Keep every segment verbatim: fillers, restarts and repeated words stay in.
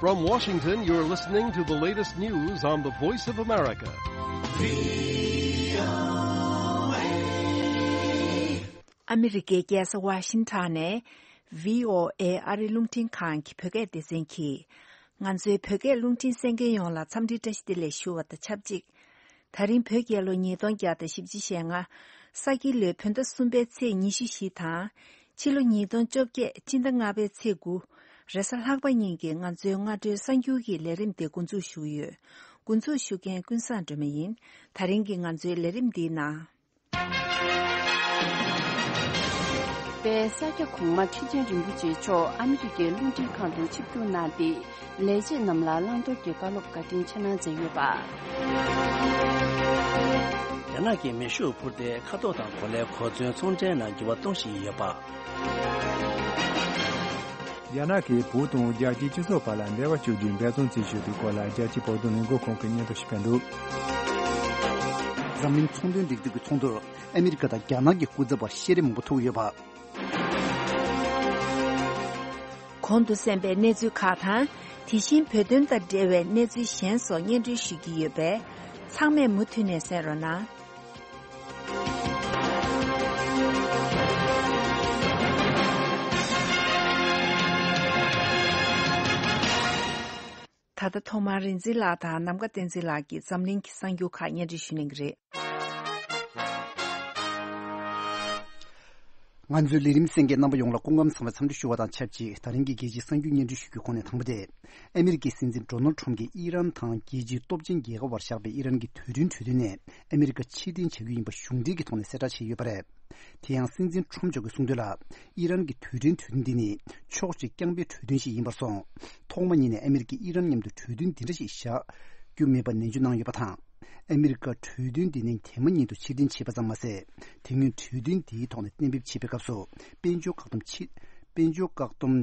From Washington, you're listening to the latest news on the Voice of America. ཨ་མི་རི་ཀའི་རྒྱལ་ས་ཝ་ཤིང་ཊོན་ནས་བྷི་ཨོ་ཨེ་ཨ་རིའི་རླུང་འཕྲིན་ཁང་གི་བོད་སྐད་སྡེ་ཚན་གྱིས། ང་ཚོའི་བོད་སྐད་རླུང་འཕྲིན་གསན་མཁན་ཡོངས་ལ་འཚམས་འདྲིའི་བཀྲ་ཤིས་བདེ་ལེགས་ཞུ་བ་དང་ཆབས་ཅིག་ད་རིང་བོད་རྒྱལ་ལོ་ཉིས་སྟོང་བརྒྱ་དང་བཞི་བཅུ་ཞེ་ལྔ། ས་ཁྱི་ལོའི་བོད་ཟླ་གསུམ་པའི་ཚེས་ཉི་ཤུ་བཞི་དང་། ཕྱི་ལོ་ཉིས་སྟོང་བཅོ་བརྒྱད་སྤྱི་ཟླ་ལྔ་པའི་ཚེས་དགུ། རེས་གཟའ་ལྷག་པ་ཉིན་གྱི་ང་ཚོའི་སྔ་དྲོའི་གསར་འགྱུར་གྱི་ལས་རིམ་དེ་འགོ་འཛུགས་ཞུ་གི་ཡོད། འགོ་འཛུགས་ཞུ་མཁན་ཀུན་བཟང་སྒྲོལ་མ་ཡིན། ད་རིང་གི་ང་ཚོའི་ལས་རིམ་འདིའི་ནང་། པའི་ས་སྐྱ་གོང་མ་ཁྲི་ཆེན་རིན་པོ་ཆེ་མཆོག་ཨ་མི་རི་ཀའི་རླུང་འཕྲིན་ཁང་དུ་ཆིབས་བསྒྱུར་གནང་སྟེ། ལས་བྱེད་རྣམས་ལ་བླང་དོར་གྱི་བཀའ་སློབ་བཀའ་དྲིན་ཆེ་གནང་མཛད་ཡོད་པ། རྒྱ་ནག་གིས་མེ་ཤུགས་འཕུར་མདེལ་མཁའ་ཐོག་དང་གོ་ལའི་གོ་མཚོན་ཚོང་འབྲེལ་ནང་འགྱུར་བ་གཏོང་བཞིན་ཡོད་པ། རྒྱ་ནག་གིས་བོད་དང་རྒྱལ་སྤྱིའི་སྤྱི་ཚོགས་བར་ལ་འབྲེལ་བ་གཅོད་རྒྱུའི་འབད་བརྩོན་བྱེད་བཞིན་ཡོད་པའི་སྐོར་ལ། རྒྱལ་སྤྱིའི་བོད་དོན་ལས་འགུལ་ཁང་གིས་སྙན་ཐོ་ཞིག་སྤེལ་འདུག་འཛམ་གླིང་ཚོང་དོན་སྒྲིག་འཛུགས་ཀྱི་ཚོགས་འདུར་ཨ་མི་རི་ཀ་དང་རྒྱ་ནག་གི་སྐུ་ཚབ་པ་ཤེས་རིག་མང་པོ་ཐུག་ཡོད་པ། གོང་དུ་གསན་པའི་གནས་ཚུལ་ཁག་དང་། དེ་བཞིན་བོད་དོན་དང་འབྲེལ་བའི་གནས་ཚུལ་གཞན་སོགས་སྙན་སྒྲོན་ཞུ་རྒྱུ་ཡོད་པས། ཚང་མས་མུ་མཐུད་ནས་གསན་རོགས་གནང་། ད་ལྟ་ཐོག་མར་རིག་འཛིན་ལགས་དང་ནམ་མཁའ་བསྟན་འཛིན་ལགས་ཀྱིས་འཛམ་གླིང་གི་གསར་འགྱུར་ཁག་སྙན་སྒྲོན་ཞུ་གནང་གི་རེད། ང་ཚོའི་ལས་རིམ་གསན་མཁན་རྣམ་པ་ཡོངས་ལ་སྐུ་ཁམས་བཟང་བའི་འཚམས་འདྲི་ཞུ་བ་དང་ཆབས་ཅིག་ད་རིང་གི་རྒྱལ་སྤྱིའི་གསར་འགྱུར་སྙན་སྒྲོན་ཞུ་རྒྱུའི་ཁོངས་ནས་དང་པོ་དེ། ཨ་མི་རི་ཀའི་སྲིད་འཛིན་ཌོ་ནལ་ཁྲོམ་གྱིས་ཨི་རན་དང་རྒྱལ་སྤྱིའི་སྟོབས་ཆེན་རྒྱལ་ཁབ་བར་བཞག་པའི་ཨི་རན་གྱི་དུས་དྲན་གྲོས་མཐུན་ནས་ཨ་མི་རི་ཀ་ཕྱིར་འཐེན་བྱ་རྒྱུ་ཡིན་པ་གཞུང་འབྲེལ་གྱི་ཐོག་ནས་གསལ་བསྒྲགས་བྱས་ཡོད་པ་རེད། དེ་ཡང་སྲིད་འཛིན་ཁྲོམ་མཆོག་གིས་གསུངས་དོན་ལ། ཨི་རན་གྱི་དུས་དྲན་གྲོས་མཐུན་འདི་ནི་ཕྱོགས་གཅིག་རྐྱང་པའི་གྲོས་མཐུན་ཞིག་ཡིན་པར་སོང་། ཐོག་མ་ཉིད་ནས་ཨ་མི་རི་ཀས་ཨི་རན་མཉམ་དུ་གྲོས་མཐུན་འདི་འདྲ་ཞིག་བཞག་རྒྱུ་མེད་པ་ནན་བརྗོད་གནང་ཡོད་པ་དང་། ཨ་མི་རི་ཀ་གྲོས་མཐུན་འདི་ནི་དེ་མ་ཉིད་དུ་ཕྱིར་འཐེན་བྱས་པ་ཙམ་མ་ཟད། དེ་སྔོན་གྲོས་མཐུན་འདིའི་ཐོག་ནས་གཏན་འབེབས་བྱས་པའི་སྐབས་སུ་དཔལ་འབྱོར་བཀག་སྡོམ་ཕྱིར་དཔལ་འབྱོར་བཀག་སྡོམ་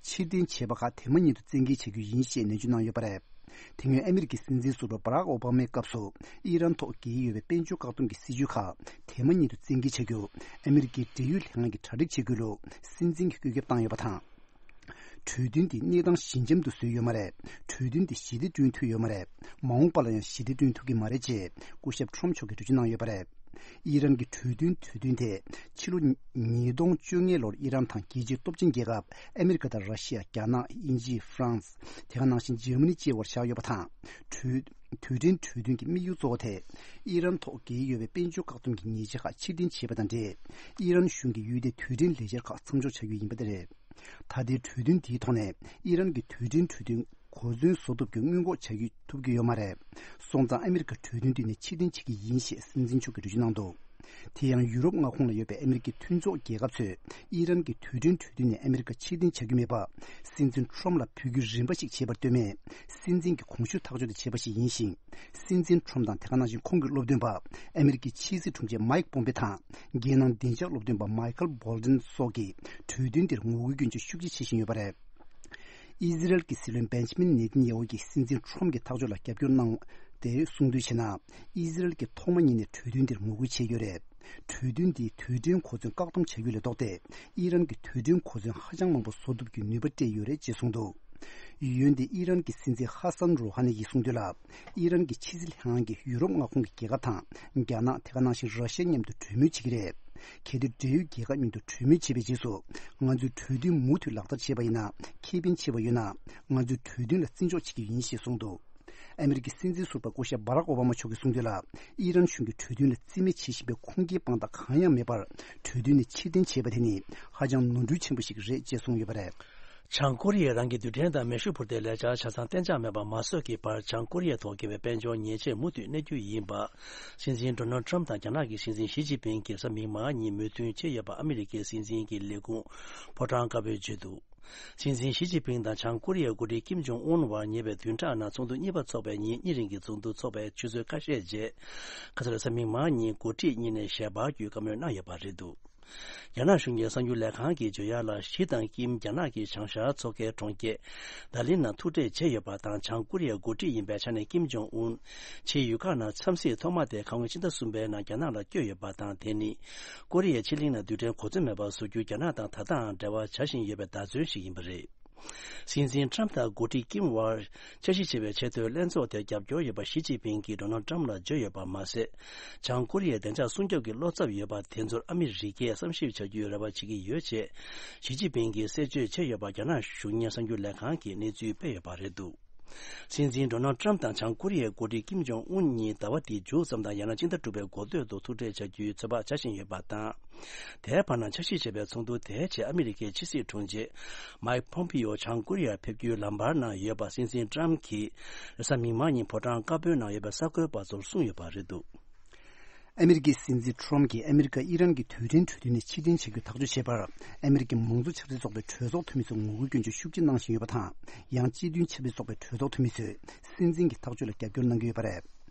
ཕྱིར་འཐེན་བྱས་པ་ཁག་དེ་མ་ཉིད་དུ་བཙན་འགེལ་བྱ་རྒྱུ་ཡིན་ཞེས་ནན་བརྗོད་གནང་ཡོད་པ་རེད། དེ་སྔོན་ཨ་མི་རི་ཀའི་སྲིད་འཛིན་ཟུར་པ་བྷ་རག་ཨོ་བྷ་མའི་སྐབས་སུ་ཨི་རན་ཐོག་འགེལ་གྱི་ཡོད་པའི་དཔལ་འབྱོར་བཀག་སྡོམ་གྱི་སྲིད་ཇུས་ཁག་དེ་མ་ཉིད་དུ་བཙན་འགེལ་བྱ་རྒྱུ་ཨ་མི་རི་ཀའི་འབྲེལ་ཡོད་ལྷན་ཁང་གིས་གྲ་སྒྲིག་བྱེད་དགོས་ལུགས་སྲིད་འཛིན་གྱིས་བཀོད་ཁྱབ་བཏང་ཡོད་པ་དང་། གྲོས་མཐུན་དེ་གནས་སྟངས་ཞི་འཇམ་དུ་བཟོས་ཡོད་མ་རེད། གྲོས་མཐུན་དེ་ཞི་བདེ་བསྐྲུན་ཐུབ་ཡོད་མ་རེད། མ་འོངས་པ་ལ་ཡང་ཞི་བདེ་བསྐྲུན་ཐུབ་ཀྱི་མ་རེད་ཅེས་སྐུ་ཞབས་ཁྲོམ་མཆོག་གིས་འགྲེལ་བརྗོད་གནང་ཡོད་པ་རེད། ཨི་རན་གྱི་གྲོས་མཐུན་གྲོས་མཐུན་དེ་ཕྱི་ལོ་ཉིས་སྟོང་བཅོ་ལྔ་ལོར་ཨི་རན་དང་རྒྱལ་སྤྱིའི་སྟོབས་ཆེན་རྒྱལ་ཁབ་ཨ་མི་རི་ཀ་དང་ར་ཤི་ཡ། རྒྱ་ནག་དབྱིན་ཇི། ཧྥ་རན་སི། དེ་ག་ནང་བཞིན་འཇར་མ་ནི་བཅས་པར་བཞག་ཡོད་པ་དང་། གྲོས་དུས་དྲན་གྲོས་མཐུན་གྱི་དམིགས་ཡུལ་གཙོ་བོ་དེ། ཨི་རན་ཐོག་འགེལ་ཡོད་པའི་དཔལ་འབྱོར་བཀག་སྡོམ་གྱི་ཉེས་ཆད་ཁག་ཕྱིར་འཐེན་བྱས་པ་དང་འབྲེལ། ཨི་རན་གཞུང་གིས་ཡུལ་དེའི་དུས་དྲན་ལས་འཆར་ཁག་མཚམས་འཇོག་བྱ་རྒྱུ་ཡིན་པ་དེ་རེད། ད་ལྟའི་གྲོས་མཐུན་འདིའི་ཐོག་ནས་ཨི་རན་གྱི་དུས་དྲན་གྲོས་མཐུན་གོ་མཚོན་བཟོ་ཐུབ་རྒྱུ་སྔོན་འགོག་བྱ་རྒྱུ་ཐུབ་ཀྱི་ཡོད་མ་རེད། སོང་ཙང་ཨ་མི་རི་ཀ་གྲོས་མཐུན་འདི་ནས་ཕྱིར་འཐེན་བྱེད་ཀྱི་ཡིན་ཞེས་སྲིད་འཛིན་མཆོག་གིས་འགྲེལ་བརྗོད་གནང་འདུག་དེ་ཡང་ཡུ་རོབ་མངའ་ཁོངས་ལ་ཡོད་པའི་ཨ་མི་རི་ཀའི་མཐུན་ཚོགས་རྒྱལ་ཁབ་ཚོས་ཨི་རན་གྱི་དུས་དྲན་གྲོས་མཐུན་ནས་ཨ་མི་རི་ཀ་ཕྱིར་འཐེན་བྱ་རྒྱུ་མེད་པ། སྲིད་འཛིན་ཁྲོམ་ལ་འབོད་སྐུལ་རིམ་པ་ཞིག་བྱས་པར་ལྟོས་མེད། སྲིད་འཛིན་གྱི་གོང་ཞུས་ཐག་གཅོད་དེ་བྱས་པ་ཞིག་ཡིན་ཞིང་། སྲིད་འཛིན་ཁྲོམ་དང་དེ་ག་ནང་བཞིན་ཁོང་གི་སློབ་སྟོན་པ་ཨ་མི་རི་ཀའི་ཕྱི་སྲིད་དྲུང་ཆེ་མའིག་པོམ་པེ་དང་། རྒྱལ་ནང་བདེ་འཇགས་སློབ་སྟོན་པ་མའི་ཁལ་བྷོལ་ཏིན་སོགས་ཀྱིས་གྲོས་མཐུན་དེར་ངོ་རྒོལ་སྐྱོན་བརྗོད་ཤུགས་ཆེ་བྱེད་བཞིན་ཡོད་པ་རེད། ཨི་ཟི་རལ་གྱི་སྲིད་བློན་བེན་ཇི་མིན་ནེ་ཐན་ཡ་ཧུ་གྱིས་སྲིད་འཛིན་ཁྲོམ་གྱི་ཐག་གཅོད་ལ་རྒྱབ་སྐྱོར་གནང་སྟེ་གསུངས་དོན་བྱས་ན། ཨི་ཟི་རལ་གྱིས་ཐོག་མ་ཉིད་ནས་གྲོས་མཐུན་དེར་ངོ་རྒོལ་བྱས་ཡོད་རེད། གྲོས་མཐུན་འདིས་དུས་དྲན་གོ་མཚོན་བཀག་སྡོམ་བྱ་རྒྱུ་ལས་ལྡོག་སྟེ། ཨི་རན་གྱི་དུས་དྲན་གོ་མཚོན་ཧ་ཅང་མང་པོ་བཟོ་ཐུབ་རྒྱུའི་ནུས་པ་སྤྲད་ཡོད་རེད་ཅེས་གསུངས་འདུག་འོན་ཏེ་ཨི་རན་གྱི་སྲིད་འཛིན་ཧ་སན་རུ་ཧ་ནི་ཡིས་གསུངས་དོན་ལ། ཨི་རན་གྱི་ཕྱི་སྲིད་ལྷན་ཁང་གིས་ཡུ་རོབ་མངའ་ཁོངས་ཀྱི་རྒྱལ་ཁབ་དང་། རྒྱ་ནག་དེ་ག་ནང་བཞིན་ར་ཤི་ཡ་མཉམ་དུ་གྲོས་མོལ་བྱེད་ཀྱི་རེད། གལ་ཏེ་འབྲེལ་ཡོད་རྒྱལ་ཁབ་མཉམ་དུ་གྲོས་མོལ་བྱས་པའི་རྗེས་སུ། ང་ཚོས་གྲོས་མཐུན་མུ་མཐུད་ལག་བསྟར་བྱས་པ་ཡིན་ན། ཁེ་ཕན་ཆེ་བ་ཡོད་ན། ང་ཚོས་གྲོས་མཐུན་ལ་བརྩི་འཇོག་བྱེད་ཀྱི་ཡིན་ཞེས་གསུངས་འདུག་ཨ་མི་རི་ཀའི་སྲིད་འཛིན་ཟུར་པ་སྐུ་ཞབས་བྷ་རག་ཨོ་བྷ་མ་མཆོག་གིས་གསུངས་དོན་ལ། ཨི་རན་གཞུང་གིས་གྲོས་མཐུན་ལ་བརྩི་མེད་བྱེད་བཞིན་པའི་ཁུངས་སྐྱེལ་དཔང་རྟགས་གང་ཡང་མེད་པར། གྲོས་མཐུན་ནས་ཕྱིར་འཐེན་བྱས་པ་དེ་ནི་ཧ་ཅང་ནོར་འཁྲུལ་ཆེན་པོ་ཞིག་རེད་ཅེས་གསུངས་ཡོད་པ་རེད། བྱང་ཀོ་རི་ཡས་རང་གི་རྡུལ་ཕྲན་དང་མེ་ཤུགས་འཕུར་མདེལ་ལས་འཆར་ཆ་ཚང་གཏན་འཇགས་མེད་པར་མ་བཟོས་ཀྱི་བར། བྱང་ཀོ་རི་ཡའི་ཐོག་འགེལ་བའི་དཔལ་འབྱོར་ཉེས་ཆད་མུ་མཐུད་གནས་རྒྱུ་ཡིན་པ། སྲིད་འཛིན་ཌོ་ནལ་ཊམ་དང་རྒྱ་ནག་གི་སྲིད་འཛིན་ཞི་ཅིན་ཕིང་གིས་གཟའ་མིག་དམར་ཉིན་མོས་མཐུན་བྱས་ཡོད་པ་ཨ་མི་རི་ཀའི་སྲིད་འཛིན་གྱི་ལས་ཁུངས་ཕོ་བྲང་དཀར་པོས་བརྗོད་འདུག་སྲིད་འཛིན་ཞི་ཅིན་ཕིང་དང་བྱང་ཀོ་རི་ཡའི་འགོ་ཁྲིད་ཀིམ་ཇོང་ཨུན་བར་ཉེ་བའི་བདུན་ཕྲག་ནང་ཚོགས་འདུ་གཉིས་པ་འཚོགས་པའི་ཉིན་གཉིས་རིང་གི་ཚོགས་འདུ་འཚོགས་པའི་ཆུ་ཚོད་ཁ་ཤས་རྗེས། ཁ་སང་གཟའ་མིག་དམར་ཉིན་འགོ་ཁྲིད་གཉིས་ནས་ཞལ་པར་བརྒྱུད་བཀའ་མོལ་གནང་ཡོད་པ་རེད་འདུག་རྒྱ་ནག་གཞུང་གི་གསར་འགྱུར་ལས་ཁང་གིས་བརྗོད་ཡག་ལ། ཞི་དང་ཀིམ་རྒྱ་ནག་གི་བྱང་ཤར་མཚོ་ཁའི་གྲོང་ཁྱེར་ད་ལི་ནང་ཐུག་འཕྲད་བྱས་ཡོད་པ་དང་། བྱང་ཀོ་རི་ཡའི་འགོ་ཁྲིད་ཡིན་པའི་ཆ་ནས་ཀིམ་ཇོང་ཨུན་ཕྱིའི་ཡུལ་ཁག་ནང་འཚམས་གཟིགས་ཐོག་མ་དེ་ཁ་སྔོན་ཕྱི་ཟླ་གསུམ་པའི་ནང་རྒྱ་ནག་ལ་བསྐྱོད་ཡོད་པ་དང་། དེ་ནི་ཀོ་རི་ཡའི་ཕྱེད་གླིང་ནང་རྡུལ་ཕྲན་གོ་མཚོན་མེད་པ་བཟོ་རྒྱུ་རྒྱ་ནག་དང་ད་ལྟའང་འབྲེལ་བ་བྱ་བཞིན་ཡོད་པའི་བརྡ་མཚོན་ཞིག་ཡིན་པ་རེད། སྲིད་འཛིན་ཊམ་དང་འགོ་ཁྲིད་ཀིམ་དབར་འཆར་གཞི་བྱས་པའི་ཆེས་མཐོའི་ལྷན་ཚོགས་དེར་རྒྱབ་སྐྱོར་ཡོད་པ་ཞི་ཅིན་ཕིང་གིས་ཌོ་ནལ་ཊམ་ལ་བརྗོད་ཡོད་པ་མ་ཟད། བྱང་ཀོ་རི་ཡའི་བདེ་འཇགས་སྲུང་སྐྱོབ་ཀྱི་བློ་འཚབ་ཡོད་པ་དེ་ཚོར་ཨ་མི་རི་ཀས་བསམ་ཞིབ་བྱ་རྒྱུའི་རེ་བ་བྱེད་ཀྱི་ཡོད་ཅེས་ཞི་ཅིན་ཕིང་གིས་གསལ་བརྗོད་བྱས་ཡོད་པ་རྒྱ་ནག་གཞུང་གཉེར་གསར་འགྱུར་ལས་ཁང་གིས་གནས་ཚུལ་སྤེལ་ཡོད་པ་རེད་འདུག་སྲིད་འཛིན་ཌོ་ནལ་ཊམ་དང་བྱང་ཀོ་རི་ཡའི་འགོ་ཁྲིད་ཀིམ་ཇོང་ཨུན་གཉིས་ཟླ་བ་འདིའི་མཇུག་ཙམ་དང་ཡང་ན་སྤྱི་ཟླ་དྲུག་པའི་འགོ་སྟོད་དུ་ཐུག་འཕྲད་བྱ་རྒྱུའི་ཚོད་དཔག་བྱ་བཞིན་ཡོད་པ་དང་། དེའི་བར་ན་འཆར་གཞི་བྱས་པའི་ཚོགས་འདུ་དེའི་ཆེད་ཨ་མི་རི་ཀའི་ཕྱི་སྲིད་དྲུང་ཆེ་མའིག་ཕོམ་པིའོ་བྱང་ཀོ་རི་ཡར་ཕེབས་རྒྱུའི་ལམ་བར་ན་ཡོད་པ་སྲིད་འཛིན་ཊམ་གྱིས་རེས་གཟའ་མིག་དམར་ཉིན་ཕོ་བྲང་དཀར་པོའི་ནང་ཡོད་པའི་གསར་འགོད་པ་ཚོར་གསུངས་ཡོད་པ་རེད་འདུག་ཨ་མི་རི་ཀའི་སྲིད་འཛིན་ཊམ་གྱིས་ཨ་མི་རི་ཀ་ཨི་རན་གྱི་རྡུལ་ཕྲན་གྲོས་མཐུན་ནས་ཕྱིར་འཐེན་བྱ་རྒྱུའི་ཐག་གཅོད་བྱས་པར་ཨ་མི་རི་ཀའི་མང་གཙོ་ཆབ་སྲིད་ཚོགས་པའི་གྲོས་ཚོགས་འཐུས་མི་ཚོས་ངོ་རྒོལ་སྐྱོན་བརྗོད་ཤུགས་ཆེ་གནང་བཞིན་ཡོད་པ་དང་། ཡང་སྤྱི་མཐུན་ཆབ་སྲིད་ཚོགས་པའི་གྲོས་ཚོགས་འཐུས་མི་ཚོས་སྲིད་འཛིན་གྱི་ཐག་གཅོད་ལ་རྒྱབ་སྐྱོར་གནང་གི་ཡོད་པ་རེད།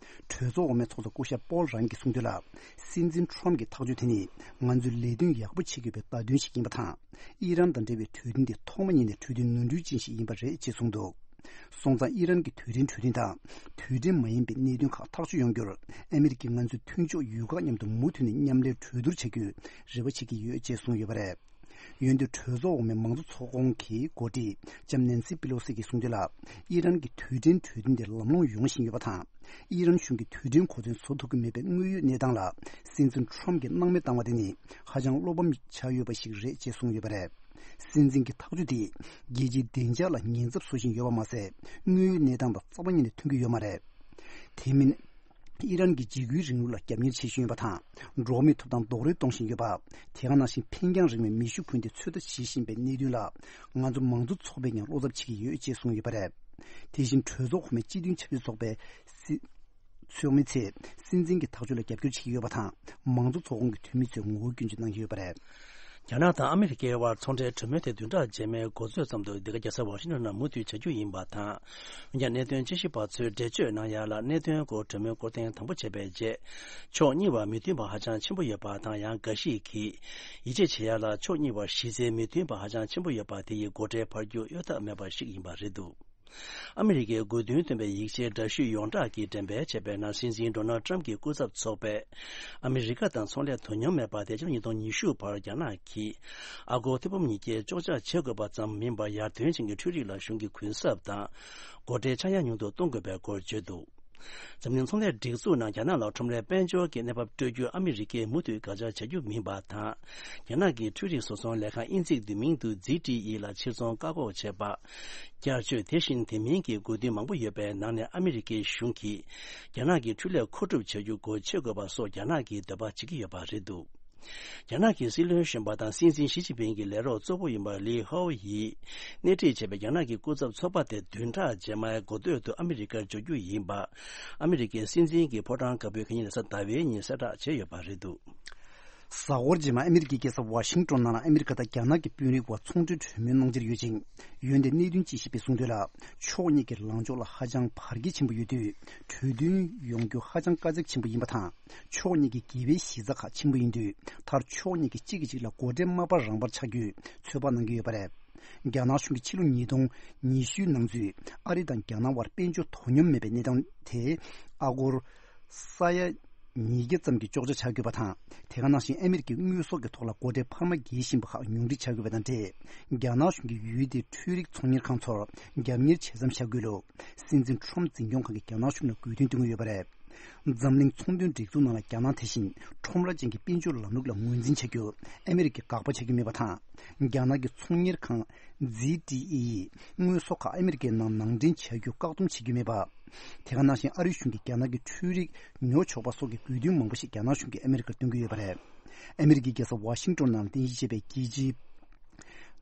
གྲོས་ཚོགས་འོག་མའི་ཚོགས་གཙོ་སྐུ་ཞབས་པོལ་རང་གིས་གསུངས་དོན་ལ། སྲིད་འཛིན་ཊམ་གྱི་ཐག་གཅོད་དེ་ནི་ང་ཚོས་ལས་དོན་ཡག་པོ་བྱེད་དགོས་པའི་བརྡ་སྟོན་ཞིག་ཡིན་པ་དང་། ཨི་རན་དང་འབྲེལ་བའི་གྲོས་མཐུན་དེ་ཐོག་མ་ཉིད་ནས་གྲོས་མཐུན་ནོར་འཁྲུལ་ཅན་ཞིག་ཡིན་པ་རེད་ཅེས་གསུངས་འདུག་སོང་ཙང་ཨི་རན་གྱི་རྡུལ་ཕྲན་གྲོས་མཐུན་དང་། རྡུལ་ཕྲན་མ་ཡིན་པའི་གནད་དོན་ཁག་ཐག་གཅོད་ཡོང་རྒྱུར། ཨ་མི་རི་ཀས་ང་ཚོའི་མཐུན་ཕྱོགས་ཡུལ་ཁག་མཉམ་དུ་མུ་མཐུད་ནས་མཉམ་ལས་གྲོས་བསྡུར་བྱ་རྒྱུའི་རེ་བ་བྱེད་ཀྱི་ཡོད་ཅེས་གསུངས་ཡོད་པ་རེད། འོན་ཏེ་གྲོས་ཚོགས་འོག་མའི་མང་གཙོ་ཚོགས་ཁོངས་ཀྱི་འགོ་ཁྲིད་ལྕམ་ནན་སི་པི་ལོ་སི་གིས་གསུངས་དོན་ལ། ཨི་རན་གྱི་རྡུལ་ཕྲན་གྲོས་མཐུན་དེ་ལམ་ལྷོང་ཡོང་བཞིན་ཡོད་པ་དང་། ཨི་རན་གཞུང་གིས་རྡུལ་ཕྲན་གོ་མཚོན་བཟོ་ཐུབ་ཀྱི་མེད་པའི་དངོས་ཡོད་གནས་སྟངས་ལ། སྲིད་འཛིན་ཊམ་གྱིས་སྣང་མེད་བཏང་བ་དེ་ནི་ཧ་ཅང་བློ་ཕམ་ཆགས་ཡོད་པ་ཞིག་རེད་ཅེས་གསུངས་ཡོད་པ་རེད། སྲིད་འཛིན་གྱི་ཐག་གཅོད་དེས་རྒྱལ་སྤྱིའི་བདེ་འཇགས་ལ་ཉེན་ཚབས་བཟོ་བཞིན་ཡོད་པ་མ་ཟད། དངོས་ཡོད་གནས་སྟངས་དང་རྩ་བ་ཉིད་ནས་མཐུན་གྱི་ཡོད་མ་རེད། དེ་མིན། ཨི་རན་གྱིས་འཇིགས་སྐུལ་རིང་ལུགས་ལ་རྒྱབ་གཉེར་བྱེད་བཞིན་ཡོད་པ་དང་། འགྲོ་བ་མིའི་ཐོབ་ཐང་རྡོག་རོལ་གཏོང་བཞིན་ཡོད་པ། དེ་ག་ནང་བཞིན་འཕེན་རྒྱང་རིང་བའི་མེ་ཤུགས་འཕུར་མདེལ་ཚོད་ལྟ་བྱེད་བཞིན་པའི་གནད་དོན་ལ། ང་ཚོ་མང་གཙོ་ཚོགས་པས་ཀྱང་བློ་འཚབ་བྱེད་ཀྱི་ཡོད་ཅེས་གསུངས་ཡོད་པ་རེད། དེ་བཞིན་གྲོས་ཚོགས་གོང་མའི་སྤྱི་མཐུན་ཆབ་སྲིད་ཚོགས་པའི་སྲིད། ཚོགས་མི་ཚོས་སྲིད་འཛིན་གྱི་ཐག་གཅོད་ལ་རྒྱབ་སྐྱོར་བྱེད་ཀྱི་ཡོད་པ་དང་། མང་གཙོ་ཚོགས་ཁོངས་ཀྱི་འཐུས་མི་ཚོས་ངོ་རྒོལ་སྐྱོན་བརྗོད་གནང་གི་ཡོད་པ་རེད། རྒྱ་ནག་དང་ཨ་མི་རི་ཀའི་དབར་ཚོང་འབྲེལ་གྲོས་མོལ་དེ་བདུན་ཕྲག་རྗེས་མའི་འགོ་ཚོད་ཙམ་དུ་འདི་ག་རྒྱལ་ས་ཝ་ཤིང་ཊོན་ནང་མུ་མཐུད་བྱ་རྒྱུ་ཡིན་པ་དང་། འོན་ཀྱང་གནད་དོན་དཔྱད་ཞིབ་པ་ཚོས་འགྲེལ་བརྗོད་གནང་ཡ་ལ། གནད་དོན་སྐོར་གྲོས་མོལ་སྐོར་ཐེངས་དང་པོ་བྱས་པའི་རྗེས། ཕྱོགས་གཉིས་བར་མི་མཐུན་པ་ཧ་ཅང་ཆེན་པོ་ཡོད་པ་དང་། ཡང་འགའ་ཞིག་གིས་ཡིད་ཆེས་བྱེད་ཡ་ལ། ཕྱོགས་གཉིས་བར་གཞི་རྩའི་མི་མཐུན་པ་ཧ་ཅང་ཆེན་པོ་ཡོད་པ་དེ་ཡི་སྒོ་ཁྲལ་འཕར་རྒྱུ་གཡོལ་ཐབས་མེད་པ་ཞིག་ཡིན་པ་རེད་འདུག་ཨ་མི་རི་ཀའི་དགོས་འདུན་བཏོན་པའི་ཡིག་ཆའི་འདྲ་བཤུས་ཡོངས་གྲགས་ཀྱིས་འགྲེམས་སྤེལ་བྱས་པའི་ནང་། སྲིད་འཛིན་ཌོ་ནལ་ཊམ་གྱི་སྐུ་ཚབ་ཚོགས་པས་ཨ་མི་རི་ཀ་དང་ཚོང་ལས་དོ་སྙོམས་མེད་པ་དེ་ཕྱི་ལོ་ཉིས་སྟོང་ཉི་ཤུ་བར་རྒྱ་ནག་གིས་ཨ་སྒོར་ཐེར་འབུམ་ཉིས་བརྒྱའི་གཅོག་ཆ་བྱེད་དགོས་པ་ཙམ་མིན་པར། ཡར་ཐོན་ཅན་གྱི་འཕྲུལ་རིག་ལ་གཞུང་གིས་གུན་གསབ་དང་སྒོ་ཁྲལ་ཆག་ཡང་ཉུང་དུ་གཏོང་དགོས་པའི་སྐོར་བརྗོད་འདུག་འཛམ་གླིང་ཚོང་ལས་སྒྲིག་འཛུགས་ནང་རྒྱ་ནག་ལ་ཁྲོམ་རའི་དཔལ་འབྱོར་གྱི་གནས་བབ་སྤྲོད་རྒྱུར་ཨ་མི་རི་ཀས་མུ་མཐུད་དགག་བྱ་བྱ་རྒྱུ་མིན་པ་དང་། རྒྱ་ནག་གི་འཕྲུལ་རིག་བཟོ་ཚོང་ལས་ཁང་དབྱིན་ཇིའི་བསྡུས་མིང་དུ་ཛི་ཊི་ཨི་ལ་ཕྱིར་ཚོང་བཀག་འགོག་བྱས་པ། བསྐྱར་བཅོས་དེ་བཞིན་དེ་མིན་གྱི་དགོས་འདུན་མང་པོ་ཡོད་པའི་ནང་ནས་ཨ་མི་རི་ཀའི་གཞུང་གིས་རྒྱ་ནག་གི་འཕྲུལ་ལས་མཁོ་སྒྲུབ་བྱ་རྒྱུ་སྒོ་ཕྱེ་དགོས་པ་སོགས་རྒྱ་ནག་གིས་འདོད་པ་བྱེད་ཀྱི་ཡོད་པ་རེད་འདུག་རྒྱ་ནག་གི་སྲིད་བློན་གཞོན་པ་དང་སྲིད་འཛིན་ཞི་ཅིན་ཕིང་གི་ལས་རོགས་གཙོ་བོ་ཡིན་པ་ལི་ཧའོ་ཡིས་སྣེ་ཁྲིད་བྱས་པའི་རྒྱ་ནག་གི་སྐུ་ཚབ་ཚོགས་པ་དེ་བདུན་ཕྲག་རྗེས་མའི་འགོ་སྟོད་དུ་ཨ་མི་རི་ཀར་འབྱོར་རྒྱུ་ཡིན་པ། ཨ་མི་རི་ཀའི་སྲིད་འཛིན་གྱི་ཕོ་བྲང་དཀར་པོས་ཁ་ཉིན་རེས་གཟའ་ཟླ་བའི་ཉིན་གསལ་བསྒྲགས་བྱས་ཡོད་པ་རེད་འདུག་གཟའ་འཁོར་རྗེས་མ་ཨ་མི་རི་ཀའི་རྒྱལ་ས་ཝ་ཤིང་ཊོན་ནང་ལ་ཨ་མི་རི་ཀ་དང་རྒྱ་ནག་གི་དཔོན་རིགས་བར་ཚོང་འབྲེལ་གྲོས་མོལ་གནང་འཆར་ཡོད་ཅིང་། འོན་ཏེ་གནད་དོན་དཔྱད་ཞིབ་པས་གསུངས་དོན་ལ། ཕྱོགས་གཉིས་ཀྱི་ལངས་ཕྱོགས་ལ་ཧ་ཅང་བར་ཁྱད་ཆེན་པོ་ཡོད་དུས། གྲོས་མཐུན་ཡོང་རྒྱུ་ཧ་ཅང་དཀའ་ཚེགས་ཆེན་པོ་ཡིན་པ་དང་། ཕྱོགས་གཉིས་ཀྱི་དགེ་བའི་གཞི་རྩ་ཁག་ཆེན་པོ་ཡིན་དུས། མཐར་ཕྱོགས་གཉིས་ཀྱིས་གཅིག་གིས་གཅིག་ལ་སྒོ་ཁྲལ་དམའ་བ་རང་འབོར་ཆགས་རྒྱུའི་ཚོད་དཔག་གནང་གི་ཡོད་པ་རེད། རྒྱ་ནག་གཞུང་གིས་ཕྱི་ལོ་ཉིས་སྟོང་ཉི་ཤུའི་ནང་ཚུད་ཨ་རི་དང་རྒྱ་ནག་དབར་དཔལ་འབྱོར་དོ་སྙོམས་མེད་པའི་གནས་སྟངས་དེ་ཨ་སྒོར་ས་ཡ་ཉིས་བརྒྱ་ཙམ་གྱི་གཅོག་ཆ་ཆགས་ཡོད་པ་དང་། དེ་ག་ནང་བཞིན་ཨ་མི་རི་ཀའི་དངོས་ཟོག་གི་ཐོག་ལ་སྒོ་ཁྲལ་འཕར་མ་འགེལ་བཞིན་པ་ཁག་ཉུང་འཕྲི་ཆགས་ཡོད་པ་དང་འབྲེལ། རྒྱ་ནག་གཞུང་གིས་ཡུལ་དེའི་འཕྲུལ་རིག་ཚོང་གཉེར་ཁང་ཚོར་རྒྱབ་གཉེར་བྱེད་མཚམས་བཞག་དགོས་ལུགས་སྲིད་འཛིན་ཊམ་འཛིན་སྐྱོང་ཁང་གིས་རྒྱ་ནག་གཞུང་ལ་དགོས་འདུན་བཏོན་གྱི་ཡོད་པ་རེད། འཛམ་གླིང་ཚོང་དོན་སྒྲིག་འཛུགས་ནང་ལ་རྒྱ་ནག་དེ་བཞིན་ཁྲོམ་ར་ཅན་གྱི་དཔལ་འབྱོར་ལམ་ལུགས་ལ་ངོས་འཛིན་བྱ་རྒྱུར་ཨ་མི་རི་ཀས་དགག་པ་བྱ་རྒྱུ་མེད་པ་དང་། རྒྱ་ནག་གི་ཚོང་གཉེར་ཁང་ཛི་ཊི་ཨི་ཡིས་དངོས་ཟོག་ཁག་ཨ་མི་རི་ཀའི་ནང་ནང་འདྲེན་བྱ་རྒྱུ་བཀག་སྡོམ་བྱེད་རྒྱུ་མེད་པ། དེ་ག་ནང་བཞིན་ཨ་རིའི་གཞུང་གིས་རྒྱ་ནག་གི་འཕྲུལ་རིག་ཉོ་ཆོག་པ་སོགས་ཀྱི་དགོས་འདུན་མང་པོ་ཞིག་རྒྱ་ནག་གཞུང་གིས་ཨ་མི་རི་ཀར་བཏོན་གྱི་ཡོད་པ་རེད། ཨ་མི་རི་ཀའི་རྒྱལ་ས་ཝ་ཤིང་ཊོན་ནང་རྟེན་གཞི་བྱས་པའི་རྒྱལ་སྤྱིའི་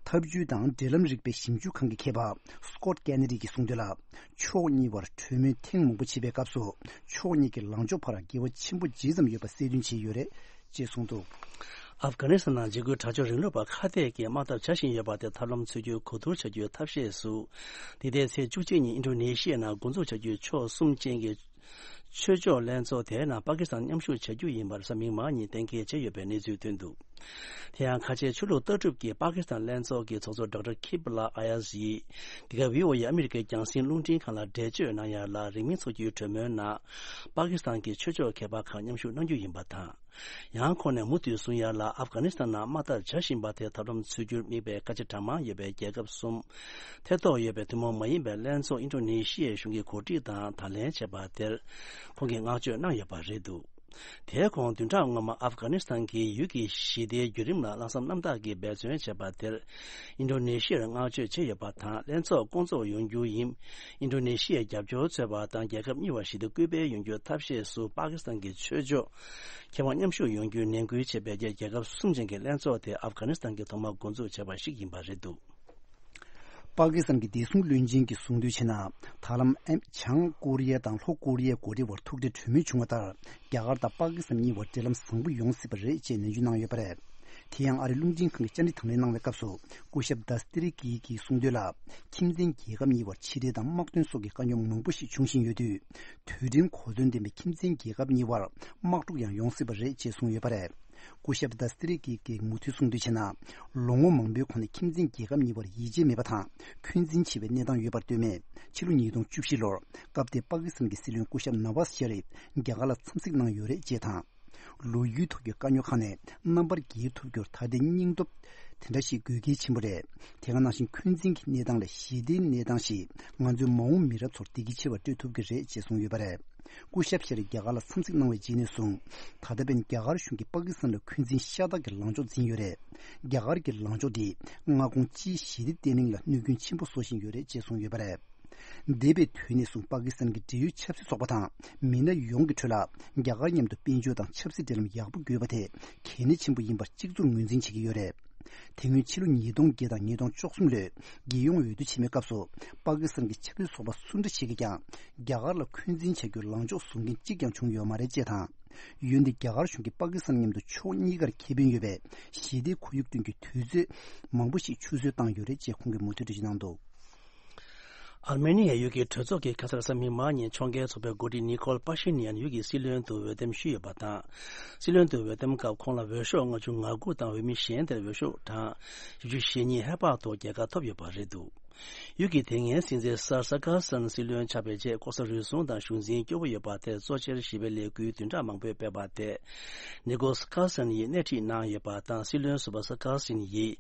ཐབས་ཇུས་དང་འབྲེལ་ལམ་རིག་པའི་ཞིབ་འཇུག་ཁང་གི་མཁས་པ་སྐོད་ཀེ་ནེ་ཌི་གིས་གསུངས་དོན་ལ། ཕྱོགས་གཉིས་བར་གྲོས་མོལ་ཐེངས་མང་པོ་བྱེད་པའི་སྐབས་སུ། ཕྱོགས་གཉིས་ཀྱི་ལངས་ཕྱོགས་བར་འགལ་བ་ཆེན་པོ་ཇི་ཙམ་ཡོད་པ་གསལ་སྟོན་བྱས་ཡོད་རེད་ཅེས་གསུངས་འདུག་ཨབ་གྷ་ནི་སི་ཐན་ནང་འཇིགས་སྐུལ་དྲག་སྤྱོད་རིང་ལུགས་པ་ཁ་གཏད་ཀྱིས་དམག་འཐབ་བྱ་བཞིན་ཡོད་པ་དེ་ཐབས་ལམ་འཚོལ་རྒྱུའི་གོ་བསྡུར་བྱ་རྒྱུའི་ཐབས་ཤེས་སུ། འདི་ཟླའི་ཚེས་བཅུ་གཅིག་ཉིན་ཨིན་ཌོ་ནེ་ཤི་ཡའི་ནང་འགོ་འཛུགས་བྱ་རྒྱུའི་ཕྱོགས་གསུམ་ཅན་གྱི་ཆོས་ཕྱོགས་ལྷན་ཚོགས་དེའི་ནང་པ་ཀི་སི་ཐན་མཉམ་ཞུགས་བྱ་རྒྱུ་ཡིན་པར་གཟའ་མིག་དམར་ཉིན་གཏན་འཁེལ་བྱས་ཡོད་པའི་གནས་ཚུལ་ཐོན་འདུག་དེ་ཡང་ཁ་ཆེའི་ཆོས་ལུགས་ལྟ་གྲུབ་ཀྱི་པ་ཀི་སི་ཐན་ལྷན་ཚོགས་ཀྱི་ཚོགས་གཙོ་ཌོག་ཊར་ཁི་བྷ་ལ་ཨ་ཡ་ཟི་ཡིས། འདི་ག་བྷི་ཨོ་ཨེ་ཨ་མི་རི་ཀའི་རྒྱང་སྲིང་རླུང་འཕྲིན་ཁང་ལ་འགྲེལ་བརྗོད་གནང་ཡ་ལ། རིང་མིན་ཚོགས་རྒྱུའི་གྲོས་མོལ་ནང་། པ་ཀི་སི་ཐན་གྱི་ཆོས་ཕྱོགས་མཁས་པ་ཁག་མཉམ་ཞུགས་གནང་རྒྱུ་ཡིན་པ་དང་། ཡང་ཁོང་ནས་མུ་མཐུད་གསུང་ཡ་ལ། ཨབ་གྷ་ནི་སི་ཐན་ནང་དམག་འཐབ་བྱ་བཞིན་པ་དེ་ཐབས་ལམ་འཚོལ་རྒྱུར་དམིགས་པའི་བཀའ་རྒྱ་གྲངས་མང་ཡོད་པའི་རྒྱལ་ཁབ་གསུམ། ཐེ་གཏོགས་ཡོད་པའི་ཐུན་མོང་མ་ཡིན་པའི་ལྷན་ཚོགས་ཨིན་ཌོ་ནེ་ཤི་ཡའི་གཞུང་གིས་གོ་སྒྲིག་དང་དང་ལེན་བྱས་པ་དེར། ཁོང་གིས་བསྔགས་བརྗོད་གནང་ཡོད་པ་རེད་འདུག་དེའི་གོང་བདུན་ཕྲག་སྔོན་མ་ཨབ་གྷ་ནི་སི་ཐན་གྱི་ཡུལ་གྱི་ཞི་བདེའི་བརྒྱུད་རིམ་ལ་ལྷག་བསམ་རྣམ་དག་གིས་འབད་བརྩོན་བྱས་པ་དེར། ཨིན་ཌོ་ནེ་ཤི་ཡར་བསྔགས་བརྗོད་བྱས་ཡོད་པ་དང་། ལྷན་ཚོགས་སྐོང་ཚོགས་ཡོང་རྒྱུ་ཡིན། ཨིན་ཌོ་ནེ་ཤི་ཡའི་རྒྱབ་སྐྱོར་འཚོལ་བ་དང་། རྒྱལ་ཁབ་གཉིས་བར་ཞི་བདེ་སྐུལ་སྤེལ་ཡོང་རྒྱུའི་ཐབས་ཤེས་སུ། པ་ཀི་སི་ཐན་གྱི་ཆོས་ཕྱོགས་མཁས་དབང་མཉམ་ཞུགས་ཡོང་རྒྱུའི་ནན་སྐུལ་བྱས་པའི་རྗེས། རྒྱལ་ཁབ་གསུམ་ཅན་གྱི་ལྷན་ཚོགས་དེ་ཨབ་གྷ་ནི་སི་ཐན་གྱིས་ཐོག་མར་འགོ་འཛུགས་བྱས་པ་ཞིག་ཡིན་པ་རེད་འདུག་པ་ཀི་སི་ཐན་གྱི་བདེ་སྲུང་བློན་ཆེན་གྱིས་གསུངས་དོན་བྱས་ན། ད་ལམ་ཨེམ་བྱང་ཀོ་རི་ཡ་དང་ལྷོ་ཀོ་རི་ཡའི་འགོ་ཁྲིད་བར་ཐུག་འཕྲད་གྲོས་མོལ་བྱུང་བ་ལྟར། རྒྱ་གར་དང་པ་ཀི་སི་ཐན་གཉིས་བར་འབྲེལ་ལམ་བཟང་པོ་ཡོང་སྲིད་པ་རེད་ཅེས་ནན་བརྗོད་གནང་ཡོད་པ་རེད། དེ་ཡང་ཨ་རིའི་རླུང་འཕྲིན་ཁང་གིས་བཅར་འདྲི་དང་ལེན་གནང་བའི་སྐབས་སུ། སྐུ་ཞབས་དཱ་སི་ཏི་རི་ཀི་གིས་གསུངས་དོན་ལ། ཁྱིམ་མཚེས་རྒྱལ་ཁབ་གཉིས་བར་ཕྱི་འབྲེལ་དང་དམག་དོན་སོགས་ཀྱི་དཀའ་རྙོག་མང་པོ་ཞིག་འབྱུང་བཞིན་ཡོད་དུས། དུས་དྲན་གོ་མཚོན་ལྡན་པའི་ཁྱིམ་མཚེས་རྒྱལ་ཁབ་གཉིས་བར་དམག་འཁྲུག་ཡང་ཡོང་སྲིད་པ་རེད་ཅེས་གསུངས་ཡོད་པ་རེད། སྐུ་ཞབས་དཱ་སི་ཏི་རི་ཀི་གིས་མུ་མཐུད་གསུངས་དོན་བྱས་ན། ལོ་ངོ་མང་པོའི་གོང་ནས་ཁྱིམ་མཚེས་རྒྱལ་ཁབ་གཉིས་བར་ཡིད་ཆེས་མེད་པ་དང་འཁོན་འཛིན་ཆེ་བའི་གནས་སྟངས་ཡོད་པར་ལྟོས་ནས། ཕྱི་ལོ་ཉིས་སྟོང་བཅུ་བཞི་ལོར་སྐབས་དེའི་པ་ཀི་སི་ཐན་གྱི་སྲིད་བློན་སྐུ་ཞབས་ནཱ་ཝཱ་ཛ་ཤེ་རིབ་རྒྱ་གར་ལ་འཚམས་གཟིགས་གནང་ཡོད་རེད་ཅེས་དང་། ལོ་རྒྱུས་ཐོག་གི་དཀའ་རྙོག་ཁག་ནས་རྣམ་པར་རྒྱལ་ཐུབ་རྒྱུར་ད་ལྟའི་སྙིང་སྟོབས་དེ་འདྲ་ཞིག་དགོས་གལ་ཆེན་པོ་རེད། དེ་ག་ནང་བཞིན་འཁོན་འཛིན་གྱི་གནས་སྟངས་ལས་ཞི་བདེའི་གནས་སྟངས་ཤིག་ང་ཚོའི་མ་འོངས་མི་རབས་ཚོར་བདེ་སྐྱིད་ཆེ་བ་སྤྲོད་ཐུབ་ཀྱི་རེད་ཅེས་གསུངས་ཡོད་པ་རེད། སྐུ་ཞབས་ཤེ་རིབ་རྒྱ་གར་ལ་འཚམས་གཟིགས་གནང་བའི་རྗེས་ནས་བཟུང་། ད་ལྟ་བར་རྒྱ་གར་གཞུང་གིས་པ་ཀི་སི་ཐན་ལ་འཁོན་འཛིན་ཤ་སྟག་གི་ལངས་ཕྱོགས་འཛིན་ཡོད་རེད། རྒྱ་གར་གྱི་ལངས་ཕྱོགས་འདིས་མངའ་ཁོངས་སྤྱིའི་ཞི་བདེ་བརྟན་ལྷིང་ལ་གནོད་སྐྱོན་ཆེན་པོ་བཟོ་བཞིན་ཡོད་རེད་ཅེས་གསུངས་ཡོད་པ་རེད། འདས་པའི་དུས་ནས་བཟུང་པ་ཀི་སི་ཐན་གྱི་འབྲེལ་ཡོད་ཆབ་སྲིད་ཚོགས་པ་དང་མི་སྣ་ཡོངས་ཀྱི་ཁྲོད་ལ། རྒྱ་གར་མཉམ་དུ་དཔལ་འབྱོར་དང་ཆབ་སྲིད་འབྲེལ་ལམ་ཡག་པོ་དགོས་པ་དེ་གལ་གནད་ཆེན་པོ་ཡིན་པར་གཅིག་མཚུངས་ངོས་འཛིན་བྱེད་ཀྱི་ཡོད་རེད། དེ་སྔོན་ཕྱི་ལོ་ཉིས་སྟོང་བརྒྱད་དང་ཉིས་སྟོང་བཅུ་གསུམ་ལོའི་རྒྱལ་ཡོངས་འོས་བསྡུ་ཆེན་མོའི་སྐབས་སུ། པ་ཀི་སི་ཐན་གྱི་ཆབ་སྲིད་ཚོགས་པ་སུ་འདྲ་ཞིག་གིས་ཀྱང་རྒྱ་གར་ལ་འཁོན་འཛིན་བྱ་རྒྱུའི་ལངས་ཕྱོགས་བཟུང་མཁན་གཅིག་ཀྱང་བྱུང་ཡོད་མ་རེད་ཅེས་དང་། འོན་ཏེ་རྒྱ་གར་གཞུང་གིས་པ་ཀི་སི་ཐན་མཉམ་དུ་ཕྱོགས་གཉིས་ཀར་ཁེ་ཕན་ཡོད་པའི་ཞི་བདེའི་ཁོར་ཡུག་བསྐྲུན་རྒྱུའི་དུས་ཚོད་མང་པོ་ཞིག་ཆུད་ཟོས་བཏང་ཡོད་རེད་ཅེས་ཁོང་གིས་མུ་མཐུད་འགྲེལ་བརྗོད་གནང་འདུག་ཨར་མེ་ནི་ཡ་ཡུལ་གྱི་གྲོས་ཚོགས་ཀྱིས་ཁ་སང་རེས་གཟའ་མིག་དམར་ཉིན་ཕྱོགས་འགལ་ཚོགས་པའི་འགོ་ཁྲིད་ནི་ཁོལ་པ་ཤི་ནི་ཡན་ཡུལ་གྱི་སྲིད་བློན་དུ་འོས་འདེམས་ཞུས་ཡོད་པ་དང་། སྲིད་བློན་དུ་འོས་འདེམས་སྐབས་ཁོང་ལ་འོས་ཤོག་ལྔ་བཅུ་ང་དགུ་དང་། འོས་མི་གཞན་དེར་འོས་ཤོག་གྲངས་བཞི་བཅུ་ཞེ་གཉིས་ཧེ་བག་ཐོག་རྒྱལ་ཁ་ཐོབ་ཡོད་པ་རེད་འདུག་ཡུལ་གྱི་དེ་སྔའི་སྲིད་འཛིན་སར་ས་ཀར་སན་སྲིད་བློན་ཆགས་པའི་རྗེས། ལྐོག་ཟ་རུལ་སུངས་དང་གཞུང་འཛིན་སྐྱོ་བོ་ཡོད་པ་དེར་གཙོ་ཆེར་ཞི་བའི་ལས་འགུལ་བདུན་ཕྲག་མང་པོས་སྤེལ་བ་དེ། ནི་ཀོལ་ས་ཀར་སན་ཡིས་སྣེ་ཁྲིད་གནང་ཡོད་པ་དང་། སྲིད་བློན་ཟུར་པ་ས་ཀར་སན་ཡིས་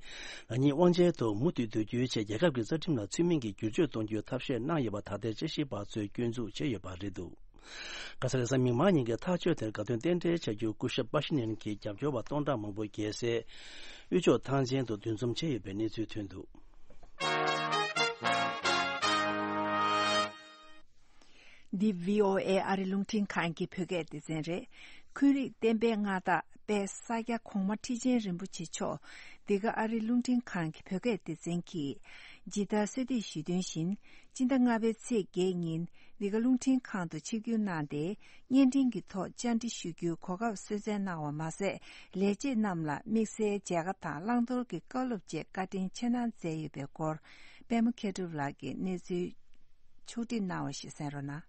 རང་ཉིད་དབང་ཆེན་ཐོག་མུ་མཐུད་སྡོད་རྒྱུའི་ཆེད། རྒྱལ་ཁབ་ཀྱི་རྩ་ཁྲིམས་ལ་ཚུལ་མིན་གྱིས་བསྒྱུར་བཅོས་གཏོང་རྒྱུའི་ཐབས་ཤེས་གནང་ཡོད་པ། ད་ལྟའི་དཔྱད་ཞིབ་པ་ཚོས་སྐྱོན་འཛུགས་བྱས་ཡོད་པ་རེད་འདུག་ཁ་སང་རེས་གཟའ་མིག་དམར་ཉིན་གྱི་ཐག་གཅོད་དེར་དགའ་སྟོན་རྟེན་འབྲེལ་བྱ་རྒྱུར་སྐུ་ཞབས་པ་ཤི་ནན་གྱི་རྒྱབ་སྐྱོར་བ་སྟོང་ཕྲག་མང་པོ་རྒྱལ་སའི་དབུས་ཕྱོགས་ཐང་ཆེན་དུ་འདུ་འཛོམས་བྱས་ཡོད་པའི་གནས་ཚུལ་ཐོན་འདུག་འདི་བྷི་ཨོ་ཨེ་ཨ་རི་རླུང་འཕྲིན་ཁང་གི་བོད་སྐད་སྡེ་ཚན་རེད། འཁོན་རིགས་བསྟན་པའི་མངའ་བདག་དཔལ་ས་སྐྱ་གོང་མ་ཁྲི་ཆེན་རིན་པོ་ཆེ་མཆོག་འདི་ག་ཨ་རི་རླུང་འཕྲིན་ཁང་གི་བོད་སྐད་སྡེ་ཚན་གྱིས་ཇི་ལྟར་གསོལ་འདེབས་ཞུས་དོན་བཞིན། སྤྱི་ཟླ་ལྔ་པའི་ཚེས་བརྒྱད་ཉིན་འདི་ག་རླུང་འཕྲིན་ཁང་དུ་ཆིབས་བསྒྱུར་གནང་སྟེ། བརྙན་འཕྲིན་གྱི་ཐོག་བཅར་འདྲི་ཞུ་རྒྱུའི་གོ་སྐབས་གསོལ་སྩལ་གནང་བ་མ་ཟད། ལས་བྱེད་རྣམས་ལ་དམིགས་བསལ་མཇལ་ཁ་དང་བླང་དོར་གྱི་བཀའ་སློབ་བཅས་བཀའ་དྲིན་ཆེ་གནང་མཛད་ཡོད་པའི་སྐོར། པད་མ་མཁས་གྲུབ་ལགས་ཀྱིས་གནས་ཚུལ་ཕྱོགས་སྒྲིག་གནང་བ་ཞིག་གསན་རོགས་གནང་།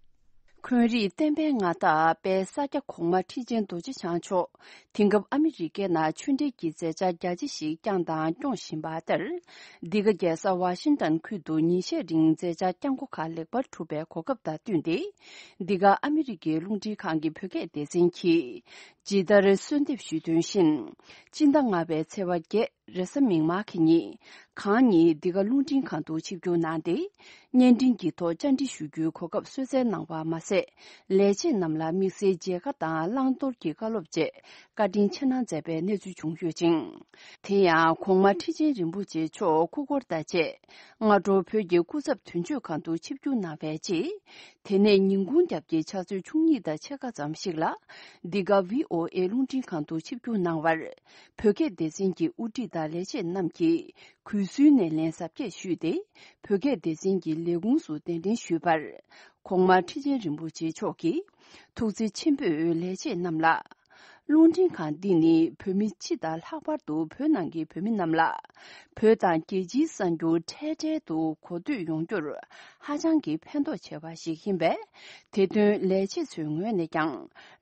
འཁོན་རིགས་བསྟན་པའི་མངའ་བདག་དཔལ་ས་སྐྱ་གོང་མ་ཁྲི་ཆེན་རྡོ་རྗེ་འཆང་མཆོག་དེང་སྐབས་ཨ་མི་རི་ཀའི་ནང་ཆོས་འབྲེལ་གྱི་མཛད་འཆར་རྒྱ་ཆེ་ཞིག་བསྐྱངས་དང་སྐྱོང་བཞིན་པ་ལྟར། འདི་ག་རྒྱལ་ས་ཝ་ཤིང་ཏན་ཁུལ་དུ་ཉིན་ཤས་རིང་མཛད་འཆར་བསྐྱངས་སྒོ་ཁག་ལེགས་པར་གྲུབ་པའི་གོ་སྐབས་དང་བསྟུན་ཏེ། འདི་ག་ཨ་མི་རི་ཀའི་རླུང་འཕྲིན་ཁང་གི་བོད་སྐད་སྡེ་ཚན་གྱིས་ཇི་ལྟར་གསོལ་འདེབས་ཞུས་དོན་བཞིན། སྤྱི་ཟླ་ལྔ་པའི་ཚེས་པ་བརྒྱད། རེས་གཟའ་མིག་དམར་གྱི་ཉིན། གང་ཉིད་འདི་ག་རླུང་འཕྲིན་ཁང་དུ་ཆིབས་བསྒྱུར་གནང་སྟེ། བརྙན་འཕྲིན་གྱི་ཐོག་བཅར་འདྲི་ཞུ་རྒྱུའི་གོ་སྐབས་གསོལ་སྩལ་གནང་བ་མ་ཟད། ལས་བྱེད་རྣམས་ལ་དམིགས་བསལ་མཇལ་ཁ་དང་བླང་དོར་གྱི་བཀའ་སློབ་བཅས་བཀའ་དྲིན་ཆེ་གནང་མཛད་པའི་གནས་ཚུལ་བྱུང་ཡོད་ཅིང་། དེ་ཡང་གོང་མ་ཁྲི་ཆེན་རིན་པོ་ཆེ་མཆོག་སྐུ་འཁོར་དང་བཅས། སྔ་དྲོ་བོད་ཀྱི་སྐུ་ཚབ་དོན་གཅོད་ཁང་དུ་ཆིབས་བསྒྱུར་གནང་བའི་རྗེས། དེ་ནས་ཉིན་གུང་རྒྱབ་ཀྱི་ཕྱག་ཚོད་བཅུ་གཉིས་དང་ཕྱེད་ཀ་ཙམ་ཞིག་ལ། འདི་ག་བྷི་ཨོ་ཨེ་རླུང་འཕྲིན་ཁང་དུ་ཆིབས་བསྒྱུར་གནང་བར། བོད་སྐད་སྡེ་ཚན་གྱི་དབུ་ཁྲིད་དང་ལས་བྱེད་རྣམས་ཀྱིས་གུས་བསུའི་སྣེ་ལེན་གཟབ་རྒྱས་ཞུས་ཏེ། བོད་སྐད་སྡེ་ཚན་གྱི་ལས་ཁུངས་སུ་གདན་འདྲེན་ཞུས་པར། གོང་མ་ཁྲི་ཆེན་རིན་པོ་ཆེ་མཆོག་གིས། ཐུགས་བརྩེ་ཆེན་པོས་ལས་བྱེད་རྣམས་ལ། རླུང་འཕྲིན་ཁང་འདི་ནི་བོད་མི་སྤྱི་དང་ལྷག་པར་དུ་བོད་ནང་གི་བོད་མི་རྣམས་ལ་བོད་དང་རྒྱལ་སྤྱིའི་གསར་འགྱུར་འཕྲལ་འཕྲལ་དུ་གོ་ཐོས་ཡོང་རྒྱུར་ཧ་ཅང་གི་ཕན་ཐོགས་ཆེ་བ་ཞིག་ཡིན་པས། དེ་དོན་ལས་བྱེད་ཚོའི་ངོས་ནས་ཀྱང་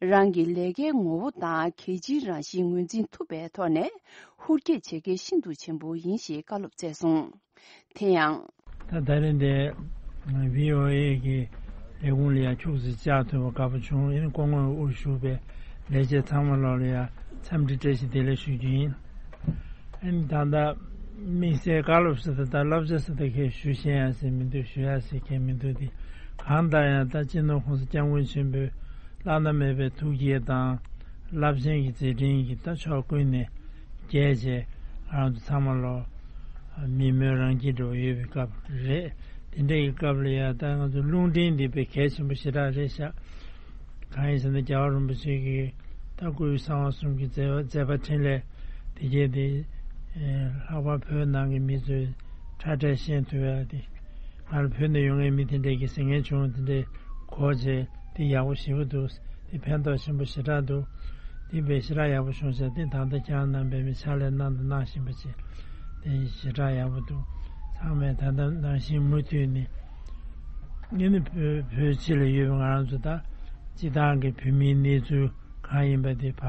རང་གི་ལས་ཀའི་ངོ་བོ་དང་གལ་ཆེའི་རང་བཞིན་ངོས་འཛིན་ཐུབ་པའི་ཐོག་ནས་ཧུར་སྐྱེད་བྱེད་གལ་ཤིན་ཏུ་ཆེན་པོ་ཡིན་ཞེས་བཀའ་སློབ་སྩལ་སོང་། དེ་ཡང་། ད་ད་རིང་འདིར་བྷི་ཨོ་ཨེ་གི་ལས་ཁུངས་ལ་ཡང་ཁྱུག་ཙམ་བཅར་ཐུབ་པ་དགའ་པོ་བྱུང་། ཨེ་ནི་སྐུ་ངོ་དབུ་བཞུགས་པའི་ལས་བྱེད་ཚང་མ་ལོག་ལ་ཡང་འཚམས་འདྲི་བཀྲ་ཤིས་བདེ་ལེགས་ཞུ་རྒྱུ་ཡིན། ཨེ་ནི་ད་ལྟ་དམིགས་བསལ་བཀའ་སློབ་ཟེར་ད་ད་བསླབ་བྱ་ཟེར་ད་ཁས་ཞུ་ཤེས་ཡ་ཟེར་མི་འདུག་ཞུ་ཡ་ཟེར་མཁན་མི་འདུག་དེ་གང་ལྟར་ཡང་ད་སྤྱི་ནོར་༸གོང་ས་༸སྐྱབས་མགོན་ཆེན་པོའི་བླ་ན་མེད་པའི་ཐུགས་བསྐྱེད་དང་རླབས་ཆེན་གྱི་མཛད་འཕྲིན་གྱི་ད་ཕྱོགས་ཀུན་ནས་རྒྱས་བྱས་ང་རང་ཚོ་ཚང་མ་ལོ་མི་མོས་རང་སྐྱིད་འདྲ་བོ་ཡོད་པའི་སྐབས་རེད། དེ་འདྲ་ཡི་སྐབས་ལ་ཡ་ད་ང་ཚོ་རླུང་འཕྲིན་འདི་དཔེ་གལ་ཆེན་པོ་ཞེ་དྲག་རེད་ཤག་གང་ཡིན་ཟེར་ན་རྒྱལ་བ་རིན་པོ་ཆེ་གིས་ད་སྐུའི་གསང་བ་གསུམ་གྱི་མཛད་པ་མཛད་པ་འཕྲིན་ལས་དེ་རྗེས་དེ་ལྷག་པར་བོད་ནང་གི་མི་ཚོས་ཁྲ་ཁྲ་ཤེས་ཐུབ་ཡ་དེ་ང་ལ་བོད་ནས་ཡོང་མཁན་མི་དེ་འདྲས་ཀྱིས་ཟེར་མཁན་བྱུང་། དེ་འདྲས་གོ་བྱས་དེ་ཡག་པོ་ཞེ་པོ་འདུག་དེ་ཕན་ཐོགས་ཆེན་པོ་ཞེ་དྲག་འདུག་དེ་དཔེ་ཞེ་དྲག་ཡག་པོ་བྱུང་ཤག་དེ་ད་ལྟ་ཁྱེད་རང་རྣམ་པས་མི་ཕྱག་ལས་གནང་དང་གནང་བཞིན་པ་ཅིག་དེ་ཞེ་དྲག་ཡག་པོ་འདུག་ཚང་མས་ད་ལྟ་ནང་བཞིན་མུ་མཐུད་ནས་ངས་ནི་བོད་བོད་ཕྱི་ལ་ཡོད་པའི་ང་རང་ཚོ་ད་སྤྱི་བཏང་གི་བོད་མིའི་གནས་ཚུལ་གང་ཡིན་པ་དེ་ཕ་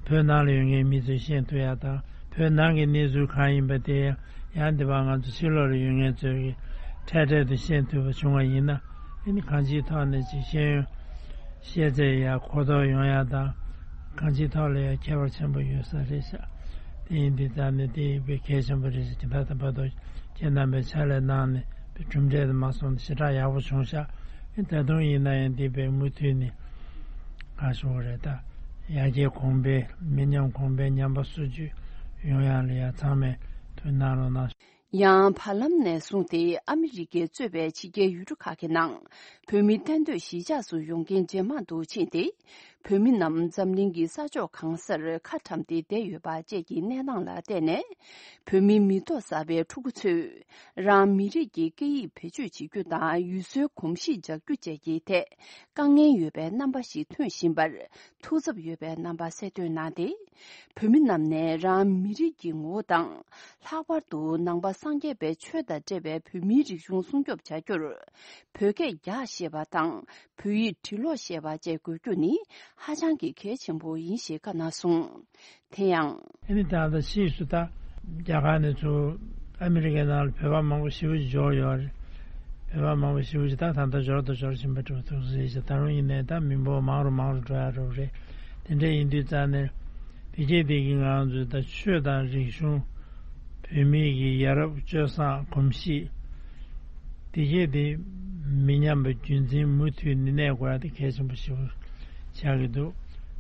བོད་ནང་ལ་ཡོད་མཁན་མི་ཚོས་ཤེས་ཐུབ་ཡ་དང་བོད་ནང་གི་གནས་ཚུལ་གང་ཡིན་པ་དེ་ཡང་དེ་བ་ང་ཚོ་ཕྱི་ལོགས་ལ་ཡོད་མཁན་ཚོས་ཀྱི་འཕྲལ་འཕྲལ་དུ་ཤེས་ཐུབ་པ་བྱུང་བ་ཡིན་ན་ཨེ་ནི་གང་ཅིའི་ཐོག་ནས་ཅིག་ཤེས་ཡོན་ཤེས་ཚད་ཡ་གོ་རྟོགས་ཡོང་ཡ་དང་གང་ཅིའི་ཐོག་ལ་ཡ་ཁྱད་པར་ཆེན་པོ་ཡོད་ས་རེད་ཤག་དེ་ཡིན་དུས་ཙང་ནས་དེ་དཔེ་གལ་ཆེན་པོ་རེད་ཤག་དེ་ད་ལྟ་བར་དུ་ཁྱེད་རྣམ་པས་ཕྱག་ལས་གནང་ནས་དཔེ་གྲུབ་འབྲས་དུ་མ་སོང་ནས་ཞེ་དྲག་ཡག་པོ་བྱུང་ཤག་ཨེ་ད་དུང་ཡིན་ན་ཡང་དེ་དཔེ་མུ་མཐུད་ནས་གང་ཞུ་བ་རེད་ད་ཡར་རྒྱས་གོང་འཕེལ་མི་ཉམས་གོང་འཕེལ་ཉམས་པ་སོར་ཆུད་ཡོང་ཡ་ལ་ཡ་ཚང་མས་ཐུགས་གནང་རོགས་གནང་། ཡང་བར་ལམ་ནས་བཟུང་སྟེ་ཨ་མི་རི་ཀས་གཙོས་པའི་ཕྱི་རྒྱལ་ཡུལ་གྲུ་ཁག་གི་ནང་བོད་མི་གཏན་སྡོད་གཞིས་ཆགས་སུ་ཡོང་མཁན་ཇེ་མང་དུ་ཕྱིན་ཏེ། བོད་མི་རྣམས་འཛམ་གླིང་གི་ས་ཕྱོགས་གང་སར་ཁ་བཀྲམ་སྟེ་བསྡད་ཡོད་པ་བཅས་ཀྱི་གནས་སྟངས་ལ་བལྟས་ནས། བོད་མི་མི་ཐོག་གསར་པའི་ཕྲུ་གུ་ཚོས་རང་མི་རིགས་ཀྱི་སྐད་ཡིག་བེད་སྤྱོད་བྱེད་རྒྱུ་དང་ཡུལ་སྲོལ་གོམས་གཤིས་འཇགས་རྒྱུ་བཅས་ཀྱི་ཐད་དཀའ་ངལ་ཡོད་པའི་རྣམ་པ་ཞིག་ཐོན་བཞིན་པར་ཐུགས་འཚབ་ཡོད་པའི་རྣམ་པ་གསལ་སྟོན་གནང་སྟེ། བོད་མི་རྣམས་ནས་རང་མི་རིགས་ཀྱི་ངོ་བོ་དང་། ལྷག་པར་དུ་ནང་པ་སངས་རྒྱས་པའི་ཆོས་དང་འབྲེལ་བའི་བོད་མིའི་རིག་གཞུང་སྲུང་སྐྱོབ་བྱ་རྒྱུར་བོད་སྐད་རྒྱག་ཤེས་པ་དང་བོད་ཡིག་འབྲི་ཀློག་ཤེས་པ་བཅས་དགོས་རྒྱུ་ནི་ཧ་ཅང་གི་གལ་ཆེན་པོ་ཡིན་ཞེས་བཀའ་གནང་སོང་། དེ་ཡང་། ཨ་ནི་ད་ལྟ་ཕྱིས་སུ་ད་རྒྱ་གར་ནས་ཚུར་ཨ་མི་རི་ཀའི་ནང་ལ་བོད་པ་མང་པོ་ཞེ་པོ་ཅིག་འབྱོར་ཡོད་རེད། བོད་པ་མང་པོ་ཞེ་པོ་ཅིག་ད་ད་ལྟ་འབྱོར་དང་འབྱོར་བཞིན་པ་འདྲ་པོ་ཐུགས་སུ་ཡིད་ཆེས། ད་རུང་ཡིན་ནའི་ད་མི་འབོར་མང་རུ་མང་རུ་འགྲོ་ཡ་འགྲོ་གི་རེད། དེ་འདྲ་ཡིན་དུས་ཙང་ནས་དེ་རྗེས་དེ་གི་ང་རང་ཚོའི་ད་ཆོས་དང་རིག་གཞུང་། བོད་མི་གི་ཡ་རབས་སྤྱོད་བཟང་གོམས་གཤིས། དེ་རྗེས་དེ་མི་ཉམས་པའི་རྒྱུན་འཛིན་མུ་མཐུད་ནས་གནས་དགོས་ཡ་དེ་གལ་ཆེན་པོ་ཞེ་པོ་ཆགས་ཀྱི་འདུག་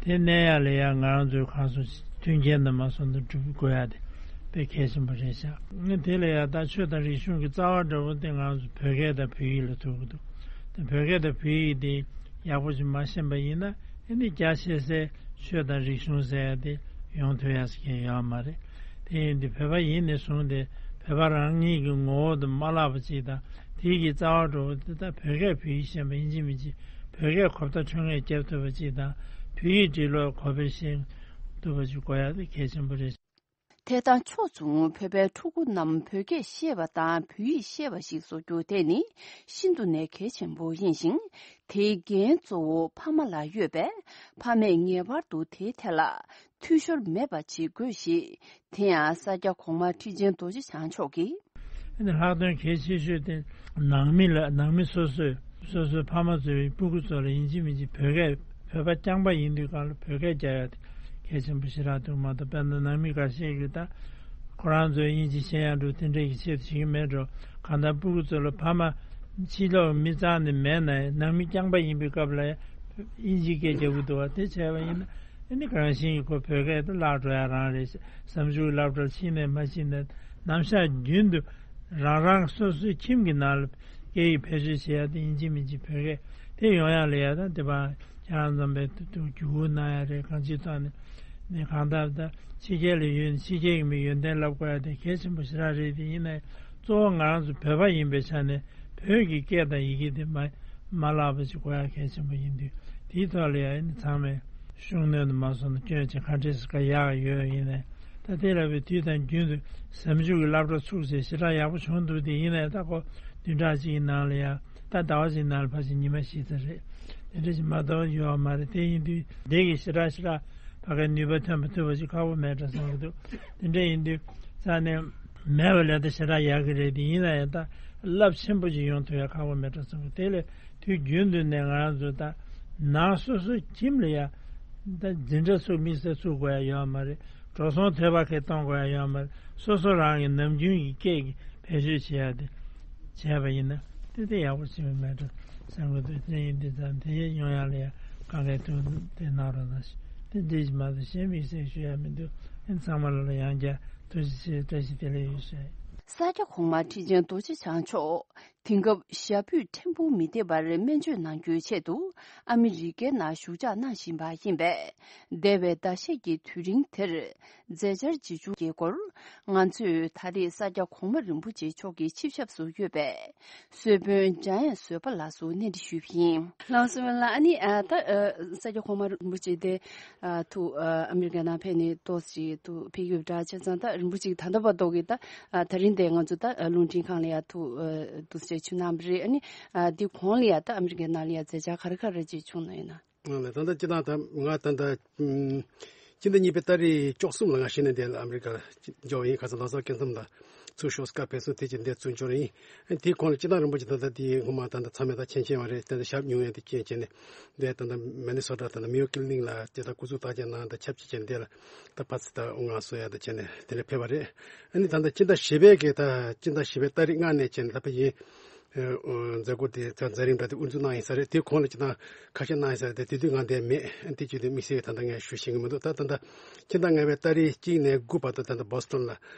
དེ་གནས་ཡ་ལ་ཡ་ང་རང་ཚོའི་གང་སོང་མཐུན་རྐྱེན་དུ་མ་སོང་དུ་སྒྲུབ་དགོས་ཡ་དེ་དཔེ་གལ་ཆེན་པོ་རེད་ཤག་ངས་དེ་ལ་ཡ་ད་ཆོས་དང་རིག་གཞུང་གི་རྩ་བ་འདྲ་པོ་དེ་ང་རང་ཚོ་བོད་སྐད་དང་བོད་ཡིག་ལ་ཐུག་གི་འདུག་དེ་བོད་སྐད་དང་བོད་ཡིག་དེ་ཡག་པོ་ཞིག་མ་ཤེས་པ་ཡིན་ན་ཨེ་ནི་རྒྱ་ཆེ་སའི་ཆོས་དང་རིག་གཞུང་ཟེར་ཡ་དེ་ཡོང་ཐུབ་ཡ་ཟེར་མཁན་ཡོད་མ་རེད། དེ་ཡིན་དུས་བོད་པ་ཡིན་ནས་བཟུང་སྟེ་བོད་པ་རང་ཉིད་ཀྱི་ངོ་བོ་དུ་མ་བརླག་པ་ཅིག་དང་དེ་གི་རྩ་བ་འགྲོ་བ་དེ་ད་བོད་སྐད་བོད་ཡིག་ཤེས་པ་ཡིན་གཅིག་མིན་གཅིག་བོད་སྐད་གོ་བརྡ་འཕྲོད་ངེས་རྒྱབ་ཐུབ་པ་ཅིག་དང་བོད་ཡིག་འབྲི་ཀློག་གོ་བདེ་ཤེས་ཐུབ་པ་ཅིག་དགོས་ཡ་དེ་གལ་ཆེན་པོ་རེད། དེ་དང་ཕྱོགས་མཚུངས་བོད་པའི་ཕྲུ་གུ་རྣམས་བོད་སྐད་ཤེས་པ་དང་བོད་ཡིག་ཤེས་པ་ཞིག་བཟོ་རྒྱུ་དེ་ནི་ཤིན་ཏུ་ནས་གལ་ཆེན་པོ་ཡིན་ཞིང་། དེའི་འགན་གཙོ་བོ་ཕ་མ་ལ་ཡོད་པས་ཕ་མས་ངེས་པར་དུ་དེའི་ཐད་ལ་འཐུས་ཤོར་མེད་པ་བྱེད་དགོས་ཞེས་དེ་ཡང་ས་སྐྱ་གོང་མ་ཁྲི་ཆེན་རྡོ་རྗེ་འཆང་མཆོག་གིས། ཨ་ནི་ལྷག་དོན་གལ་ཆེ་ཤོས་དེ་ནང་མི་ལ་ནང་མི་སོ་སོས་སོ་སོའི་ཕ་མ་ཚོའི་སྤུ་གུ་ཚོ་ལ་ཡིན་གཅིག་མིན་གཅིག་བོད་སྐད་བོད་པ་རྐྱང་པ་ཡིན་དུས་གང་ལ་བོད་སྐད་རྒྱག་ཡ་དེ་གལ་ཆེན་པོ་ཞེ་དྲག་འདུག་མ་གཏོགས་དཔེར་ན་ནང་མི་འགའ་ཤས་ཀྱིས་ད་ཁོ་རང་ཚོས་དབྱིན་ཇི་ཤེས་ཡ་འགྲོ་དེ་འདྲས་ཀྱི་ཆེད་དུ་བྱེད་ཀྱི་མེད་འགྲོ། གང་ལྟར་སྤུ་གུ་ཚོ་ལ་ཕ་མ་ཕྱི་ལོགས་མི་རྩ་ནས་མེད་ན་ནང་མི་རྐྱང་པ་ཡིན་པའི་སྐབས་ལ་དབྱིན་ཇིའི་སྐད་རྒྱག་གི་འདུག་བ། དེ་བྱས་པ་ཡིན་ན་ཨ་ནི་གང་ཞིག་གི་ཁོ་བོད་སྐད་དེ་བརླག་འགྲོ་ཡ་རང་རེད། བསམ་ཚུལ་སློབ་གྲྭར་ཕྱིན་ནས་མ་ཕྱིན་ནས་ནམ་ཞག་རྒྱུན་དུ་རང་རང་སོ་སོའི་ཁྱིམ་གྱི་ནང་ལ་སྐད་ཡིག་བེད་སྤྱོད་བྱེད་ཡ་དེ་ཡིན་གཅིག་མིན་གཅིག་བོད་སྐད་དེ་ཡོང་ཡ་ལ་ཡ་ད་དེ་བ་ཁྱེད་རང་ཚོ་བས་དུ་བརྒྱུད་སྐུར་གནང་ཡ་རེད། གང་ཅིའི་ཐོག་ནས་ནས་གང་ལྟར་ད་ཕྱི་རྒྱལ་ལ་ཡོད་ནས་ཕྱི་རྒྱལ་གྱི་མི་ཡོན་ཏན་བསླབ་དགོས་ཡ་དེ་གལ་ཆེན་པོ་ཞེ་དྲག་རེད། དེ་ཡིན་ནའི་གཙོ་བོ་ང་རང་ཚོ་བོད་པ་ཡིན་པའི་ཆ་ནས་བོད་ཀྱི་སྐད་དང་ཡི་གེ་དེ་མ་མ་བརླག་པ་ཞིག་དགོས་ཡ་གལ་ཆེན་པོ་ཡིན་དུས་དེའི་ཐོག་ལ་ཡ་ཨ་ནི་ཚང་མས་ ཤུགས་སྣོན་དུ་མ་སོང་ན་སྐྱོན་ཅིག་ག་འདྲས་སུ་ག་ཡག་ཡོད་ཡིན་ནའི། ད་དེ་ལ་བའི་དུས་དང་རྒྱུན་དུ་ཟབ་འཇུག་གི་སློབ་གྲྭ་ཚུགས་ཚེ་ཞེ་དྲག་ཡག་པོ་བྱུང་འདུག་དེ་ཡིན་ནའི་ད་ཁོ་བདུན་ཕྲག་གཅིག་གི་ནང་ལ་ཡ་ད་ཟླ་བ་གཅིག་ནང་ལ་ཕལ་ཆེར་ཉི་མ་བཞི་ཙམ་རེད། དེ་འདྲ་ཞིག་མ་གཏོགས་ཡོད་མ་རེད། དེ་ཡིན་དུས་དེ་གི་ཞེ་དྲག་ཞེ་དྲག་ཕ་གའི་ནུས་པ་ཐོན་པ་ཐུབ་པ་ཞིག་ཁག་པོ་མེད་འགྲོ་བསམ་གྱི་འདུག་དེ་འདྲ་ཡིན་དུས་རྩ་ནས་མེད་པ་ལས་ད་ཞེ་དྲག་ཡག་གི་རེད། དེ་ཡིན་ན་ཡང་ད་རླབས་ཆེན་པོ་ཞིག་ཡོང་ཐུབ་ཡ་ཁག་པོ་མེད་འགྲོ་བསམ་གྱི། དེ་ལས་དུས་རྒྱུན་དུ་ནས་ང་རང་ཚོ་ད་ནང་སོ་སོ་ཁྱིམ་ལ་ཡ་ད་འཛིན་གྲྭ་ཚུགས་དམིགས་བསལ་ཚུགས་དགོས་ཡ་ཡོད་མ་རེད། འགྲོ་སོང་དོད་པ་ཁེ་གཏོང་དགོས་ཡ་ཡོད་མ་རེད། སོ་སོ་རང་གི་ནམ་རྒྱུན་གྱི་སྐད་ཀྱི་བེད་སྤྱོད་བྱེད་ཡ་དེ་བྱས་པ་ཡིན་ན་དེ་དེ་ཡག་པོ་བྱེད་པ་མེད་འགྲོ་བསམ་གྱི་འདུག་དེ་ཡིན་དུས་ཙང་དེ་ཡས་ཡོང་ཡ་ལ་ཡ་གང་གའི་ཐུགས་དེ་གནང་རོགས་གནང་ཞུ། དེ་འདྲ་ཞིག་མ་གཏོགས་གཞན་དམིགས་བསལ་ཞུ་ཡ་མི་འདུག་ཨ་ནི་ཚང་མ་ལ་ལ་ཡང་བསྐྱར་ཐུགས་རྗེ་ཆེ་བཀྲ་ཤིས་བདེ་ལེགས་ཡོད་ཞུ། ས་སྐྱ་གོང་མ་ཁྲི་ཆེན་རྡོ་རྗེ་འཆང་མཆོག་དེང་སྐབས་ཞབས་པུས་ཕྲན་བུ་མི་བདེ་བར་སྨན་བཅོས་གནང་རྒྱུའི་ཆེད་དུ་ཨ་མི་རི་ཀའི་ནང་བཞུགས་ཞག་གནང་བཞིན་པ་ཡིན་པས། འདས་པའི་ཟླ་ཤས་ཀྱི་དུས་རིང་དེར་མཛད་འཆར་ཇི་བྱུང་གི་སྐོར། ང་ཚོས་ད་རེས་ས་སྐྱ་གོང་མ་རིན་པོ་ཆེ་མཆོག་གི་ཆིབས་ཞབས་སུ་ཡོད་པའི་གསོལ་དཔོན་འཇམ་དབྱངས་བཟོད་པ་ལགས་སུ་གནས་འདྲི་ཞུས་པ་ཡིན། ལགས་སོ། ལགས། ཨ་ནི་ཨ་ད་ཨ་ས་སྐྱ་གོང་མ་རིན་པོ་ཆེ་དེ་ཨ་ཐུགས་ཨ་ཨ་མི་རི་ཀའི་ནང་ཕེབས་ནས་ཏོག་ཙམ་ཐུགས་ཕེབས་ཡོད་པ་འདྲ། བྱས་ཙང་ད་རིན་པོ་ཆེ་ད་ལྟ་བར་དུ་གི་ད་ཨ་ད་རིང་དེ་ང་ཚོ་ད་ཨ་རླུང་འཕྲིན་ཁང་ལ་ཡ་ཐུགས་ཨ་འདུག་སེ་ཆིབས་གནང་བ་རེད། ཨ་ནི་ཨ་འདི་གོང་ལ་ཡ་ད་ཨ་མི་རི་ཀའི་ནང་ལ་ཡ་མཛད་འཆར་ག་རེ་ག་རེ་ཅིག་བྱུང་ན་ཡིན་ན། ང་ལ་ད་ལྟ་སྤྱི་བཏང་ད་ང་ད་ལྟ་ཨུམ། སྤྱི་ཟླ་གཉིས་པའི་ཏ་རིག་བཅུ་གསུམ་ལ་ང་གཞི་ནས་འདིར་ཨ་མི་རི་ཀར་འབྱོར་བ་ཡིན། ཁ་སང་ལྷ་ས་སྐྱེ་ཁམས་ལ་ཚུར་ཤོག་སྐབས་ཕེབས་སོང་། དེ་རྗེས་འདིར་ཚུར་འབྱོར་ཡིན། དེའི་གོང་ལ་སྤྱི་བཏང་རིན་པོ་ཆེ་ད་ལྟ་དེའི་སྔོན་མ་ད་ལྟ་ཚང་མས་ད་མཁྱེན་མཁྱེན་པ་རེད། ད་ལྟ་ཞབས་ཉུང་ཡང་དེ་རྐྱེན་བྱས་ནས་འདིར་ད་ལྟ་མི་ནི་སོ་ཊ་ད་ལྟ་མེ་ཡོ་ཀི་ལི་ནིག་ལ་དེ་ད་སྐུ་གཟུགས་བརྟག་དཔྱད་གནང་། ད་ཆབས་ཅིག་བྱས་ནས་འདིར་ད་ཕར་ཚུར་ད་དབུ་མངའ་གསོལ་ཡ་ད་བྱས་ནས་དེ་འདྲ་ཕེབས་པ་རེད། ཨ་ནི་ད་ལྟ་སྤྱི་ཟླ་བཞི་པའི་གི་ད་སྤྱི་ཟླ་བཞི་པའི་ཏ་རིག་ལྔ་ནས་བྱས་ནས་ད་ཕ་ཡིན། ཨ་མཛད་སྒོ་དེ་ད་མཛད་རིམ་འདྲ་དེ་དབུ་འཛུགས་གནང་ཡིན་ས་རེད། དེ་གོང་ལ་སྤྱི་བཏང་ཁ་ཤས་གནང་ཡིན་ས་རེད། དེ་དེ་དུས་ང་འདིར་མེད། དེ་བྱས་དུས་དམིགས་བསལ་གྱི་ད་ལྟ་ངས་ཞུ་ཤེས་ཀྱི་མི་འདུག་ད་ད་ལྟ་སྤྱི་ཟླ་ལྔ་པའི་ཏ་རིག་གཅིག་ནས་དགུ་བར་དུ་ད་ལྟ་བྷོ་སི་ཊོན་ལ་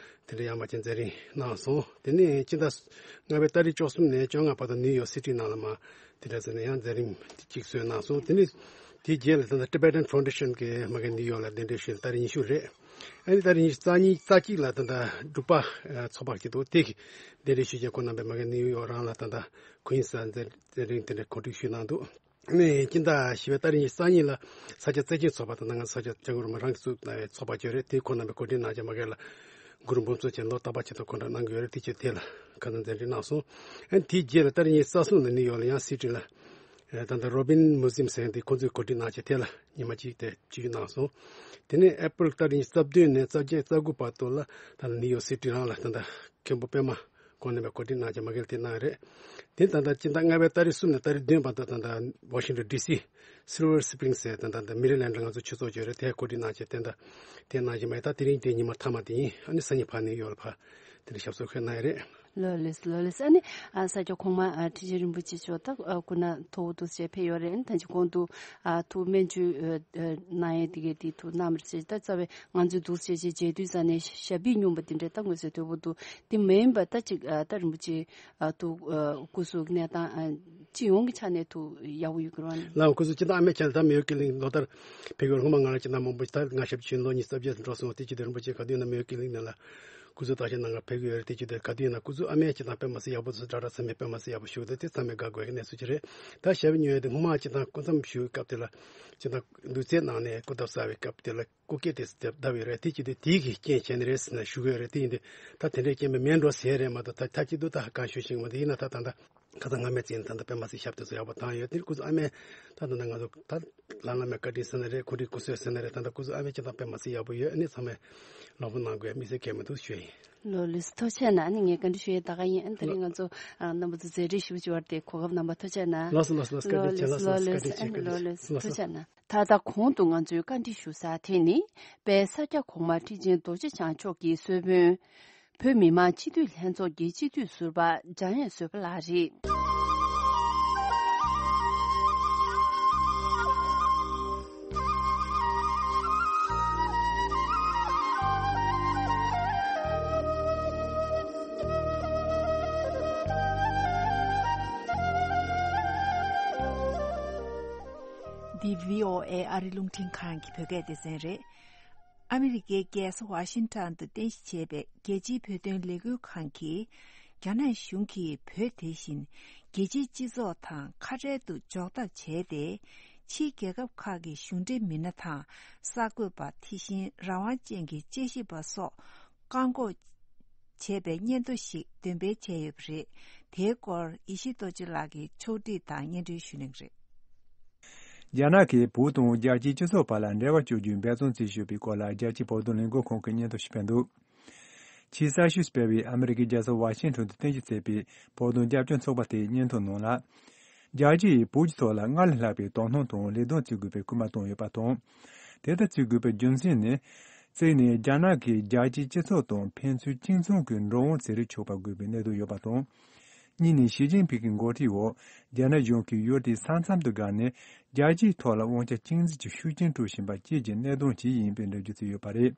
དེ་འདྲ་ཡང་མ་བྱས་མཛད་རིམ་གནང་སོང་། དེ་ནས་སྤྱི་ཟླ་ལྔ་པའི་ཏ་རིག་བཅུ་གསུམ་ནས་བཅོ་ལྔ་བར་དུ་ནིའུ་ཡོག་སི་ཊི་ནང་ལ་མ་དེ་འདྲ་ཟེར་ནས་ཡང་མཛད་རིམ་གཅིག་སྲོལ་གནང་སོང་། དེ་ནས་དེའི་རྗེས་ལ་ད་ལྟ་Tibetan Foundation གི་མ་གི་ནིའུ་ཡོག་ལ་གདན་འདྲེན་ཞུས་ནས་ཏ་རིག་ཉི་ཤུ་རེད། ཨ་ནི་ཏ་རིག་ཉི་ཤུ་རྩ་གཉིས་རྩ་གཅིག་ལ་ད་ལྟ་འབྲུག་པ་ཚོགས་པ་ཅིག་འདུག་དེ་གི་གདན་འདྲེན་ཞུས་རྗེས་ཁོང་རྣམ་པས་མ་གི་ནིའུ་ཡོག་རང་ལ་ད་ལྟ་ཁོ་ཡིན་ས་མཛད་རིམ་དེ་འདྲ་གོ་སྒྲིག་ཞུས་གནང་འདུག་ཨ་ནི་སྤྱི་ཟླ་བཞི་པའི་ཏ་རིག་ཉི་ཤུ་རྩ་གཉིས་ལ་ས་སྐྱ་བརྩེ་ཆེན་ཚོགས་པ་དང་ནང་ས་སྐྱ་སྐྱབས་མགོན་རིན་པོ་ཆེ་རང་གིས་བཙུགས་གནང་བའི་ཚོགས་པ་ཅིག་ཡོད་རེད། དེ་ཁོང་རྣམ་པས་གོ་སྒྲིག་གནང་བྱས་མ་གི་ལ་གུ་རུ་འབུམ་ཚོགས་ཆེན་ལོ་རྟག་པར་ཆེད་དུ་གོ་སྒྲིག་གནང་གི་ཡོད་རེད། དེ་ཅིག་དེ་ལ་ཁ་སང་མཛད་རིམ་གནང་སོང་། ཨ་ནི་དེའི་རྗེས་ལ་ཏ་རིག་ཉི་ཤུ་རྩ་གསུམ་ལ་ནིའུ་ཡོག་ལ་ཡང་སི་ཊི་ལ་ད་ལྟ་རོ་བིན་མུ་ཛིམ་ཟེར་དེ་ཁོང་ཚོས་གོ་སྒྲིག་གནང་བྱས་དེ་ལ་ཉི་མ་གཅིག་དེ་ཅིག་གནང་སོང་། དེ་ནས་ཨེ་པིལ་ཏ་རིག་ཉི་ཤུ་རྩ་བདུན་ནས་རྩ་བརྒྱད་རྩ་དགུ་བར་དུ་ལ་ད་ལྟ་ནིའུ་ཡོག་སི་ཊི་རང་ལ་ད་ལྟ་མཁན་པོ་པད་མ་ཁོང་རྣམ་པས་གོ་སྒྲིག་གནང་བྱས་མ་གི་ལ་དེ་གནང་རེད། དེ་ད་ལྟ་སྤྱི་ཟླ་ལྔ་པའི་ཏ་རིག་གསུམ་ནས་ཏ་རིག་བདུན་བར་དུ་ད་ལྟ་ཝ་ཤིང་ཊོན་ཌི་སི་སིལ་ཝར་སི་པིང་ཟེར་ད་ལྟ་མེ་རི་ལེན་ཌ་ལ་ང་ཚོ་ཆོས་ཚོགས་ཅིག་ཡོད་རེད། དེ་གོ་སྒྲིག་གནང་བྱས་དེ་ད་དེ་གནང་བྱས་མ་ཡིན། ད་དེ་རིང་དེ་ཉི་མ་མཐའ་མ་དེ་ཡིན། ཨ་ནི་སང་ཉིན་ཕར་ནིའུ་ཡོག་ལ་ཕར་དེ་འདྲ་ཞབས་སོར་འཁོད་གནང་ཡ་རེད། ལགས་ལགས་ལགས་ལགས། ཨ་ནི་ཨ་ས་སྐྱ་གོང་མ་ཨ་ཁྲི་ཆེན་རིན་པོ་ཆེ་མཆོག་ད་ཨ་སྐུ་ན་མཐོ་བོ་འདུག་སེ་ཕེབས་ཡོད་རེད། ཨ་ནི་ད་ཅི་གོང་དུ་ཨ་ཐུགས་སྨན་བཅོས་ཨ་ཨ་གནང་ཡས་དེ་གས་དེ་ཐུགས་གནང་བར་བྱས། ད་རྩ་བའི་ང་ཚོའི་འདུག་སེ་བྱས་བྱས་མཇལ་དུས་ཙ་ནས་ཞབས་པུས་སྙོམས་པ་དེ་འདྲ་ད་མངོན་གསལ་དོད་པོ་འདུག་དེ་མ་ཡིན་པ་ད་ཅིག་ཨ་ད་རིན་པོ་ཆེ་ཨ་ཐུགས་ཨ་སྐུ་གཟུགས་གནས་སྟངས་ཨ་སྤྱི་ཡོངས་ཀྱི་ཆ་ནས་ཐུགས་ཡག་པོ་ཡོད་ཀྱི་རེད་བ། ལགས་སྐུ་གཟུགས་སྤྱི་བཏང་ཨ་མའི་ཆ་ནས་ད་མེ་ཡོ་ཀི་ལིང་ལོ་ལྟར་ཕེབས་ཀྱི་ཡོད་རེད། སྔོན་མ་ང་ལ་སྤྱི་བཏང་མང་པོ་ད་ང་ཞབས་ཕྱི་ལོ་ཉི་ཤུ་རྩ་བརྒྱད་འགྲོ་སོང་། དེ་ཅི་དེ་རིན་པོ་ཆེ་ག་དུས་ཡིན་ན་མེ་ཡོ་ཀི་ལིང་ནང་ལ་སྐུ་གཟུགས་བརྟག་དཔྱད་གནང་ག་ཕེབས་ཀྱི་ཡོད་རེད། དེ་ཅི་དེ་ག་དུས་ཡིན་ན་སྐུ་གཟུགས་ཨ་མའི་སྤྱི་བཏང་དཔེ་མ་སྲིད་ཡག་པོ་འདུག་ཟེར་དྲག་དྲག་ཟེར་མས། དཔེ་མ་སྲིད་ཡག་པོ་ཞུ་གི་འདུག་དེ་ཚང་མས་དགའ་དགོས་ཀྱི་གནས་ཚུལ་ཅིག་རེད། ད་ཞབས་ཉོས་ཏེ་སྔོན་མ་སྤྱི་བཏང་སྐུ་མཚམས་བཞུགས་སྐབས་དེ་ལ་སྤྱི་བཏང་ལུས་རྩལ་ནང་ནས་སྐུ་འདབ་གསར་བའི་སྐབས་དེ་ལ་སྐུ་སྐེ་དེ་བརྡབ་ཡོད་རེད། དེ་ཅི་དེ་དེའི་གི་རྐྱེན་བྱས་ནས་རེད་ཟེར་ནས་ཞུ་གི་ཡོད་རེད། དེ་ཡིན་དུས་ད་དེ་འདྲའི་རྐྱེན་པས་མིན་འགྲོ་ཟེར་རེད་མ་གཏོགས་ད་ཐབས་ཅི་འདུག་ད་གང་ཞུ་ཤེས་ཀྱི་མ་འདུག་ཡིན་ན་ད་ད་ལྟ་ཁ་སང་སྔ་མའི་རྩིས་ནས་ད་ལྟ་དཔེ་མ་སྲིད་ཞབས་དེ་ཚོ་ཡག་པོ་བཏང་ཡོད། དེ་སྐུ་གཟུགས་ཨ་མས་ད་ད་ལྟ་ང་ཚོ་ད་ལམ་ལམ་མས་བཀའ་དྲིན་ཟེར་ན་རེད། གོ་སྒྲིག་སྐུ་གཟུགས་ཟེར་ན་རེད། ད་ལྟ་སྐུ་གཟུགས་ཨ་མའི་སྤྱི་བཏང་དཔེ་མ་སྲིད་ཡག་པོ་ཡོད། ཨ་ནི་ཚང་མས་ལམ་ལྷོང་གནང་དགོས་དམིགས་བསལ་གང་ཡང་མི་འདུག་ཞུ་ཡ་ཡིན། ལགས་ལགས་སོ། ཐུགས་རྗེ་གནང་། ཨ་ནི་ངས་བཀའ་འདྲི་ཞུ་ཡས་ད་ག་ཡིན། ཨ་ནི་དེ་རིང་ང་ཚོ་ཨ་རྣམ་པ་ཚོ་མཛད་རིམ་ཞུ་བྱེད་པར་དེ་གོ་སྐབས་གནང་བར་ཐུགས་རྗེ་གནང་། ལགས་སོ་ལགས་སོ་ལགས་སོ། བཀའ་དྲིན་ཆེ། ལགས་སོ་ལགས་སོ། ལགས་སོ་བཀའ་དྲིན་ཆེ། ཨ་ནི་བཀའ་དྲིན་ལགས་ཆེ། ལགས་སོ་ལགས་སོ། ཐུགས་རྗེ་གནང་། ཐུགས་རྗེ་གནང་། ད་ལྟ་གོང་དུ་ང་ཚོས་བཀའ་འདྲི་ཞུ་ས་དེ་ནི་དཔལ་ས་སྐྱ་གོང་མ་ཁྲི་ཆེན་རྡོ་རྗེ་འཆང་མཆོག་གིས་གསོལ་དཔོན་བོད་མི་མང་སྤྱི་འཐུས་ལྷན་ཚོགས་ཀྱི་སྤྱི་འཐུས་ཟུར་པ་འཇམ་དབྱངས་བཟོད་པ་ལགས་རེད། འདི་བྷི་ཨོ་ཨེ་ཨ་རི་རླུང་འཕྲིན་ཁང་གི་བོད་སྐད་སྡེ་ཚན་རེད། ཨ་མི་རི་ཀའི་རྒྱལ་ས་ཝ་ཤིང་ཊོན་དུ་རྟེན་གཞི་བྱས་པའི་རྒྱལ་སྤྱིའི་བོད་དོན་ལས་འགུལ་ཁང་གིས། རྒྱ་ནག་གཞུང་གིས་བོད་དེ་བཞིན་རྒྱལ་སྤྱིའི་སྤྱི་ཚོགས་དང་ཁ་བྲལ་དུ་འཇོག་ཐབས་བྱས་ཏེ། ཕྱིའི་རྒྱལ་ཁབ་ཁག་གི་གཞུང་འབྲེལ་མི་སྣ་དང་གསར་འགོད་པ། དེ་བཞིན་རང་དབང་ཅན་གྱི་དཔྱད་ཞིབ་པ་སོགས་བཀག་འགོག་བྱས་པའི་སྙན་ཐོ་ཞིག་འདོན་སྤེལ་བྱས་ཡོད་པ་རེད། དེའི་སྐོར་ཡེ་ཤེས་རྡོ་རྗེ་ལགས་ཀྱིས་ཕྱོགས་སྒྲིག་དང་སྙན་སྒྲོན་ཞུ་གནང་གི་རེད། རྒྱ་ནག་གིས་བོད་དང་རྒྱལ་སྤྱིའི་སྤྱི་ཚོགས་བར་ལ་འབྲེལ་བ་གཅོད་རྒྱུའི་འབད་བརྩོན་བྱེད་བཞིན་པའི་སྐོར་ལ། རྒྱལ་སྤྱིའི་བོད་དོན་ལས་འགུལ་ཁང་གིས་སྙན་ཐོ་ཞིག་སྤེལ་འདུག་ཕྱིའི་གསར་ཤོག་སྤེལ་བའི་ཨ་མི་རི་ཀའི་རྒྱལ་ས་ཝ་ཤིང་ཊོན་དུ་རྟེན་གཞི་བྱས་པའི་བོད་དོན་རྒྱབ་སྐྱོར་ཚོགས་པ་དེའི་སྙན་ཐོ་ནང་ལ། རྒྱལ་སྤྱི་ཡིས་བོད་ཀྱི་ཐོག་ལ་སྔར་ལས་ལྷག་པའི་དོ་སྣང་དང་ལས་དོན་བྱེད་དགོས་པའི་སྐུལ་མ་བཏང་ཡོད་པ་དང་། དེ་ལྟར་བྱེད་དགོས་པའི་རྒྱུ་མཚན་ནི། གཅིག་ནས། རྒྱ་ནག་གིས་རྒྱལ་སྤྱིའི་སྤྱི་ཚོགས་དང་ཕན་ཚུན་གཅིག་མཚུངས་ཀྱི་འགྲོ་འོང་བྱེད་རིན་ཆོག་པ་དགོས་པའི་གནད་དོན་ཡོད་པ་དང་། གཉིས་ནས། ཞི་ཅིན་ཕིང་གི་འགོ་ཁྲིད་འོག་རྒྱ་ནག་གཞུང་གིས་ཡུལ་དེའི་ས་མཚམས་དུ་བསྒང་ནས་རྒྱལ་སྤྱིའི་ཐོག་ལ་དབང་ཆ་གཅིག་འཛིན་གྱི་ཤུགས་རྐྱེན་སྤྲོད་བཞིན་པ་བཅས་ཀྱི་གནད་དོན་བཅས་ཡིན་པའི་འགྲེལ་བརྗོད་བྱས་ཡོད་པ་རེད།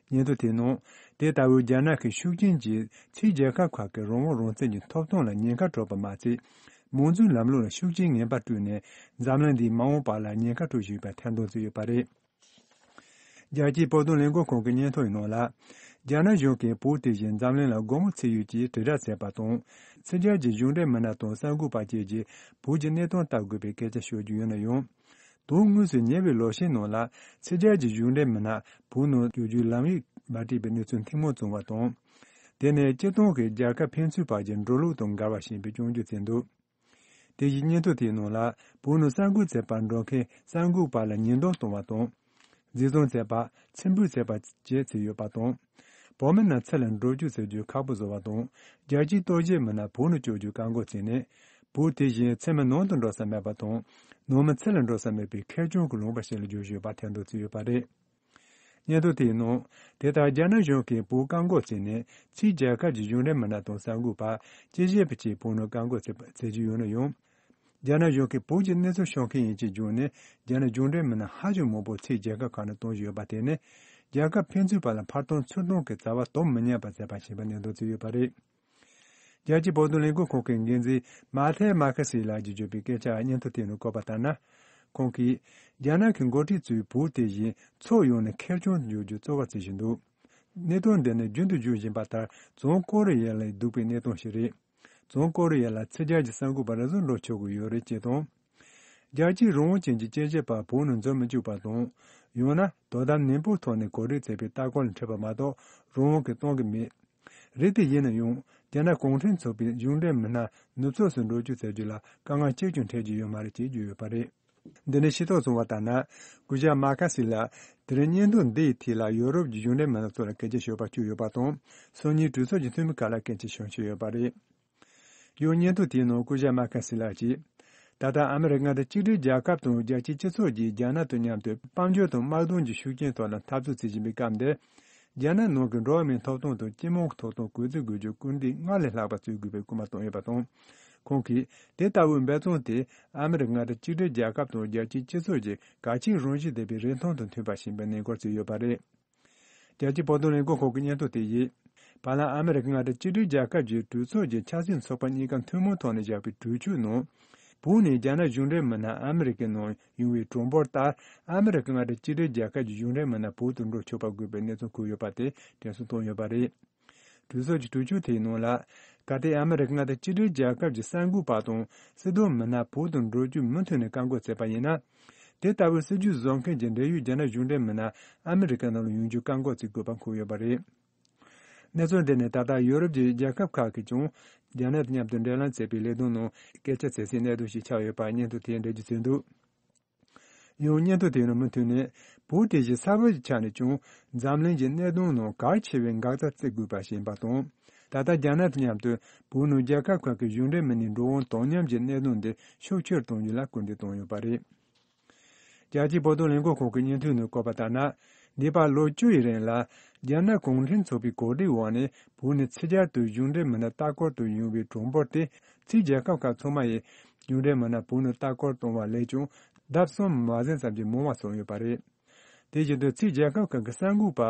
སྙན་ཐོ་དེའི་ནང་། དེ་ལྟ་བུའི་རྒྱ་ནག་གི་ཤུགས་རྐྱེན་གྱིས་ཕྱིའི་རྒྱལ་ཁབ་ཁག་གི་རང་དབང་རང་བཙན་གྱི་ཐོབ་ཐང་ལ་ཉེན་ཁ་སྤྲོད་པ་མ་ཟད། མང་གཙོའི་ལམ་ལུགས་ལ་ཤུགས་རྐྱེན་ངན་པ་སྤྲོད་ནས། འཛམ་གླིང་འདིའི་མ་འོངས་པ་ལ་ཉེན་ཁ་སྤྲོད་བཞིན་པའི་ཐེར་འདོན་བྱས་ཡོད་པ་རེད། རྒྱལ་སྤྱིའི་བོད་དོན་ལས་འགུལ་ཁང་གི་སྙན་ཐོའི་ནང་ལ། རྒྱ་ནག་གཞུང་གིས་བོད་དེ་བཞིན་འཛམ་གླིང་ལ་སྒོ་མོ་ཕྱེ་ཡུལ་གྱི་དྲིལ་བསྒྲགས་བྱས་པ་དང་། ཕྱི་རྒྱལ་གྱི་གཞུང་འབྲེལ་མི་སྣ་དང་གསར་འགོད་པ་བཅས་ཀྱིས་བོད་ཀྱི་གནད་དོན་ལྟ་དགོས་པའི་སྐད་ཆ་ཤོད་ཀྱི་ཡོད་ན་ཡང་། དོན་དངོས་སུ་ཉེ་བའི་ལོ་ཤས་ནང་ལ་ཕྱི་རྒྱལ་གྱི་གཞུང་འབྲེལ་མི་སྣ་བོད་ནང་བསྐྱོད་རྒྱུའི་ལམ་ཡིག་མ་སྤྲད་པའི་གནས་ཚུལ་ཐེངས་མང་བྱུང་བ་དང་། དེ་ནས་སྤྱིར་བཏང་གི་རྒྱལ་ཁབ་ཕན་ཚུན་བར་གྱི་འགྲོ་ལུགས་དང་འགལ་བ་ཞིག་ཡིན་པའི་སྐྱོན་བརྗོད་བྱས་འདུག་དེ་བཞིན་སྙན་ཐོ་དེའི་ནང་ལ། བོད་ནང་གསར་འགོད་བྱས་པར་འགྲོ་མཁན་གསར་འགོད་པ་ལ་ཉེས་འདོན་གཏོང་བ་དང་། འཛིན་བཟུང་བྱས་པ། ཕྱིར་འབུད་བྱས་པ་བཅས་བྱས་ཡོད་པ་དང་། བོད་མི་རྣམས་ཕྱི་ལ་འགྲོ་སྐྱོད་བྱེད་རྒྱུ་ཁག་པོ་བཟོ་བ་དང་། རྒྱལ་སྤྱིའི་ལྟོ་བཅད་མི་སྣ་བོད་ནང་བསྐྱོད་རྒྱུ་བཀག་འགོག་བྱས་ནས། བོད་དེ་བཞིན་ཕྱི་མི་ནང་དུ་འགྲོ་ས་མེད་པ་དང་། ནང་མི་ཕྱི་ལ་འགྲོ་ས་མེད་པའི་ཁེར་རྐྱང་གི་ལུང་པ་ཞིག་ལ་བསྒྱུར་བཞིན་ཡོད་པ་ཐེར་འདོན་བྱས་ཡོད་པ་རེད། སྙན་ཐོ་དེའི་ནང་། དེ་ལྟར་རྒྱ་ནག་གཞུང་གིས་བོད་བཀག་འགོག་བྱས་ནས། ཕྱིའི་རྒྱལ་ཁབ་ཀྱི་གཞུང་འབྲེལ་མི་སྣ་དང་གསར་འགོད་པ། དཔྱད་ཞིབ་པ་བཅས་བོད་ནང་བཀག་འགོག་བྱས་པ་བྱེད་ཀྱི་ཡོད་ན་ཡང་། རྒྱ་ནག་གཞུང་གིས་བོད་ཀྱི་གནས་ཚུལ་ཤོད་མཁན་ཡིན་ཞེས་བརྗོད་ནས། རྒྱ་ནག་གཞུང་འབྲེལ་མི་སྣ་ཧ་ཅང་མང་པོ་ཕྱིའི་རྒྱལ་ཁབ་ཁག་ནང་གཏོང་བཞིན་ཡོད་པ་དེ་ནི། རྒྱལ་ཁབ་ཕན་ཚུན་བར་ལ་ཕར་གཏོང་ཚུར་གཏོང་གི་བྱ་བ་སྡོམ་མི་ཉན་པ་བྱས་པ་ཞིག་ཡིན་པ་གནས་དོན་བརྩིས་ཡོད་པ་རེད། རྒྱལ་སྤྱིའི་བོད་དོན་ལས་འགུལ་ཁང་གི་འགན་འཛིན་མཱ་ཐེ་མཱ་ཁ་སི་ལགས་ཀྱིས་བརྗོད་པའི་སྐད་ཆར་སྙན་ཐོ་དེ་ནས་བཀོད་པ་ལྟར་ན། ཁོང་གིས། རྒྱ་ནག་གི་འགོ་ཁྲིད་ཚོས་བོད་དེ་བཞིན་ཕྱོགས་ཡོངས་ནས་ཁེར་རྐྱང་འཇོག་རྒྱུ་གཙོ་བོར་བརྩི་བཞིན་འདུག་གནད་དོན་འདི་ནི་རྒྱུན་དུ་བརྗོད་བཞིན་པ་ལྟར། བྱང་ཀོ་རི་ཡ་ལས་སྡུག་པའི་གནད་དོན་ཞིག་རེད། བྱང་ཀོ་རི་ཡ་ལ་ཕྱི་རྒྱལ་གྱི་གསར་འགོད་པ་རེ་ཟུང་འགྲོ་ཆོག་གི་ཡོད་རེད་ཅེས་དང་། རྒྱལ་སྤྱིའི་རང་དབང་ཅན་གྱི་དཔྱད་ཞིབ་པ་བོད་ནང་འཛུལ་མི་བཅུག་པ་དང་། ཡང་ན་དོ་དམ་ནན་པོའི་ཐོག་ནས་གོ་སྒྲིག་བྱས་པའི་ལྟ་སྐོར་ལ་འཁྲིད་པ་མ་གཏོགས་རང་དབང་གིས་གཏོང་གི་མེད། རེད་དེ་ཡིན་ན་ཡང་རྒྱ་ནག་གུང་ཁྲན་ཚོགས་པའི་གཞུང་འབྲེལ་མི་སྣ་ནུབ་ཕྱོགས་སུ་འགྲོ་སྐྱོད་བྱ་རྒྱུ་ལ་དཀའ་ངལ་གཅིག་ཀྱང་འཕྲད་ཀྱི་ཡོད་མ་རེད་ཅེས་བརྗོད་ཡོད་པ་རེད། འདི་ནས་ཤེས་རྟོགས་བྱུང་བ་ལྟར་ན། སྐུ་ཞབས་མཱ་ཁ་སི་ལགས་དེ་རིང་སྙན་ཐོ་འདི་ཡི་ཐད་ལ་ཡོ་རོབ་ཀྱི་གཞུང་འབྲེལ་མི་སྣ་ཚོ་ལ་སྐད་ཆ་ཤོད་པར་བསྐྱོད་ཡོད་པ་དང་། སང་ཉིན་གྲོས་ཚོགས་ཀྱི་འཐུས་མི་ཁག་ལ་སྐད་ཆ་ཤོད་འཆར་ཡོད་པ་རེད། ཡང་སྙན་ཐོ་དེའི་ནང་སྐུ་ཞབས་མཱ་ཁ་སི་ལགས་ཀྱིས། ད་ལྟ་ཨ་མི་རི་ཀ་མངའ་སྡེ་གཅིག་སྒྲིལ་རྒྱལ་ཁབ་དང་རྒྱལ་སྤྱིའི་སྤྱི་ཚོགས་ཀྱིས་རྒྱ་ནག་དང་མཉམ་དུ་དཔལ་འབྱོར་དང་དམག་དོན་གྱི་ཤུགས་རྐྱེན་ཐོག་ལ་འཐབ་རྩོད་བྱེད་བཞིན་པའི་སྐབས་འདིར། རྒྱ་ནག་ནང་གི་འགྲོ་བ་མིའི་ཐོབ་ཐང་དང་སྤྱི་དམངས་ཀྱི་ཐོབ་ཐང་གོང་འཕེལ་དགོས་རྒྱུར་སྐུལ་འདེད་སྔར་ལས་ལྷག་པ་བྱེད་དགོས་པའི་སྐུལ་མ་བཏང་ཡོད་པ་དང་། ཁོང་གིས་དེ་ལྟ་བུའི་འབད་བརྩོན་དེ་ཨ་མི་རི་ཀ་མངའ་སྡེ་གཅིག་སྒྲིལ་རྒྱལ་ཁབ་དང་རྒྱལ་སྤྱིའི་སྤྱི་ཚོགས་ཀྱི་གལ་ཆེའི་རང་བཞིན་ལྡན་པའི་རིན་ཐང་དང་མཐུན་པ་ཞིག་ཡིན་པའི་ནན་སྐུལ་བྱས་ཡོད་པ་རེད། རྒྱལ་སྤྱིའི་བོད་དོན་ལས་འགུལ་ཁང་གི་སྙན་ཐོ་དེ་ཡིས། བར་ལམ་ཨ་མི་རི་ཀ་མངའ་སྡེ་གཅིག་སྒྲིལ་རྒྱལ་ཁབ་ཀྱི་གྲོས་ཚོགས་ཀྱི་ཆབ་སྲིད་ཚོགས་པ་གཉིས་ཀ་ཐུན་མོང་ཐོག་ནས་བཞག་པའི་གྲོས་ཆོད་ནང་། བོད་ནས་རྒྱ་ནག་གཞུང་འབྲེལ་མི་སྣ་ཨ་མི་རི་ཀའི་ནང་ཡོང་བའི་གྲངས་འབོར་ལྟར། ཨ་མི་རི་ཀ་མངའ་སྡེ་གཅིག་སྒྲིལ་རྒྱལ་ཁབ་ཀྱི་གཞུང་འབྲེལ་མི་སྣ་བོད་དུ་འགྲོ་ཆོག་པ་དགོས་པའི་གནས་ཚུལ་འཁོད་ཡོད་པ་དེ་དྲན་གསོ་བཏང་ཡོད་པ་རེད། གྲོས་ཚོགས་ཀྱི་གྲོས་ཆོད་དེའི་ནང་ལ། གལ་ཏེ་ཨ་མི་རི་ཀ་མངའ་སྡེ་གཅིག་སྒྲིལ་རྒྱལ་ཁབ་ཀྱི་གསར་འགོད་པ་དང་སྲིད་དོན་མི་སྣ་བོད་དུ་འགྲོ་རྒྱུ་མུ་མཐུད་ནས་བཀག་འགོག་བྱས་པ་ཡིན་ན། དེ་ལྟ་བུའི་སྲིད་ཇུས་བཟོ་མཁན་གྱི་འབྲེལ་ཡོད་རྒྱ་ནག་གཞུང་འབྲེལ་མི་སྣ་ཨ་མི་རི་ཀ་ནང་ལ་ཡོང་རྒྱུ་བཀག་འགོག་བྱེད་དགོས་པ་འཁོད་ཡོད་པ་རེད། གནས་ཚུལ་འདི་ནི་ད་ལྟ་ཡོ་རོབ་ཀྱི་རྒྱལ་ཁབ་ཁག་གིས་ཀྱང་རྒྱ་ནག་དང་མཉམ་དུ་འབྲེལ་ལམ་བྱེད་པའི་ལས་དོན་ནང་སྐད་ཆ་བྱེད་སའི་གནད་དོན་ཞིག་ཆགས་ཡོད་པར་སྙན་ཐོ་དེས་འགྲེལ་བརྗོད་བྱས་འདུག་ཡང་སྙན་ཐོ་དེ་ནང་མུ་མཐུད་ནས། བོད་དེ་བཞིན་ས་བབ་ཀྱི་ཆ་ནས་ཀྱང་འཛམ་གླིང་གི་གནད་དོན་ནང་གལ་ཆེ་བའི་འགག་རྩ་བརྩི་དགོས་པ་ཞིག་ཡིན་པ་དང་། ད་ལྟ་རྒྱ་ནག་དང་མཉམ་དུ་བོད་ནང་རྒྱལ་ཁབ་ཁག་གི་གཞུང་འབྲེལ་མི་སྣའི་འགྲོ་འོང་དོ་མཉམ་གྱི་གནད་དོན་འདི་ཤུགས་ཆེར་གཏོང་རྒྱུ་ལ་སྐུལ་འདེད་བཏང་ཡོད་པ་རེད། རྒྱལ་སྤྱིའི་བོད་དོན་ལས་འགུལ་ཁང་གི་སྙན་ཐོའི་ནང་བཀོད་པ་ལྟར་ན། འདས་པའི་ལོ་བཅུ་ཡི་རིང་ལ། རྒྱ་ནག་གུང་ཁྲན་ཚོགས་པའི་གོ་སྒྲིག་འོག་ནས་བོད་ནས་ཕྱི་རྒྱལ་དུ་གཞུང་འབྲེལ་མི་སྣ་ལྟ་སྐོར་དུ་ཡོང་བའི་གྲངས་འབོར་དེ། ཕྱིའི་རྒྱལ་ཁབ་ཁག་ཚང་མ་ཡིས་གཞུང་འབྲེལ་མི་སྣ་བོད་ནང་ལྟ་སྐོར་གཏོང་བ་ལས་ཀྱང་ལྡབ་གསུམ་མ་ཟིན་ཙམ་གྱིས་མང་བ་སོང་ཡོད་པ་རེད། དེ་བཞིན་དུ་ཕྱིའི་རྒྱལ་ཁབ་ཁག་གི་གསར་འགོད་པ་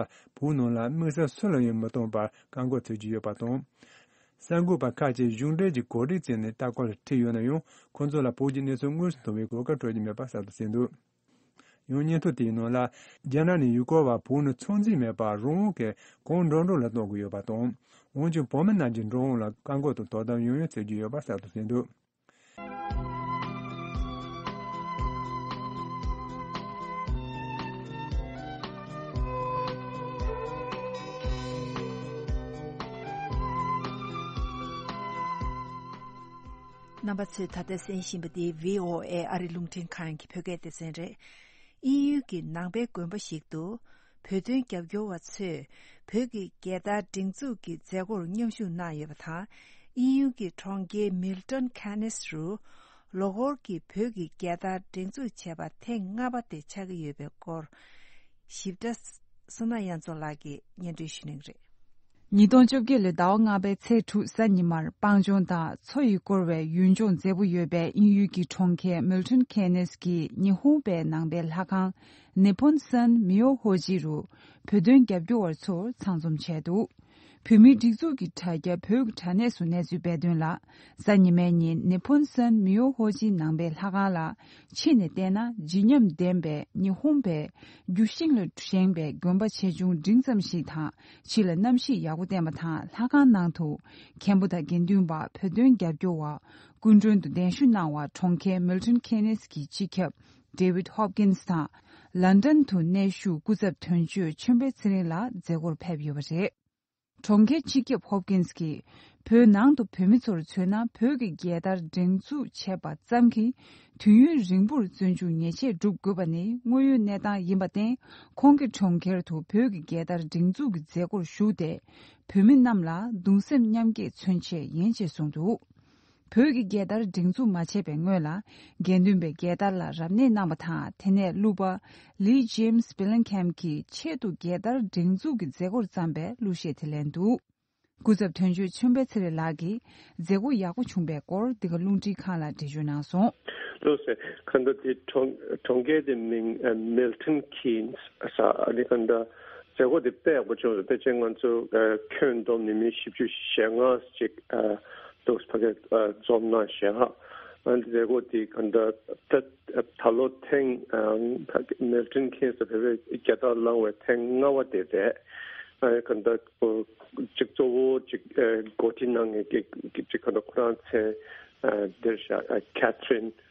བོད་ནང་ལ་དམིགས་བསལ་སུ་ལ་ཡང་མི་གཏོང་བར་བཀག་འགོག་བྱེད་ཀྱི་ཡོད་པ་དང་། གསར་འགོད་པ་ཁག་ཅིག་གཞུང་འབྲེལ་གྱི་གོ་སྒྲིག་བྱས་ནས་ལྟ་སྐོར་ལ་ཁྲིད་ཡོད་ན་ཡང་། ཁོང་ཚོ་ལ་བོད་ཀྱི་གནས་ཚུལ་དངོས་སུ་མཐོང་བའི་གོ་སྐབས་སྤྲོད་ཀྱི་མེད་པ་གསལ་དུ་གསལ་འདུག་ཡང་སྙན་ཐོ་དེའི་ནང་ལ། རྒྱ་ནག་ནས་ཡུལ་སྐོར་བ་བོད་ནང་ཚོད་འཛིན་མེད་པར་རང་དབང་གིས་གང་འགྲོ་འགྲོ་ལ་གཏོང་གི་ཡོད་པ་དང་། འོན་ཀྱང་བོད་མི་རྣམས་ཀྱི་འགྲོ་འོང་ལ་བཀག་འགོག་དང་དོ་དམ་ཡང་ཡང་བྱེད་ཀྱི་ཡོད་པ་གསལ་དུ་གསལ་འདུག་རྣམ་པ་ཚོས་ད་ལྟ་གསན་བཞིན་པ་འདི་བྷི་ཨོ་ཨེ་ཨ་རི་རླུང་འཕྲིན་ཁང་གི་བོད་སྐད་སྡེ་ཚན་རེད། དབྱིན་ཡུལ་གྱི་ནང་པའི་དགོན་པ་ཞིག་ཏུ་བོད་དོན་རྒྱབ་སྐྱོར་བ་ཚོས་བོད་ཀྱི་རྒྱལ་དར་སྒྲེང་འཛུགས་ཀྱི་མཛད་སྒོར་མཉམ་ཞུགས་གནང་ཡོད་པ་དང་། དབྱིན་ཡུལ་གྱི་གྲོང་ཁྱེར་མིལ་ཊོན་ཁེ་ནེས་རུ་ལོ་འཁོར་གྱི་བོད་ཀྱི་རྒྱལ་དར་སྒྲེང་འཛུགས་བྱས་པ་ཐེངས་ལྔ་པ་དེ་ཆགས་ཀྱི་ཡོད་པའི་སྐོར་ཞིབ་ཕྲ་བསོད་ནམས་དབྱངས་མཚོ་ལགས་ཀྱིས་སྙན་སྒྲོན་ཞུ་གནང་གི་རེད། ཉིས་སྟོང་བཅོ་བརྒྱད་ལོའི་ཟླ་བ་ལྔ་པའི་ཚེས་དྲུག་གཟའ་ཉི་མར་སྤང་ལྗོངས་དང་མཚོ་ཡིས་བསྐོར་བའི་ཡུལ་ལྗོངས་མཛེས་པོ་ཡོད་པའི་དབྱིན་ཡུལ་གྱི་གྲོང་ཁྱེར་མིལ་ཊོན་ཁེ་ནེས་ཀྱི་ཉི་ཧོང་པའི་ནང་པའི་ལྷ་ཁང་ནི་ཕོན་སན་མིའོ་ཧོ་ཇི་རུ་བོད་དོན་རྒྱབ་སྐྱོར་བ་ཚོ་ཚང་འཛོམས་བྱས་འདུག་བོད་མིའི་སྒྲིག་འཛུགས་ཀྱི་དྲ་རྒྱ་བོད་ཀྱི་དྲ་གནས་སུ་གནས་ཚུལ་སྤེལ་དོན་ལ། གཟའ་ཉི་མའི་ཉིན་ནི་ཕོན་སན་མིའོ་ཧོ་ཇི་ནང་པའི་ལྷ་ཁང་ལ་ཕྱི་ནས་བལྟས་ན་བརྗིད་ཉམས་ལྡན་པའི་ཉི་ཧོང་པའི་རྒྱུ་ཤིང་ལ་བཞེངས་པའི་དགོན་པ་ཆེ་ཆུང་འབྲིང་ཙམ་ཞིག་དང་། ཕྱི་ལ་གནམ་གཤིས་ཡག་པོ་བསྟན་པ་དང་། ལྷ་ཁང་ནང་དུ་མཁན་པོ་དང་དགེ་འདུན་པ་བོད་དོན་རྒྱབ་སྐྱོར་བ་སྐུ་མགྲོན་དུ་གདན་ཞུ་གནང་བར་གྲོང་ཁྱེར་མིལ་ཊོན་ཁེ་ནེས་ཀྱི་སྤྱི་ཁྱབ་ཌེ་ཝིད་ཧོབ་ཀིན་སི་དང་། ལན་ཌན་དུ་གནས་བཞུགས་སྐུ་ཚབ་དོན་གཅོད་ཆོས་འཕེལ་ཚེ་རིང་ལགས་མཛད་སྒོར་ཕེབས་ཡོད་པ་རེད། གྲོང་ཁྱེར་སྤྱི་ཁྱབ་ཧོབ་ཀིན་སི་གིས། བོད་ནང་དུ་བོད་མི་ཚོར་མཚོན་ན། བོད་ཀྱི་རྒྱལ་དར་སྒྲེང་འཛུགས་བྱས་པ་ཙམ་གྱིས་དུས་ཡུན་རིང་པོར་བཙོན་འཇུག་ཉེས་ཆད་སྒྲུབ་དགོས་པ་ནི་དངོས་ཡོད་གནས་སྟངས་ཡིན་པར་བརྟེན། ཁོང་གིས་གྲོང་ཁྱེར་དུ་བོད་ཀྱི་རྒྱལ་དར་སྒྲེང་འཛུགས་ཀྱི་མཛད་སྒོར་ཞུགས་ཏེ། བོད་མི་རྣམས་ལ་གདུང་སེམས་མཉམ་སྐྱེད་མཚོན་ཆེད་ཡིན་ཅེས་གསུངས་འདུག་བོད་ཀྱི་རྒྱལ་དར་སྒྲེང་འཛུགས་མ་བྱས་པའི་སྔོན་ལ། དགེ་འདུན་པས་རྒྱལ་དར་ལ་རབ་གནས་གནང་བ་དང་། དེ་ནས་གླུ་པ་ལི་ཇེམ་སི་བྷི་ལིང་ཁེམ་གྱིས་ཆེད་དུ་རྒྱལ་དར་སྒྲེང་འཛུགས་ཀྱི་མཛད་སྒོར་བརྩམས་པའི་གླུ་གཞས་དེ་ལེན་འདུག་སྐུ་ཚབ་དོན་གཅོད་ཆོས་འཕེལ་ཚེ་རིང་ལགས་ཀྱིས་མཛད་སྒོ་ཡག་པོ་བྱུང་བའི་སྐོར་འདི་ག་རླུང་འཕྲིན་ཁང་ལ་འགྲེལ་བརྗོད་གནང་སོང་། ལགས་སོ། གང་ལྟར་དེ་གྲོང་གྲོང་ཁྱེར་དེ་མིང་མིལ་ཊོན་ཀིན་སི་ཟེར། ཨ་ནི་གང་ལྟར་མཛད་སྒོ་དེ་དཔེ་ཡག་པོ་བྱུང་སོང་། ཕལ་ཆེར་ང་ཚོ་ཁྱོན་བསྡོམས་ནས་མི་བཞི་བཅུ་ཞེ་ལྔ་ཅིག་འདུག་ཕ་གིར་འཛོམས་གནང་བྱས། ཨ་ནི་མཛད་སྒོ་དེ་གང་ལྟར་ད་ད་ལོ་ཐེངས་མིལ་ཊོན་ཀིན་སི་བོད་པའི་རྒྱལ་དར་བསླངས་པའི་ཐེངས་ལྔ་པ་དེ་རེད། ཨ་ནི་གང་ལྟར་ཅིག་གཙོ་བོ་ཅིག་འགོ་ཁྲིད་གནང་མཁན་གྱི་ཅིག་གང་ལྟར་ཁོ་རང་མཚན་འདིར་བཞག་ཁེ་ཐི་རིན་རེད།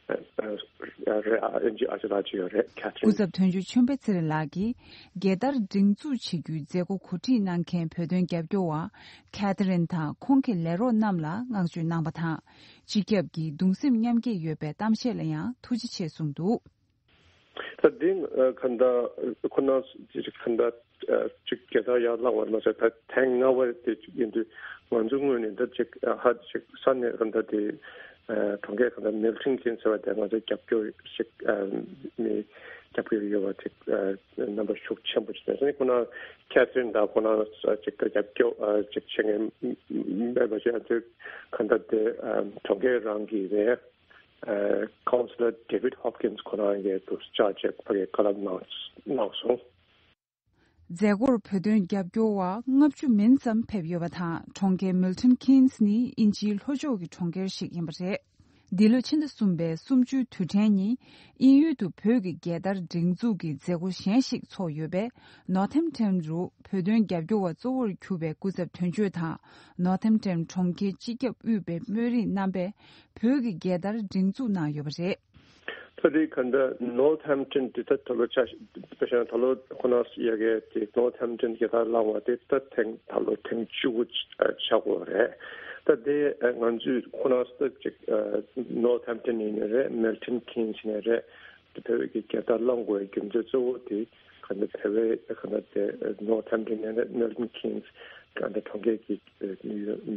ཨ་ཨེན་ཇི་ཨ་ཅེ་ལགས་ཅིག་ཡོད་རེད། ཁེ་ཐི་རིན། སྐུ་ཚབ་དོན་གཅོད་ཆོས་འཕེལ་ཚེ་རིང་ལགས་ཀྱིས་རྒྱལ་དར་སྒྲེང་འཛུགས་བྱེད་རྒྱུའི་མཛད་སྒོ་གོ་སྒྲིག་གནང་མཁན་བོད་དོན་རྒྱབ་སྐྱོར་བ་ཁེ་ཐི་རིན་དང་ཁོང་གི་ལས་རོགས་རྣམས་ལ་བསྔགས་བརྗོད་གནང་བ་དང་། སྤྱི་ཁྱབ་ཀྱི་གདུང་སེམས་མཉམ་སྐྱེད་ཡོད་པའི་གཏམ་བཤད་ལ་ཡང་ཐུགས་རྗེ་ཆེ་གསུངས་འདུག་ད་འདི་གང་ལྟར་ཁོ་ན་གང་ལྟར་ཅིག་རྒྱལ་དར་ཡར་བསླངས་པ་མ་ཟད་ད་ཐེངས་ལྔ་པ་དེ་ཅིག་ཡིན་དུས་ང་ཚོ་ངོས་ནས་ད་ཅིག་ཧ་ཅིག་ས་གནས་གང་ལྟར་དེ་གྲོང་ཁྱེར་གང་ལྟར་མིལ་ཊོན་ཀིན་སི་ཟེར་བ་དེ་ང་ཚོ་རྒྱབ་སྐྱོར་ཞིག་མི་རྒྱབ་སྐྱོར་ཡོད་པ་ཅིག་རྣམ་པ་ཤུགས་ཆེན་པོ་ཅིག་ཡོད། ཁོ་ན་ཁེ་ཐི་རིན་དང་ཁོ་ན་ཅིག་རྒྱབ་སྐྱོར་ཅིག་བྱེད་མཁན་མེད་པ་ཞིག་ཡང་དུས་གང་ལྟར་དེ་གྲོང་ཁྱེར་རང་གི་རེད། ཨ་ཁའུན་སི་ལར་ཌེ་ཝིད་ཧོབ་ཀིན་སི་ཁོ་རང་གིས་དུ་བཅར་བྱས་ཕ་གིར་བཀའ་སློབ་གནང་གནང་སོང་། མཛད་སྒོར་བོད་དོན་རྒྱབ་སྐྱོར་བ་ལྔ་བཅུ་མིན་ཙམ་ཕེབས་ཡོད་པ་དང་། གྲོང་ཁྱེར་མིལ་ཊོན་ཀིན་སི་ནི་དབྱིན་ཇིའི་ལྷོ་ཕྱོགས་ཀྱི་གྲོང་ཁྱེར་ཞིག་ཡིན་པ་རེད། འདི་ལོ་ཕྱི་ཟླ་གསུམ་པའི་གསུམ་བཅུའི་དུས་དྲན་ཉིན་དབྱིན་ཡུལ་དུ་བོད་ཀྱི་རྒྱལ་དར་སྒྲེང་འཛུགས་ཀྱི་མཛད་སྒོ་གཞན་ཞིག་ཚོགས་ཡོད་པས། ནོར་ཐེམ་ཊོན་རུ་བོད་དོན་རྒྱབ་སྐྱོར་བ་གཙོ་བོར་གྱུར་པའི་སྐུ་ཚབ་དོན་གཅོད་དང་། ནོར་ཐེམ་ཊོན་གྲོང་ཁྱེར་སྤྱི་ཁྱབ་དབུས་པའི་དམོད་རིགས་རྣམ་པས་བོད་ཀྱི་རྒྱལ་དར་སྒྲེང་འཛུགས་གནང་ཡོད་པ་རེད། ད་དེ་ག་འདྲ་ནོར་ཐེམ་ཊོན་དེ་ད་ད་ལོ་ཆ་དཔེ་བཞག་ན་ད་ལོ་ཁོ་ན་ཡ་གི་དེ་ནོར་ཐེམ་ཊོན་རྒྱལ་དར་བསླངས་པ་དེ་ད་ཐེངས་ད་ལོ་ཐེངས་བཅུ་དགུ་ཆགས་ཡོད་རེད། ད་དེ་ང་ཚོས་ཁོ་ན་ད་ཅིག་ནོར་ཐེམ་ཊོན་ཡིན་ནའི་རེད། མིལ་ཊོན་ཀིན་སི་ཡིན་ནའི་རེད། དེ་བོད་ཀྱི་རྒྱལ་དར་བསླངས་དགོས་རྒྱུ་མཚན་གཙོ་བོ་དེ་ག་འདྲ་བོད་པའི་ག་འདྲ་དེ་ནོར་ཐེམ་ཊོན་ཡིན་ནའི་མིལ་ཊོན་ཀིན་སི་ག་འདྲ་གྲོང་ཁྱེར་གྱི་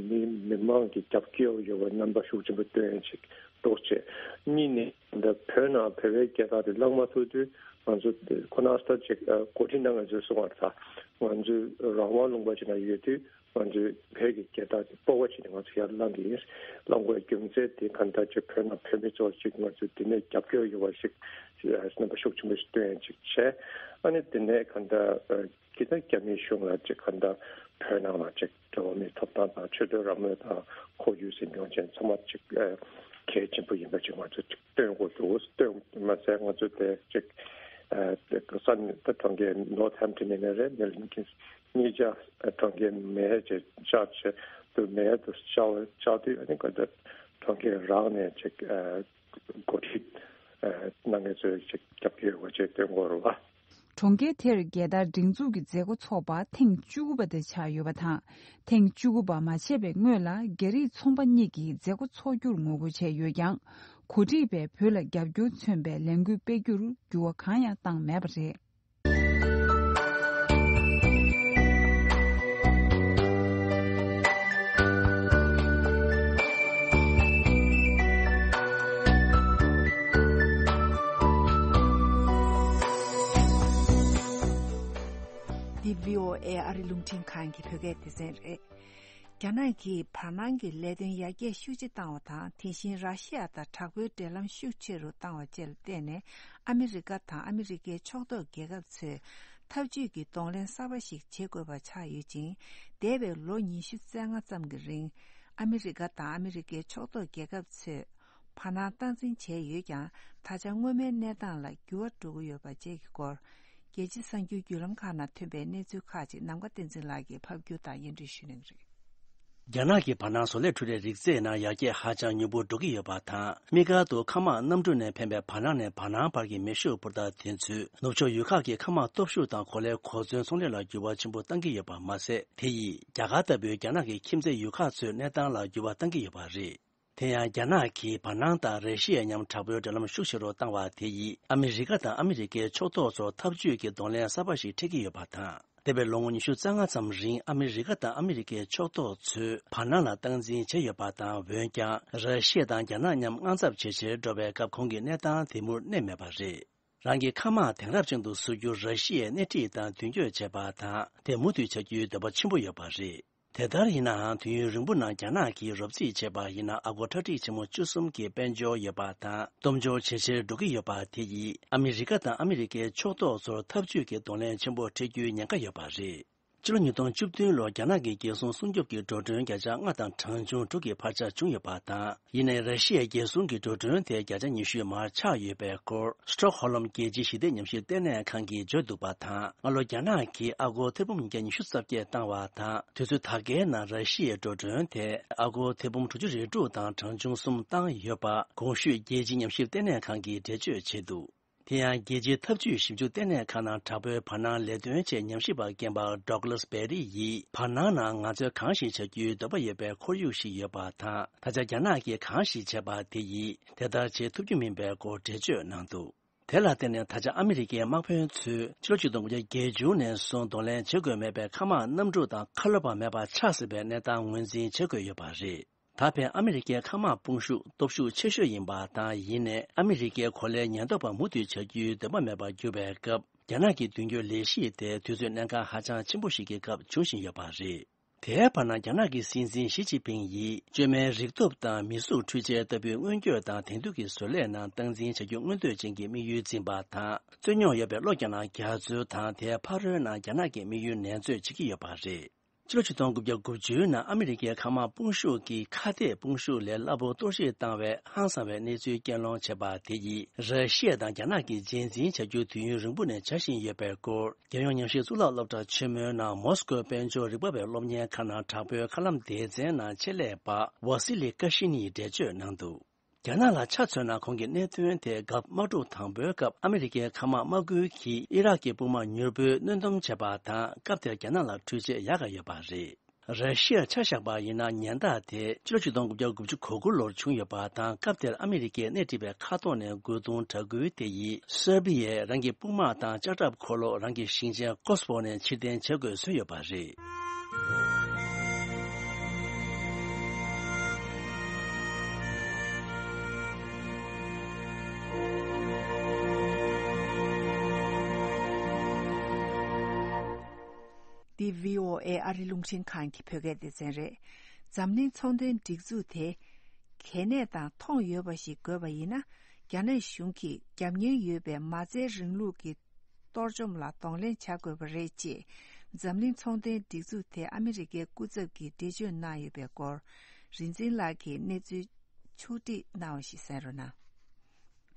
མི་མི་མང་གི་རྒྱབ་སྐྱོར་ཡོད་པའི་རྣམ་པ་ཤུགས་ཆེན་པོ་སྟོན་ཡ་ཅིག་འདུག་བྱས། གཉིས་ནས་འདི་བོད་ནང་བོད་པའི་རྒྱལ་དར་དེ་བསླངས་མ་ཐུབ་དུས་ང་ཚོ་ཁོ་ན་ལྟར་ཅིག་འགོ་ཁྲིད་ནང་ང་ཚོས་གསུངས་པ་རེད། ང་ཚོས་རང་དབང་ལུང་པ་ཅིག་ནང་ཡོད་དུས་ང་ཚོས་བོད་ཀྱི་རྒྱལ་དར་དེ་སྤོབས་པ་བྱས་ནས་ང་ཚོ་ཡར་བསླངས་ཀྱི་ཡིན། བསླངས་དགོས་རྒྱུ་མཚན་དེ་གང་ལྟར་ཅིག་བོད་ནང་བོད་མི་ཚོར་ཅིག་ང་ཚོས་དེ་ནས་རྒྱབ་སྐྱོར་ཡོད་པ་ཞིག་རྣམ་པ་ཤུགས་ཆེན་པོ་ཞིག་སྟོན་ཡ་ཅིག་བྱས། ཨ་ནི་དེ་ནས་གང་ལྟར་ཨ་ཅིག་ད་རྒྱ་མིའི་གཞུང་ལ་ཅིག་གང་ལྟར་བོད་ནང་ལ་ཅིག་འགྲོ་བ་མིའི་ཐོབ་ཐང་དང་ཆོས་དད་རང་མོས་དང་ཁོར་ཡུག་ཟིན་སྐྱོང་བཅས་ཚང་མ་ཅིག་ཨ་གལ་ཆེན་པོ་ཡིན་པ་ཅིག་ང་ཚོ་ཅིག་སྟོན་དགོས་འདུག་སྟོན་མ་ཟད་ང་ཚོ་དེ་ཅིག་ཨ་དེ་ག་ས་ནས་ད་གྲོང་ཁྱེར་ནོར་ཐེམ་ཊོན་ཡིན་ནའི་རེད། མིལ་ཊོན་ཀིན་སི་གཉིས་ཆ་ཨ་གྲོང་ཁྱེར་མེ་ཡར་ཅིག་བཅར་བྱས་འདུག་མེ་ཡར་དུ་བཅར་བ་བཅར་དུས་ཨ་ནི་ག་ད་གྲོང་ཁྱེར་རང་ནས་ཅིག་ཨ་འགོ་ཁྲིད་ཨ་གནང་མཁན་ཚོས་ཅིག་རྒྱབ་སྐྱོར་ཡོད་པ་ཅིག་སྟོན་དགོས་རེད་བ། གྲོང་ཁྱེར་དེར་རྒྱལ་དར་སྒྲེང་འཛུགས་ཀྱི་མཛད་སྒོ་འཚོགས་པ་ཐེངས་བཅུ་དགུ་པ་དེ་ཆགས་ཡོད་པ་དང་། ཐེངས་བཅུ་དགུ་པ་མ་ཆད་པའི་སྔོན་ལ་རྒྱ་རིགས་ཚོང་པ་གཉིས་ཀྱིས་མཛད་སྒོ་འཚོགས་རྒྱུར་ངོ་རྒོལ་བྱས་ཡོད་ཀྱང་། གོ་སྒྲིག་པས་བོད་ལ་རྒྱབ་སྐྱོར་མཚོན་པའི་ལས་འགུལ་སྤེལ་རྒྱུར་འགྱུར་བ་གང་ཡང་བཏང་མེད་པ་རེད། འདི་བྷི་ཨོ་ཨེ་ཨ་རི་རླུང་འཕྲིན་ཁང་གི་བོད་སྐད་སྡེ་ཚན་རེད། རྒྱ་ནག་གིས་བར་སྣང་གི་ལས་དོན་ཡར་རྒྱས་ཤུགས་ཆེ་བཏང་བ་དང་། དེ་བཞིན་ར་ཤི་ཡ་དང་དྲག་པོའི་འབྲེལ་ལམ་ཤུགས་ཆེ་རུ་བཏང་བ་བཅས་ལ་བརྟེན་ནས། ཨ་མི་རི་ཀ་དང་ཨ་མི་རི་ཀའི་ཕྱོགས་གཏོགས་རྒྱལ་ཁབ་ཚོས་འཐབ་ཇུས་ཀྱི་གདོང་ལེན་གསར་པ་ཞིག་བྱེད་དགོས་པ་ཆགས་ཡོད་ཅིང་། འདས་པའི་ལོ་ཉི་ཤུ་རྩ་ལྔ་ཙམ་གྱི་རིང་། ཨ་མི་རི་ཀ་དང་ཨ་མི་རི་ཀའི་ཕྱོགས་གཏོགས་རྒྱལ་ཁབ་ཚོས་བར་སྣང་སྟངས་འཛིན་བྱས་ཡོད་ཀྱང་། ད་ཆ་སྔོན་མའི་གནས་སྟངས་ལ་འགྱུར་བ་འགྲོ་གི་ཡོད་པ་བཅས་ཀྱི་སྐོར། རྒྱལ་སྤྱིའི་གསར་འགྱུར་བརྒྱུད་ལམ་ཁག་ནང་ཐོན་པའི་གནས་ཚུལ་ཁག་ཅིག་ནམ་མཁའ་བསྟན་འཛིན་ལགས་ཀྱིས་ཕབ་སྒྱུར་དང་སྙན་སྒྲོན་ཞུ་གནང་གི་རེད། རྒྱ་ནག་གི་བར་སྣང་བཟོ་ལས་འཕྲུལ་རིག་རིག་རྩལ་ནང་ཡར་རྒྱས་ཧ་ཅང་མྱུར་པོ་འགྲོ་གི་ཡོད་པ་དང་། དམིགས་བཀར་དུ་མཁའ་དམག་གནམ་གྲུ་ནས་འཕེན་པའི་བར་སྣང་ནས་བར་སྣང་བར་གྱི་མེ་ཤུགས་འཕུར་མདའ་དེ་ཚོས་ནུབ་ཕྱོགས་ཡུལ་ཁག་གི་མཁའ་དམག་སྟོབས་ཤུགས་དང་གོ་ལའི་གོ་མཚོན་ཚོང་ལས་ལ་འགྱུར་བ་ཆེན་པོ་གཏང་གི་ཡོད་པ་མ་ཟད། དེ་ཡིས་རྒྱ་གར་ལྟ་བུའི་རྒྱ་ནག་གི་ཁྱིམ་མཚེས་ཡུལ་ཁག་ཚོའི་གནས་སྟངས་ལ་འགྱུར་བ་གཏང་གི་ཡོད་པ་རེད། དེ་ཡང་རྒྱ་ནག་གིས་བར་སྣང་དང་ར་ཤི་ཡའི་མཉམ་དྲག་པོའི་འབྲེལ་ལམ་ཤུགས་ཆེ་རུ་བཏང་བ་དེ་ཡིས་ཨ་མི་རི་ཀ་དང་ཨ་མི་རི་ཀའི་ཕྱོགས་གཏོགས་ཚོར་འཐབ་ཇུས་ཀྱི་གདོང་ལེན་གསར་པ་ཞིག་འཕྲད་ཀྱི་ཡོད་པ་དང་། འདས་པའི་ལོ་ངོ་ཉི་ཤུ་རྩ་ལྔ་ཙམ་རིང་ཨ་མི་རི་ཀ་དང་ཨ་མི་རི་ཀའི་ཕྱོགས་གཏོགས་ཚོས་བར་སྣང་ལ་སྟངས་འཛིན་བྱས་ཡོད་པ་དང་། འོན་ཀྱང་ར་ཤི་ཡ་དང་རྒྱ་ནག་མཉམ་དངངས་འཚབ་ཇེ་ཆེར་འགྲོ་བའི་སྐབས་ཁོང་གི་གནས་སྟངས་དེ་མུར་གནས་མེད་པ་རེད། རང་གི་མཁའ་དམག་དེང་རབས་ཅན་དུ་བཟོ་རྒྱུར་ར་ཤི་ཡས་སྣེ་ཁྲིད་དང་མདུན་སྐྱོད་བྱས་པ་དང་། དེ་མུ་མཐུད་བྱ་རྒྱུའི་འདོད་པ་ཆེན་པོ་ཡོད་པ་རེད། དེ་ལྟར་ཡིན་ནའང་། དུས་ཡུན་རིང་པོ་ནང་རྒྱ་ནག་གིས་རོབ་རྩིས་བྱས་པ་ཡིན་ན། ཨ་སྒོར་ཁྲག་ཁྲིག་ཆེན་མོ་བཅུ་གསུམ་གྱི་དཔལ་འབྱོར་ཡོད་པ་དང་། སྟོབས་འབྱོར་ཇེ་ཆེར་འགྲོ་གི་ཡོད་པ་དེ་ཡིས་ཨ་མི་རི་ཀ་དང་ཨ་མི་རི་ཀའི་ཕྱོགས་གཏོགས་ཚོར་འཐབ་ཇུས་ཀྱི་གདོང་ལེན་ཆེན་པོ་འཕྲད་རྒྱུའི་ཉེན་ཁ་ཡོད་པ་རེད། ཕྱི་ལོ་ཉིས་སྟོང་བཅུ་བདུན་ལོར་རྒྱ་ནག་གི་རྒྱལ་སྲུང་སྲུང་སྐྱོབ་ཀྱི་འགྲོ་གྲོན་བརྒྱ་ཆ་ལྔ་དང་གྲངས་ཆུང་དྲུག་གི་འཕར་ཆ་བྱུང་ཡོད་པ་དང་། ཡིན་ནའི་ར་ཤི་ཡའི་རྒྱལ་སྲུང་གི་འགྲོ་གྲོན་དེ་བརྒྱ་ཆ་ཉི་ཤུའི་མར་ཆག་ཡོད་པའི་སྐོར། སི་ཊོག་ཧོ་ལམ་རྒྱལ་སྤྱིའི་ཞི་བདེ་ཉམས་ཞིབ་ལྟེ་གནས་ཁང་གིས་བརྗོད་འདུག་པ་དང་། སྔ་ལོ་རྒྱ་ནག་གིས་ཨ་སྒོར་ཐེར་འབུམ་བརྒྱ་ཉི་ཤུ་རྩ་བརྒྱད་བཏང་བ་དང་། དུས་ཚོད་ད་གའི་ནང་ར་ཤི་ཡའི་འགྲོ་གྲོན་དེ་ཨ་སྒོར་ཐེར་འབུམ་དྲུག་ཅུ་རེ་དྲུག་དང་གྲངས་ཆུང་གསུམ་བཏང་ཡོད་པ། གོང་ཞུས་རྒྱལ་སྤྱིའི་ཉམས་ཞིབ་ལྟེ་གནས་ཁང་གིས་འགྲེལ་བརྗོད་བྱས་འདུག་དེ་ཡང་རྒྱལ་སྤྱིའི་འཐབ་ཇུས་ཞིབ་འཇུག་ལྟེ་གནས་ཁང་ནང་དྲག་པོའི་བར་སྣང་ལས་དོན་ཆེད་ཉམས་ཞིབ་པ་རྒན་པ་ཌོག་ལ་སི་བེ་རི་ཡིས། བར་སྣང་ནང་ང་ཚོས་གང་ཞིག་བྱ་རྒྱུའི་འདོད་པ་ཡོད་པའི་ཁོར་ཡུག་ཞིག་ཡོད་པ་དང་། ད་ཆ་རྒྱ་ནག་གིས་གང་ཞིག་བྱས་པ་དེ་ཡིས་དེ་ལྟར་བྱེད་ཐུབ་རྒྱུ་མིན་པའི་སྐོར་འགྲེལ་བརྗོད་གནང་འདུག་དེ་ལ་བརྟེན་ནས་ད་ཆ་ཨ་མི་རི་ཀའི་དམག་དཔོན་ཚོས་ཕྱི་ལོ་ཆིག་སྟོང་དགུ་བརྒྱ་བརྒྱད་ཅུ་ནས་བཟུང་གདོང་ལེན་བྱེད་དགོས་མེད་པའི་མཁའ་དམག་གནམ་གྲུ་དང་ཁ་ལོ་པ་མེད་པ་ཆགས་སྲིད་པའི་གནས་སྟངས་ངོས་འཛིན་བྱེད་དགོས་ཡོད་པ་རེད། ད་ཕན་ཨ་མི་རི་ཀའི་མཁའ་དམག་དཔུང་ཤུགས་སྟོབས་ཤུགས་ཆེ་ཤོས་ཡིན་པ་དང་། ཡིན་ནའི་ཨ་མི་རི་ཀའི་གོ་ལའི་ཉེན་རྟོག་པ་མུ་མཐུད་བྱ་རྒྱུའི་འདོད་པ་མེད་པར་གྱུར་པའི་སྐབས། རྒྱ་ནག་གི་མདུན་སྐྱོད་ལས་གཞི་དེ་དུས་ཚོད་གནད་འགག་ཧ་ཅང་ཆེན་པོ་ཞིག་གི་སྐབས་འབྱུང་བཞིན་ཡོད་པ་རེད། དེའི་བར་ན་རྒྱ་ནག་གི་སྲིད་འཛིན་ཞི་ཅིན་ཕིང་ཡིས་བཅོས་མའི་རིག་སྟོབས་དང་མི་གཟུགས་འཕྲུལ་ཆས་ལྟ་བུའི་སྔོན་སྐྱོད་དང་དེང་དུས་ཀྱི་བཟོ་ལས་ནང་སྟངས་འཛིན་བྱ་རྒྱུ་མངོན་འདོད་ཅན་གྱི་དམིགས་ཡུལ་འཛིན་པ་དང་། རྩོད་རྙོག་ཡོད་པའི་གློག་རྒྱང་ལམ་རྒྱ་མཚོའི་དང་དེའི་ཕ་རོལ་ནང་རྒྱ་ནག་གི་དམིགས་ཡུལ་ནན་རྩོད་བྱེད་ཀྱི་ཡོད་པ་རེད། ཕྱི་ལོ་ཆིག་སྟོང་དགུ་བརྒྱ་དགུ་བཅུའི་ནང་ཨ་མི་རི་ཀའི་མཁའ་དམག་དཔུང་ཤུགས་ཀྱིས་ཁ་གཏད་དཔུང་ཤུགས་ལས་སླ་པོ་གཏོར་བཤིག་བཏང་བའི་ཧང་སང་བའི་གནས་ཚུལ་རྐྱེན་སློང་བྱས་པ་དེ་ཡིས། ར་ཤི་ཡ་དང་རྒྱ་ནག་གིས་རྗེས་འཛིན་བྱ་རྒྱུ་དུས་ཡུན་རིང་པོ་ནས་བྱ་བཞིན་ཡོད་པའི་སྐོར། རྒྱལ་ཡོངས་ཉམས་ཞིབ་གཙུག་ལག་སློབ་གྲྭ་ཆེན་མོའི་ནང་མོ་སི་ཀོའི་དཔལ་འབྱོར་རིག་པ་བའི་སློབ་གཉེར་ཁང་ནང་དྲག་པོའི་མཁའ་ལམ་སྡེ་ཚན་ནང་ཆེད་ལས་པ་ཝ་སི་ལི་ཀ་ཤི་ནིས་འགྲེལ་བརྗོད་གནང་འདུག་རྒྱ་ནག་ལ་ཆ་མཚོན་ན། ཁོང་གི་གནད་དོན་དེ་སྐབས་དམག་འཁྲུག་དང་པོའི་སྐབས་ཨ་མི་རི་ཀའི་མཁའ་དམག་དམག་ཁུལ་གྱིས་ཨི་རག་གི་དཔུང་དམག་མྱུར་པོའི་གནོན་སྡོམ་བྱས་པ་དང་། སྐབས་དེར་རྒྱ་ནག་ལ་འཕྲུལ་ཆས་ཡག་ག་ཡོད་པ་རེད། ར་ཤི་ཡར་ཆ་བཞག་པ་ཡིན་ན། ཉེན་བརྡ་དེ་ཕྱི་ལོ་ཆིག་སྟོང་དགུ་བརྒྱ་དགུ་བཅུ་གོ་དགུ་ལོར་བྱུང་ཡོད་པ་དང་། སྐབས་དེར་ཨ་མི་རི་ཀས་སྣེ་ཁྲིད་པའི་མཁའ་ཐོག་ནས་རྒོལ་རྡུང་དྲག་སྐུལ་དེ་ཡིས་སེར་བྷི་ཡས་རང་གི་དཔུང་དམག་དང་ལྕགས་ཁྲབ་འཁོར་ལོ་རང་གི་ཞིང་ཆེན་ཀོ་སི་བྷོ་ནས་ཕྱིར་འཐེན་བྱེད་དགོས་བཟོས་ཡོད་པ་རེད། འདི་བྷི་ཨོ་ཨེ་ཨ་རི་རླུང་འཕྲིན་ཁང་གི་བོད་སྐད་སྡེ་ཚན་རེད། འཛམ་གླིང་ཚོང་དོན་སྒྲིག་འཛུགས་དེ་གལ་གནད་དང་མཐོང་ཡོད་པ་ཞིག་དགོས་པ་ཡིན་ན། རྒྱ་ནག་གཞུང་གིས་རྒྱབ་གཉེར་ཡོད་པའི་མ་རྩའི་རིང་ལུགས་ཀྱི་གཏོར་བཅོམ་ལ་གདོང་ལེན་བྱ་དགོས་པ་རེད་ཅེས། འཛམ་གླིང་ཚོང་དོན་སྒྲིག་འཛུགས་དེ་ཨ་མི་རི་ཀའི་སྐུ་ཚབ་ཀྱིས་འགྲེལ་བརྗོད་གནང་ཡོད་པའི་སྐོར། རིག་འཛིན་ལགས་ཀྱིས་གནས་ཚུལ་ཕྱོགས་བསྒྲིགས་གནང་བ་ཞིག་གསན་རོགས་གནང་།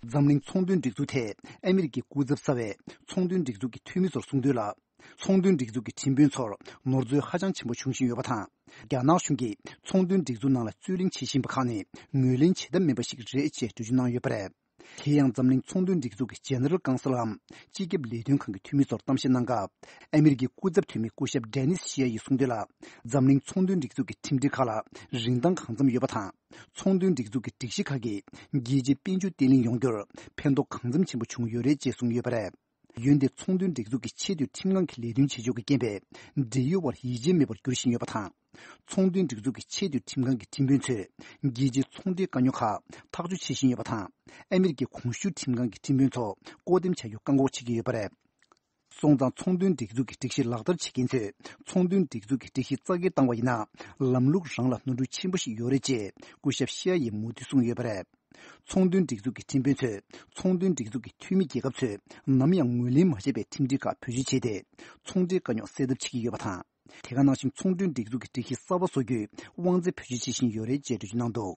འཛམ་གླིང་ཚོང་དོན་སྒྲིག་འཛུགས་དེས་ཨ་མི་རི་ཀའི་སྐུ་ཚབ་གསར་བས་ཚོང་དོན་སྒྲིག་འཛུགས་ཀྱི་འཐུས་མི་ཚོར་གསུངས་དོན་ལ། ཚོང་དོན་སྒྲིག་འཛུགས་ཀྱི་ཁྲིམས་དཔོན་ཚོར་ནོར་འཛོལ་ཧ་ཅང་ཆེན་པོ་བྱུང་བཞིན་ཡོད་པ་དང་། རྒྱ་ནག་གཞུང་གིས་ཚོང་དོན་སྒྲིག་འཛུགས་ནང་ལ་རྩོད་གླེང་བྱེད་བཞིན་པ་ཁག་ནི་ངོས་ལེན་བྱེད་ཐབས་མེད་པ་ཞིག་རེད་ཅེས་འགྲེལ་བརྗོད་གནང་ཡོད་པ་རེད། དེ་ཡང་འཛམ་གླིང་ཚོང་དོན་སྒྲིག་འཛུགས་ཀྱི་ཇེ་ནེ་རལ་ཀའུན་སིལ་འམ་སྤྱི་ཁྱབ་ལས་དོན་ཁང་གི་འཐུས་མི་ཚོར་གཏམ་བཤད་གནང་སྐབས། ཨ་མི་རི་ཀའི་སྐུ་ཚབ་འཐུས་མི་སྐུ་ཞབས་ཌེ་ནིས་ཤི་ཡ་ཡིས་གསུངས་དོན་ལ། འཛམ་གླིང་ཚོང་དོན་སྒྲིག་འཛུགས་ཀྱི་ཁྲིམས་སྒྲིག་ཁག་ལ་རིན་ཐང་གང་འཚམ་ཡོད་པ་དང་། ཚོང་དོན་སྒྲིག་འཛུགས་ཀྱི་སྒྲིག་གཞི་ཁག་གིས་རྒྱལ་སྤྱིའི་དཔལ་འབྱོར་བརྟན་ལྷིང་ཡོང་རྒྱུར་ཕན་ཐོགས་གང་འཚམ་ཆེན་པོ་བྱུང་ཡོད་རེད་ཅེས་གསུངས་ཡོད་པ་རེད། འོན་ཏེ་ཚོང་དོན་སྒྲིག་འཛུགས་ཀྱི་ཆེས་མཐོའི་ཁྲིམས་ཁང་གི་ལས་དོན་བྱེད་ཕྱོགས་ཀྱི་རྐྱེན་པས། འབྲེལ་ཡོད་བར་ཡིད་ཆེས་མེད་པར་འགྱུར་བཞིན་ཡོད་པ་དང་། ཚོང་དོན་སྒྲིག་འཛུགས་ཀྱི་ཆེས་མཐོའི་ཁྲིམས་ཁང་གི་ཁྲིམས་དཔོན་ཚོས་རྒྱལ་སྤྱིའི་ཚོང་འབྲེལ་དཀའ་རྙོག་ཁག་ཐག་གཅོད་བྱེད་བཞིན་ཡོད་པ་དང་། ཨ་མི་རི་ཀའི་གོང་ཞུས་ཁྲིམས་ཁང་གི་ཁྲིམས་དཔོན་ཚོ་བསྐོ་འདེམས་བྱ་རྒྱུ་བཀག་འགོག་བྱེད་ཀྱི་ཡོད་པ་རེད། སོང་ཙང་ཚོང་དོན་སྒྲིག་འཛུགས་ཀྱི་སྒྲིག་གཞི་ལག་བསྟར་བྱེད་མཁན་ཚོས་ཚོང་དོན་སྒྲིག་འཛུགས་ཀྱི་སྒྲིག་གཞི་རྩ་འགེངས་བཏང་བ་ཡིན་ན། ལམ་ལུགས་རང་ལ་ནོར་འཁྲུལ་ཆེན་པོ་ཞིག་ཡོད་རེད་ཅེས་སྐུ་ཞབས་ཤི་ཡ་ཡིས་མུ་མཐུད་གསུངས་ཡོད་པ་རེད། ཚོང་དོན་སྒྲིག་འཛུགས་ཀྱི་ཁྲིམས་དཔོན་ཚོས་ཚོང་དོན་སྒྲིག་འཛུགས་ཀྱི་འཐུས་མི་རྒྱལ་ཁབ་ཚོས་ནམ་ཡང་ངོས་ལེན་མ་བྱས་པའི་ཁྲིམས་སྒྲིག་ཁག་བེད་སྤྱོད་བྱས་ཏེ། ཚོང་འབྲེལ་དཀའ་རྙོག་སེལ་ཐབས་བྱེད་ཀྱི་ཡོད་པ་དང་། དེ་ག་ནང་བཞིན་ཚོང་དོན་སྒྲིག་འཛུགས་ཀྱི་སྒྲིག་གཞི་གསར་པ་བཟོ་རྒྱུའི་དབང་ཚད་བེད་སྤྱོད་བྱེད་བཞིན་ཡོད་རེད་ཅེས་འགྲེལ་བརྗོད་གནང་འདུག་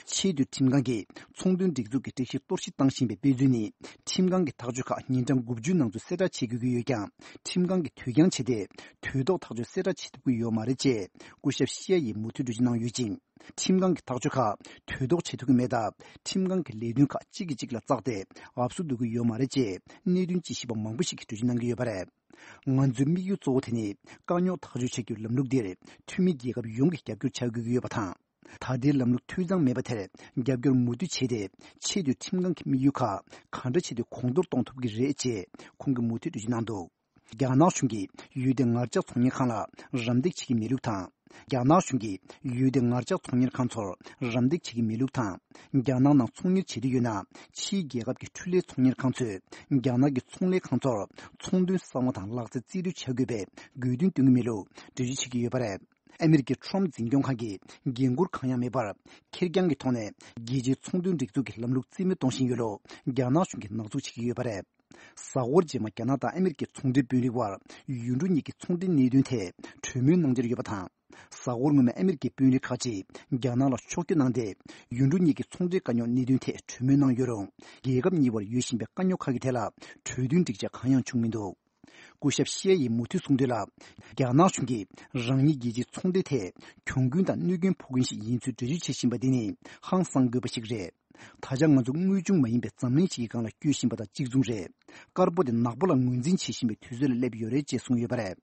ཆེས་མཐོའི་ཁྲིམས་ཁང་གིས་ཚོང་དོན་སྒྲིག་འཛུགས་ཀྱི་སྒྲིག་གཞི་གཏོར་བཤིག་བཏང་བཞིན་པའི་དཔེ་མཚོན་ནི། ཁྲིམས་ཁང་གི་ཐག་གཅོད་ཁག་ཉིན་གྲངས་དགུ་བཅུའི་ནང་ཚུད་གསལ་བསྒྲགས་བྱེད་དགོས་ཀྱི་ཡོད་ཀྱང་། ཁྲིམས་ཁང་གིས་དུས་འགྱངས་བྱས་ཏེ། དུས་ཐོག་ཐག་གཅོད་གསལ་བསྒྲགས་བྱེད་ཐུབ་ཀྱི་ཡོད་མ་རེད་ཅེས་སྐུ་ཞབས་ཤི་ཡ་ཡིས་མུ་མཐུད་འགྲེལ་བརྗོད་གནང་ཡོད་ཅིང་། ཁྲིམས་ཁང་གི་ཐག་གཅོད་ཁག་དུས་ཐོག་བྱེད་ཐུབ་ཀྱི་མེད་སྟབས། ཁྲིམས་ཁང་གི་ལས་དོན་ཁག་གཅིག་གིས་གཅིག་ལ་བཙགས་ཏེ་འུབ་སུ་འདུག་གི་ཡོད་མ་རེད་ཅེས་གནད་དོན་དཔྱད་ཞིབ་པ་མང་པོ་ཞིག་གིས་འགྲེལ་བརྗོད་གནང་གི་ཡོད་པ་རེད། ང་ཚོའི་དམིགས་ཡུལ་གཙོ་བོ་དེ་ནི། དཀའ་རྙོག་ཐག་གཅོད་བྱ་རྒྱུའི་ལམ་ལུགས་འདིར་འཐུས་མི་རྒྱལ་ཁབ་ཡོངས་ཀྱིས་རྒྱབ་སྐྱོར་བྱ་དགོས་ཀྱི་ཡོད་པ་དང་། ད་ལྟའི་ལམ་ལུགས་འཐུས་ཚང་མེད་པ་དེར་རྒྱབ་སྐྱོར་མུ་མཐུད་བྱས་ཏེ། ཆེས་མཐོའི་ཁྲིམས་ཁང་གི་དམིགས་ཡུལ་ཁག་གང་འདྲ་བྱས་ཏེ་གོང་མཐོར་གཏོང་ཐུབ་ཀྱི་རེད་ཅེས་ཁོང་གིས་མུ་མཐུད་འགྲེལ་བརྗོད་གནང་འདུག་རྒྱ་ནག་གཞུང་གིས་ཡུལ་དེའི་ངར་ལྕགས་ཚོང་གཉེར་ཁང་ལ་རམ་འདེགས་བྱེད་ཀྱི་མེད་ལུགས་དང་། རྒྱ་ནག་གཞུང་གིས་ཡུལ་དེའི་ངར་ལྕགས་ཚོང་གཉེར་ཁང་ཚོར་རམ་འདེགས་བྱེད་ཀྱི་མེད་ལུགས་དང་། རྒྱ་ནག་ནང་ཚོང་གཉེར་བྱེད་འདོད་ཡོད་ན། ཕྱིའི་རྒྱལ་ཁབ་ཀྱི་འཕྲུལ་ལས་ཚོང་གཉེར་ཁང་ཚོས་རྒྱ་ནག་གི་ཚོང་ལས་ཁང་ཚོར་ཚོང་དོན་གསང་བ་དང་ལག་རྩལ་རྩིས་སྤྲོད་བྱ་དགོས་པའི་དགོས་འདུན་བཏོན་གྱི་མེད་ལུགས་འགྲེལ་བརྗོད་བྱེད་ཀྱི་ཡོད་པ་རེད། ཨ་མི་རི་ཀའི་ཁྲོམ་འཛིན་སྐྱོང་ཁང་གིས་འགན་འཁུར་གང་ཡང་མེད་པར། ཁེར་རྐྱང་གི་ཐོག་ནས་རྒྱལ་སྤྱིའི་ཚོང་དོན་སྒྲིག་འཛུགས་ཀྱི་ལམ་ལུགས་རྩིས་མེད་གཏོང་བཞིན་ཡོད་ལུགས་རྒྱ་ནག་གཞུང་གིས་ནག་འཛུགས་བྱེད་ཀྱི་ཡོད་པ་རེད། གཟའ་འཁོར་རྗེས་མ་རྒྱ་ནག་དང་ཨ་མི་རི་ཀའི་ཚོང་འབྲེལ་དཔོན་རིགས་དབར་ཡུལ་གྲུ་གཉིས་ཀྱི་ཚོང་འབྲེལ་གནད་དོན་ཐད་གྲོས་མོལ་གནང་འཆར་ཡོད་པ་དང་། གཟའ་འཁོར་སྔོན་མ་ཨ་མི་རི་ཀའི་དཔོན་རིགས་ཁག་ཅིག་རྒྱ་ནག་ལ་ཕྱོགས་བསྐྱོད་གནང་སྟེ། ཡུལ་གྲུ་གཉིས་ཀྱི་ཚོང་འབྲེལ་དཀའ་རྙོག་གནད་དོན་ཐད་གྲོས་མོལ་གནང་ཡོད་རུང་། རྒྱལ་ཁབ་གཉིས་བར་ཡོད་བཞིན་པའི་དཀའ་རྙོག་ཁག་གི་ཐད་ལ་གྲོས་མཐུན་འགྲིག་འཆར་གང་ཡང་བྱུང་མི་འདུག་སྐུ་ཞབས་ཤི་ཡ་ཡིས་མུ་མཐུད་གསུངས་དོན་ལ། རྒྱ་ནག་གཞུང་གིས་རང་ཉིད་རྒྱལ་སྤྱིའི་ཚོང་འབྲེལ་ཐད་གྱོང་གུན་དང་གནོད་སྐྱོན་ཕོག་མཁན་ཞིག་ཡིན་ཚུལ་འགྲེལ་བརྗོད་བྱེད་བཞིན་པ་འདི་ནི་ཧང་སང་དགོས་པ་ཞིག་རེད། ད་ཆ་ང་ཚོ་དངོས་བྱུང་མ་ཡིན་པའི་འཛམ་གླིང་ཞིག་གི་སྒང་ལ་སྐྱོད་བཞིན་པ་དང་གཅིག་མཚུངས་རེད། དཀར་པོ་དེ་ནག་པོ་ལ་ངོས་འཛིན་བྱེད་བཞིན་པའི་དུས་ཚོད་ལ་སླེབས་ཡོད་རེད་ཅེས་གསུངས་ཡོད་པ་རེད།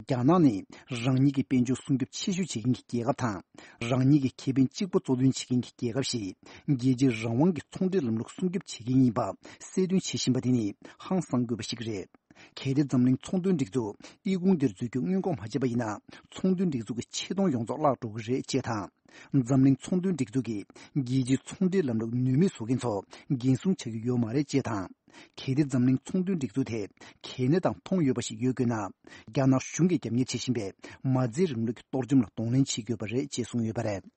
རྒྱ་ནག་ནི་རང་ཉིད་ཀྱི་དཔལ་འབྱོར་སྲུང་སྐྱོབ་ཆེ་ཤོས་བྱེད་མཁན་གྱི་རྒྱལ་ཁབ་དང་། རང་ཉིད་ཀྱི་ཁེ་ཕན་གཅིག་པུ་གཙོ་འདོན་བྱེད་མཁན་གྱི་རྒྱལ་ཁབ་ཞིག་རྒྱལ་སྤྱིའི་རང་དབང་གི་ཚོང་འབྲེལ་ལམ་ལུགས་སྲུང་སྐྱོབ་བྱེད་མཁན་ཡིན་པ་གསལ་སྟོན་བྱེད་བཞིན་པ་དེ་ནི་ཧང་སང་དགོས་པ་ཞིག་རེད། གལ་ཏེ་འཛམ་གླིང་ཚོང་དོན་སྒྲིག་འཛུགས་ཨི་ཁུང་འདིར་འཛུལ་རྒྱུ་སྔོན་འགོག་མ་བྱས་པ་ཡིན་ན། ཚོང་དོན་སྒྲིག་འཛུགས་ཀྱི་ཆེ་མཐོང་ཡོངས་རྫོགས་བརླག་འགྲོ་གི་རེད་ཅེས་དང་། འཛམ་གླིང་ཚོང་དོན་སྒྲིག་འཛུགས་ཀྱིས་རྒྱལ་སྤྱིའི་ཚོང་འབྲེལ་ལམ་ལུགས་ནུས་མེད་བཟོ་མཁན་ཚོ་འགན་སྲུང་བྱ་རྒྱུ་ཡོད་མ་རེད་ཅེས་དང་། གལ་ཏེ་འཛམ་གླིང་ཚོང་དོན་སྒྲིག་འཛུགས་དེ་གལ་གནད་དང་མཐོང་ཡོད་པ་ཞིག་ཡོད་དགོས་ན། རྒྱ་ནག་གཞུང་གིས་རྒྱབ་གཉེར་བྱེད་བཞིན་པའི་མ་རྩའི་རིང་ལུགས་ཀྱི་གཏོར་བཅོམ་ལ་གདོང་ལེན་བྱེད་དགོས་པ་རེད་ཅེས་གསུངས་ཡོད་པ་རེད།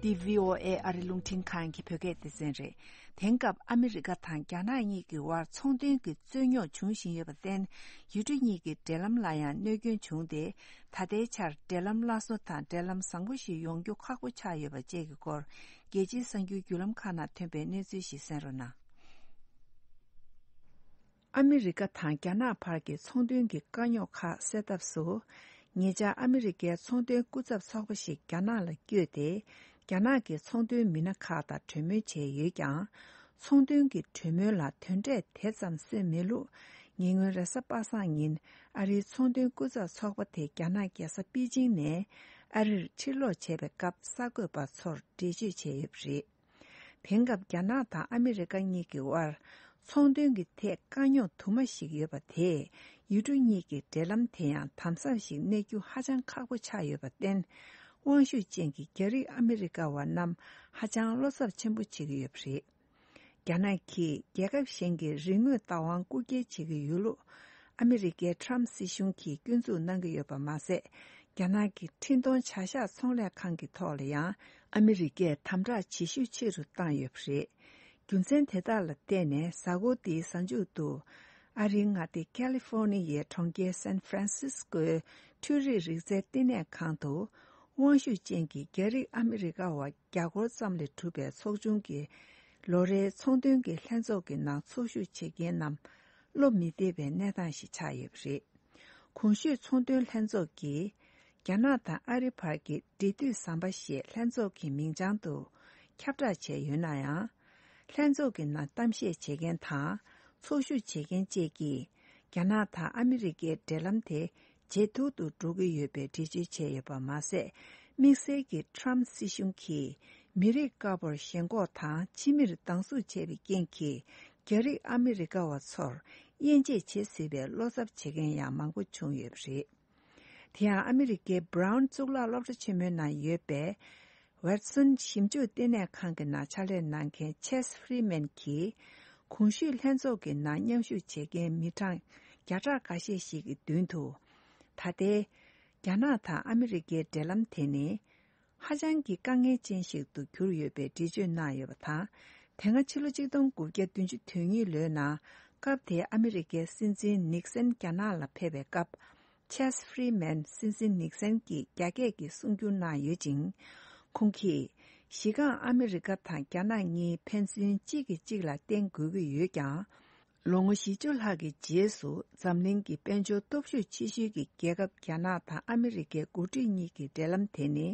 འདི་བྷི་ཨོ་ཨེ་ཨ་རི་རླུང་འཕྲིན་ཁང་གི་བོད་སྐད་སྡེ་ཚན་རེད། དེང་སྐབས་ཨ་མི་རི་ཀ་དང་རྒྱ་ནག་གཉིས་ཀྱི་དབར་ཚོང་དོན་གྱི་རྩོད་རྙོག་འབྱུང་བཞིན་ཡོད་པར་བརྟེན། ཡུལ་གྲུ་གཉིས་ཀྱི་འབྲེལ་ལམ་ལ་ཡང་གནོད་སྐྱོན་བྱུང་སྟེ། ད་ལྟའི་ཆར་འབྲེལ་ལམ་སླར་གསོ་དང་འབྲེལ་ལམ་བཟང་པོ་ཞིག་ཡོང་རྒྱུ་ཁག་པོ་ཆགས་ཡོད་པ་བཅས་ཀྱི་སྐོར། རྒྱལ་སྤྱིའི་གསར་འགྱུར་བརྒྱུད་ལམ་ཁག་ནང་ཐོན་པའི་གནས་ཚུལ་ཞིག་གསན་རོགས་གནང་། ཨ་མི་རི་ཀ་དང་རྒྱ་ནག་བར་གྱི་ཚོང་དོན་གྱི་དཀའ་རྙོག་ཁག་སེལ་ཐབས་སུ། ཉེ་ཆར་ཨ་མི་རི་ཀའི་ཚོང་དོན་སྐུ་ཚབ་ཚོགས་པ་ཞིག་རྒྱ་ནག་ལ་བསྐྱོད་དེ། རྒྱ་ནག་གི་ཚོང་དོན་མི་སྣ་ཁག་དང་གྲོས་མོལ་བྱས་ཡོད་ཀྱང་། ཚོང་དོན་གྱི་གྲོས་མོལ་ལ་དོན་འབྲས་དེ་ཙམ་སོན་མེད་ལུགས། ཉེ་སྔོན་རེས་གཟའ་པ་སངས་ཉིན་ཨ་རིའི་ཚོང་དོན་སྐུ་ཚབ་ཚོགས་པ་དེ་རྒྱ་ནག་རྒྱལ་ས་པེ་ཅིང་ནས་ཨ་རིར་ཕྱིར་ལོག་བྱས་པའི་སྐབས་གསར་འགོད་པ་ཚོར་འགྲེལ་བརྗོད་བྱས་ཡོད་པ་རེད། དེང་སྐབས་རྒྱ་ནག་དང་ཨ་མི་རི་ཀ་གཉིས་ཀྱི་དབར་ཚོང་དོན་གྱི་ཐད་དཀའ་རྙོག་དུ་མ་ཞིག་ཡོད་པ་དེས་ཡུལ་གྲུ་གཉིས་ཀྱི་འབྲེལ་ལམ་དེ་ཡང་དམ་ཟབ་ཞིག་གནས་རྒྱུ་ཧ་ཅང་ཁག་པོ་ཆགས་ཡོད་པར་བརྟེན། དབང་ཤུགས་ཅན་གྱི་རྒྱ་རིགས་ཨ་མི་རི་ཀ་བ་རྣམས་ཧ་ཅང་བློ་འཚབ་ཆེན་པོ་བྱེད་ཀྱི་ཡོད་པ་རེད། རྒྱ་ནག་གིས་རྒྱལ་ཁབ་གཞན་གྱི་རིག་དངོས་བདག་དབང་རྐུ་འཁྱེར་བྱེད་ཀྱི་ཡོད་ལུགས། ཨ་མི་རི་ཀའི་ཊྲམ་སྲིད་གཞུང་གིས་སྐྱོན་འཛུགས་གནང་གི་ཡོད་པ་མ་ཟད། རྒྱ་ནག་གི་འཕྲིན་གཏོང་བྱ་གཞག་ཚོང་ལས་ཁང་གི་ཐོག་ལ་ཡང་ཨ་མི་རི་ཀས་དམ་དྲག་བྱེད་ཤུགས་ཆེ་རུ་བཏང་ཡོད་པ་རེད། རྒྱུ་མཚན་དེ་དག་ལ་བརྟེན་ནས་གཟའ་འཁོར་འདིའི་གཟའ་མཇུག་ཏུ། ཨ་རིའི་མངའ་སྡེ་ཁ་ལི་ཧྥོ་ནི་ཡའི་གྲོང་ཁྱེར་སན་ཧྥ་རན་སིས་ཀོའི་འཕྲུལ་རིག་རིག་རྩལ་བསྟི་གནས་ཁང་དུ། དབང་ཤུགས་ཅན་གྱི་རྒྱ་རིགས་ཨ་མི་རི་ཀ་བ་བརྒྱ་སྐོར་ཙམ་ལས་གྲུབ་པའི་ཚོགས་ཆུང་གི་ལོ་རེའི་ཚོང་དོན་གྱི་ལྷན་ཚོགས་ཀྱི་ནང་ཚོགས་ཞུགས་བྱེད་མཁན་རྣམས་བློ་མི་བདེ་བའི་གནས་སྟངས་ཤིག་ཆགས་ཡོད་པ་རེད། གོང་ཞུས་ཚོང་དོན་ལྷན་ཚོགས་ཀྱིས་རྒྱ་ནག་དང་ཨ་རི་བར་གྱི་འབྲེལ་མཐུད་ཟམ་པ་ཞེས་ལྷན་ཚོགས་ཀྱི་མིང་བྱང་དུ་ཁྱབ་བསྒྲགས་བྱས་ཡོད་ན་ཡང་། ལྷན་ཚོགས་ཀྱི་ནང་གཏམ་བཤད་བྱེད་མཁན་དང་ཚོགས་ཞུགས་བྱེད་མཁན་བཅས་ཀྱིས་རྒྱ་ནག་དང་ཨ་མི་རི་ཀའི་འབྲེལ་ལམ་དེ་ཇེ་སྡུག་ཏུ་འགྲོ་གི་ཡོད་པའི་འགྲེལ་བརྗོད་བྱས་ཡོད་པ་མ་ཟད། དམིགས་བསལ་གྱི་ཊམ་སྲིད་གཞུང་གིས་མི་རིགས་དཀར་པོར་ཞེན་ཁོག་དང་ཕྱི་མིར་སྡང་ཟུག་བྱས་པའི་རྐྱེན་གྱིས་རྒྱ་རིགས་ཨ་མི་རི་ཀ་བ་ཚོར་དབྱེ་འབྱེད་བྱེད་སྲིད་པའི་བློ་འཚབ་བྱེད་མཁན་ཡང་མང་པོ་བྱུང་ཡོད་པ་རེད། དེ་ཡང་ཨ་མི་རི་ཀའི་Brown་གཙུག་ལག་སློབ་གྲྭ་ཆེན་མོའི་ནང་ཡོད་པའི་Watson་ཞིབ་འཇུག་ལྟེ་གནས་ཁང་གི་ནང་ཕྱག་ལས་གནང་མཁན་Chas Freeman་གྱིས་གོང་ཞུས་ལྷན་ཚོགས་ཀྱི་ནང་མཉམ་ཞུགས་བྱེད་མཁན་མི་གྲངས་བརྒྱ་ཕྲག་འགའ་ཤས་ཤིག་གི་མདུན་དུ། ད་ལྟའི་རྒྱ་ནག་དང་ཨ་མི་རི་ཀའི་འབྲེལ་ལམ་དེ་ནི་ཧ་ཅང་གི་དཀའ་ངལ་ཅན་ཞིག་ཏུ་གྱུར་ཡོད་པའི་འགྲེལ་བརྗོད་གནང་ཡོད་པ་དང་། དེ་སྔ་ཕྱི་ལོ་ཆིག་སྟོང་དགུ་བརྒྱ་བདུན་ཅུ་དོན་གཉིས་ལོའི་ནང་སྐབས་དེའི་ཨ་མི་རི་ཀའི་སྲིད་འཛིན་ནིག་སན་རྒྱ་ནག་ལ་ཕེབས་པའི་སྐབས། Chas Freeman་སྲིད་འཛིན་ནིག་སན་གྱིས་རྒྱ་སྐད་ཀྱིས་གསུང་བསྒྱུར་གནང་ཡོད་ཅིང་། ཁོང་གིས་གཞི་རྐང་ཨ་མི་རི་ཀ་དང་རྒྱ་ནག་གཉིས་ཕན་ཚུན་གཅིག་གིས་གཅིག་ལ་བརྟེན་དགོས་ཀྱི་ཡོད་ཀྱང་། ལོ་ངོ་བཞི་བཅུ་ལྷག་གི་རྗེས་སུ་འཛམ་གླིང་གི་དཔལ་འབྱོར་སྟོབས་ཤུགས་ཆེ་ཤོས་ཀྱི་རྒྱལ་ཁབ་རྒྱ་ནག་དང་ཨ་མི་རི་ཀའི་འགོ་ཁྲིད་གཉིས་ཀྱི་འབྲེལ་ལམ་དེ་ནི་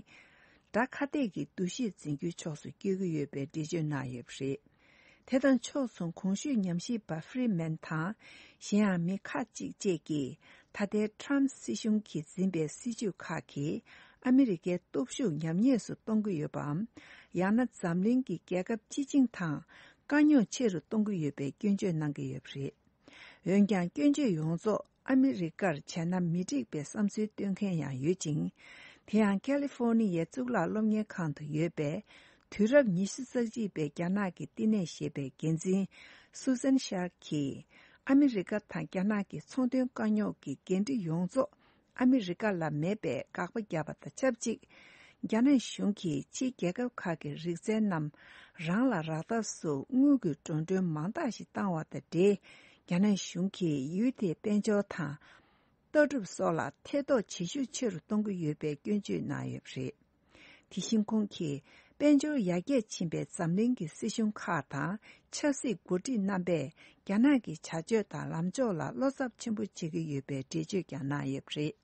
དགྲ་ཁ་གཏད་ཀྱི་འདུ་ཤེས་འཛིན་རྒྱུའི་ཕྱོགས་སུ་བསྐྱོད་ཀྱི་ཡོད་པའི་འགྲེལ་བརྗོད་གནང་ཡོད་པ་རེད། དེ་དང་ཕྱོགས་མཚུངས་གོང་ཞུས་ཉམས་ཞིབ་པ་Freeman་དང་གཞན་ཡང་མི་ཁག་ཅིག་བཅས་ཀྱིས་ད་ལྟའི་ཊམ་སྲིད་གཞུང་གིས་འཛིན་པའི་སྲིད་ཇུས་ཁག་གིས་ཨ་མི་རི་ཀའི་སྟོབས་ཤུགས་ཉམས་ཉེས་སུ་གཏོང་གི་ཡོད་པའམ། ཡང་ན་འཛམ་གླིང་གི་རྒྱལ་ཁབ་སྤྱི་བྱིངས་དང་དཀའ་རྙོག་ཆེ་རུ་གཏོང་གི་ཡོད་པའི་སྐྱོན་བརྗོད་གནང་གི་ཡོད་པ་རེད། འོན་ཀྱང་སྐྱོན་བརྗོད་ཡོངས་རྫོགས་ཨ་མི་རི་ཀར་བྱས་ན་མི་འགྲིག་པའི་བསམ་ཚུལ་བཏོན་མཁན་ཡང་ཡོད་ཅིང་། དེ་ཡང་ཀ་ལི་ཧྥོ་ནི་ཡའི་གཙུག་ལག་སློབ་གཉེར་ཁང་དུ་ཡོད་པའི་དུས་རབས་ཉི་ཤུ་རྩ་གཅིག་པའི་རྒྱ་ནག་གི་བསྟི་གནས་ཞེས་པའི་འགན་འཛིན་Susan Shark་གིས་ཨ་མི་རི་ཀ་དང་རྒྱ་ནག་གི་ཚོང་དོན་དཀའ་རྙོག་གི་འགན་འཁྲི་ཡོངས་རྫོགས་ཨ་མི་རི་ཀ་ལ་མེད་པའི་དགག་པ་བརྒྱབ་པ་དང་ཆབས་ཅིག་རྒྱ་ནག་གཞུང་གིས་ཕྱིའི་རྒྱལ་ཁབ་ཁག་གི་རིག་རྩལ་རྣམས་རང་ལ་རག་ཐབས་སུ་དངུལ་གྱི་འགྲོ་གྲོན་མང་དག་ཞིག་བཏང་བ་དང་འབྲེལ། རྒྱ་ནག་གཞུང་གིས་ཡུལ་དེའི་དཔལ་འབྱོར་དང་། ལྟ་གྲུབ་སོགས་ལ་ཐེ་གཏོགས་བྱེད་ཤུགས་ཆེ་རུ་གཏོང་གི་ཡོད་པའི་སྐྱོན་བརྗོད་གནང་ཡོད་པ་རེད། དེ་བཞིན་ཁོང་གིས་དཔལ་འབྱོར་ཡར་རྒྱས་ཕྱིན་པའི་འཛམ་གླིང་གི་སྲིད་གཞུང་ཁག་དང་ཆབ་སྲིད་འགོ་ཁྲིད་རྣམ་པས་རྒྱ་ནག་གི་བྱ་སྤྱོད་དང་ལངས་ཕྱོགས་ལ་བློ་འཚབ་ཆེན་པོ་བྱེད་ཀྱི་ཡོད་པའི་འགྲེལ་བརྗོད་ཀྱང་གནང་ཡོད་པ་རེད།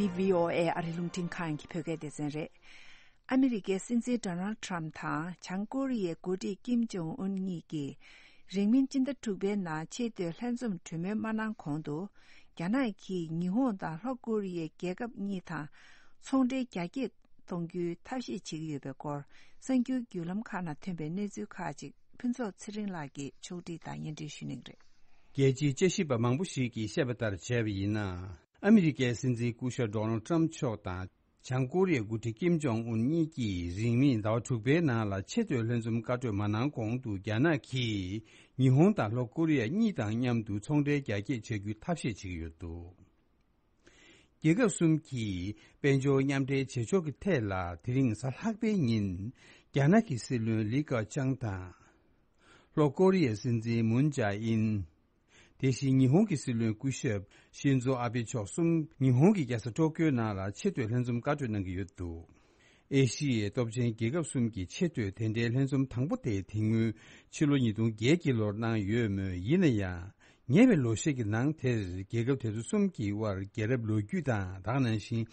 འདི་བྷི་ཨོ་ཨེ་ཨ་རི་རླུང་འཕྲིན་ཁང་གི་བོད་སྐད་སྡེ་ཚན་རེད། ཨ་མི་རི་ཀའི་སྲིད་འཛིན་ཌོ་ནལ་ཁྲམ་དང་བྱང་ཀོ་རི་ཡའི་འགོ་ཁྲིད་ཀིམ་ཇོང་ཨུན་གཉིས་ཀྱིས་རིང་མིན་སྤྱི་ཟླ་དྲུག་པའི་ནང་ཆེས་མཐོའི་ལྷན་འཛོམས་གྲོས་མོལ་མ་གནང་གོང་དུ། རྒྱ་ནག་གིས་ཉི་ཧོང་དང་ལྷོ་ཀོ་རི་ཡའི་རྒྱལ་ཁབ་གཉིས་དང་ཚོང་འབྲེལ་རྒྱ་སྐྱེད་གཏོང་རྒྱུའི་ཐབས་ཤེས་བྱེད་ཀྱི་ཡོད་པའི་སྐོར་གསར་འགྱུར་བརྒྱུད་ལམ་ཁག་ནང་ཐོན་པའི་གནས་ཚུལ་ཁག་ཅིག་ཕུན་ཚོགས་ཚེ་རིང་ལགས་ཀྱིས་ཕྱོགས་སྒྲིག་དང་སྙན་སྒྲོན་ཞུ་གནང་གི་རེད། རྒྱལ་སྤྱིའི་དཔྱད་ཞིབ་པ་མང་པོ་ཞིག་གིས་བཤད་པ་ལྟར་བྱས་པ་ཡིན་ན། ཨ་མི་རི་ཀའི་སྲིད་འཛིན་སྐུ་ཞབས་ཌོ་ནལ་ཁྲམ་མཆོག་དང་། བྱང་ཀོ་རི་ཡའི་འགོ་ཁྲིད་ཀིམ་ཇོང་ཨུན་གཉིས་ཀྱིས་རིང་མིན་ཟླ་བ་དྲུག་པའི་ནང་ལ་ཆེས་མཐོའི་ལྷན་འཛོམས་བཀའ་གྲོས་མ་གནང་གོང་དུ་རྒྱ་ནག་གིས་ཉི་ཧོང་དང་ལྷོ་ཀོ་རི་ཡ་གཉིས་དང་མཉམ་དུ་ཚོང་འབྲེལ་རྒྱ་སྐྱེད་བྱ་རྒྱུའི་ཐབས་ཤེས་བྱེད་ཀྱི་ཡོད་འདུག་རྒྱལ་ཁབ་གསུམ་གྱིས་དཔལ་འབྱོར་མཉམ་འབྲེལ་བྱེད་ཕྱོགས་ཀྱི་ཐད་ལ་དེ་རིང་གཟའ་ལྷག་པའི་ཉིན་རྒྱ་ནག་གི་སྲིད་བློན་ལི་ཁ་ཆང་དང་། ལྷོ་ཀོ་རི་ཡའི་སྲིད་འཛིན་མུན་ཇཱ་ཨིན། དེ་བཞིན་ཉི་ཧོང་གི་སྲིད་བློན་སྐུ་ཞབས་ཤིན་ཛོ་ཨ་བྷེ་མཆོག་གསུམ་ཉི་ཧོང་གི་རྒྱལ་ས་ཊོ་ཀྱོའི་ནང་ལ་ཆེས་མཐོའི་ལྷན་འཛོམས་བཀའ་གྲོས་གནང་གི་ཡོད་འདུག་ཨེ་ཤི་ཡའི་སྟོབས་ཆེན་རྒྱལ་ཁབ་གསུམ་གྱི་ཆེས་མཐོའི་དེ་འབྲེལ་ལྷན་འཛོམས་དང་པོ་དེ་དེ་སྔོན་ཕྱི་ལོ་ཉིས་སྟོང་བརྒྱད་ཀྱི་ལོར་གནང་ཡོད་མོད། ཡིན་ན་ཡང་ཉེ་བའི་ལོ་ཤས་ཀྱི་ནང་དེར་རྒྱལ་ཁབ་དེ་ཚོ་གསུམ་གྱི་དབར་རྒྱལ་རབས་ལོ་རྒྱུས་དང་དེ་ནང་བཞིན་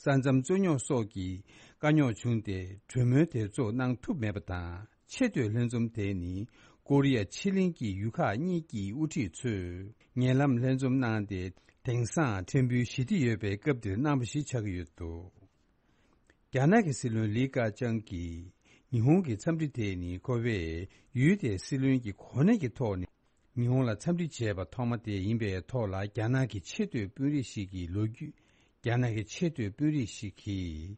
ས་མཚམས་རྩོད་རྙོག་སོགས་ཀྱི་དཀའ་རྙོག་བྱུང་སྟེ་གྲོས་མོལ་དེ་ཚོ་གནང་ཐུབ་མེད་པ་དང་། ཆེས་མཐོའི་ལྷན་འཛོམས་དེ་ནི་ཀོ་རི་ཡ་ཕྱེད་གླིང་གི་ཡུལ་ཁག་གཉིས་ཀྱི་དབུ་ཁྲིད་ཚོས་ཉེ་ལམ་ལྷན་འཛོམས་གནང་སྟེ་དེང་སང་ཕྲན་བུ་ཞི་བདེ་ཡོད་པའི་སྐབས་འདིར་གནང་བ་ཞིག་ཆགས་ཀྱི་ཡོད་འདུག་རྒྱ་ནག་གི་སྲིད་བློན་ལི་ཁ་ཆང་གིས་ཉི་ཧོང་གི་འཚམས་འདྲི་དེ་ནི་ཁོ་པས་ཡུལ་དེའི་སྲིད་བློན་གྱི་གོ་གནས་ཀྱི་ཐོག་ནས་ཉི་ཧོང་ལ་འཚམས་འདྲི་བྱས་པ་ཐོག་མ་དེ་ཡིན་པའི་ཐོག་ལ། རྒྱ་ནག་གི་ཆེས་མཐོའི་དཔོན་རིགས་ཤིག་གིས་ལོ་རྒྱུས། རྒྱ་ནག་གི་ཆེས་མཐོའི་དཔོན་རིགས་ཤིག་གིས་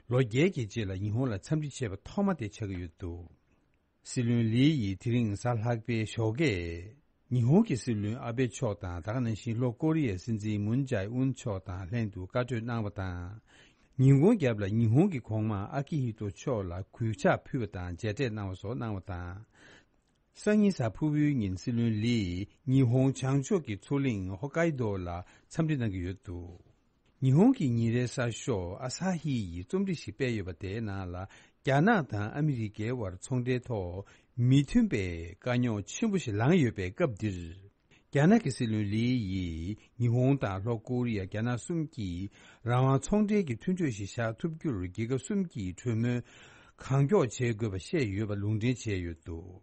ལོ་བརྒྱད་ཀྱི་རྗེས་ལ་ཉི་ཧོང་ལ་འཚམས་འདྲི་བྱས་པ་ཐོག་མ་དེ་ཆགས་ཀྱི་ཡོད་འདུག་སྲིད་བློན་ལི་ཡིས་དེ་རིང་གཟའ་ལྷག་པའི་ཞོགས་ཀས་ ཉི་ཧོང་གི་སྲིད་བློན་ཨ་བྷེ་མཆོག་དང་། ད་ག་ནང་བཞིན་ལྷོ་ཀོ་རི་ཡའི་སྲིད་འཛིན་མུན་ཇའེ་ཨུན་མཆོག་དང་ལྷན་དུ་བཀའ་གྲོས་གནང་བ་དང་། ཉིན་གུང་རྒྱབ་ལ་ཉི་ཧོང་གི་གོང་མ་ཨ་ཀི་ཧི་ཏོ་མཆོག་ལ་གུས་ཕྱག་ཕུལ་བ་དང་མཇལ་འཕྲད་གནང་བ་སོགས་གནང་བ་དང་། སང་ཉིན་གཟའ་ཕུར་བུའི་ཉིན་སྲིད་བློན་ལིས་ཉི་ཧོང་བྱང་ཕྱོགས་ཀྱི་མཚོ་གླིང་ཧོ་ཀའི་རྡོ་ལ་འཚམས་འདྲི་གནང་གི་ཡོད་འདུག། ཉི་ཧོང་གི་ཉིན་རེའི་གསར་ཤོག་ཨ་ས་ཧི་ཡིས་རྩོམ་སྒྲིག་ཞིག་སྤེལ་ཡོད་པ། དེའི་ནང་ལ་རྒྱ་ནག་དང་ཨ་མི་རི་ཀའི་དབར་ཚོང་འབྲེལ་ཐོག་མི་མཐུན་པའི་དཀའ་རྙོག་ཆེན་པོ་ཞིག་ལངས་ཡོད་པའི་སྐབས་འདིར། རྒྱ་ནག་གི་སྲིད་བློན་ལི་ཡིས་ཉི་ཧོང་དང་ལྷོ་ཀོ་རི་ཡ། རྒྱ་ནག་གསུམ་གྱིས་རང་དབང་ཚོང་འབྲེལ་གྱི་མཐུན་གྲོས་ཤིག་བཞག་ཐུབ་རྒྱུར་རྒྱལ་ཁབ་གསུམ་གྱིས་གྲོས་མོལ་གང་མགྱོགས་བྱེད་དགོས་པ་བཤད་ཡོད་པ་ལུང་འདྲེན་བྱས་ཡོད་འདུག།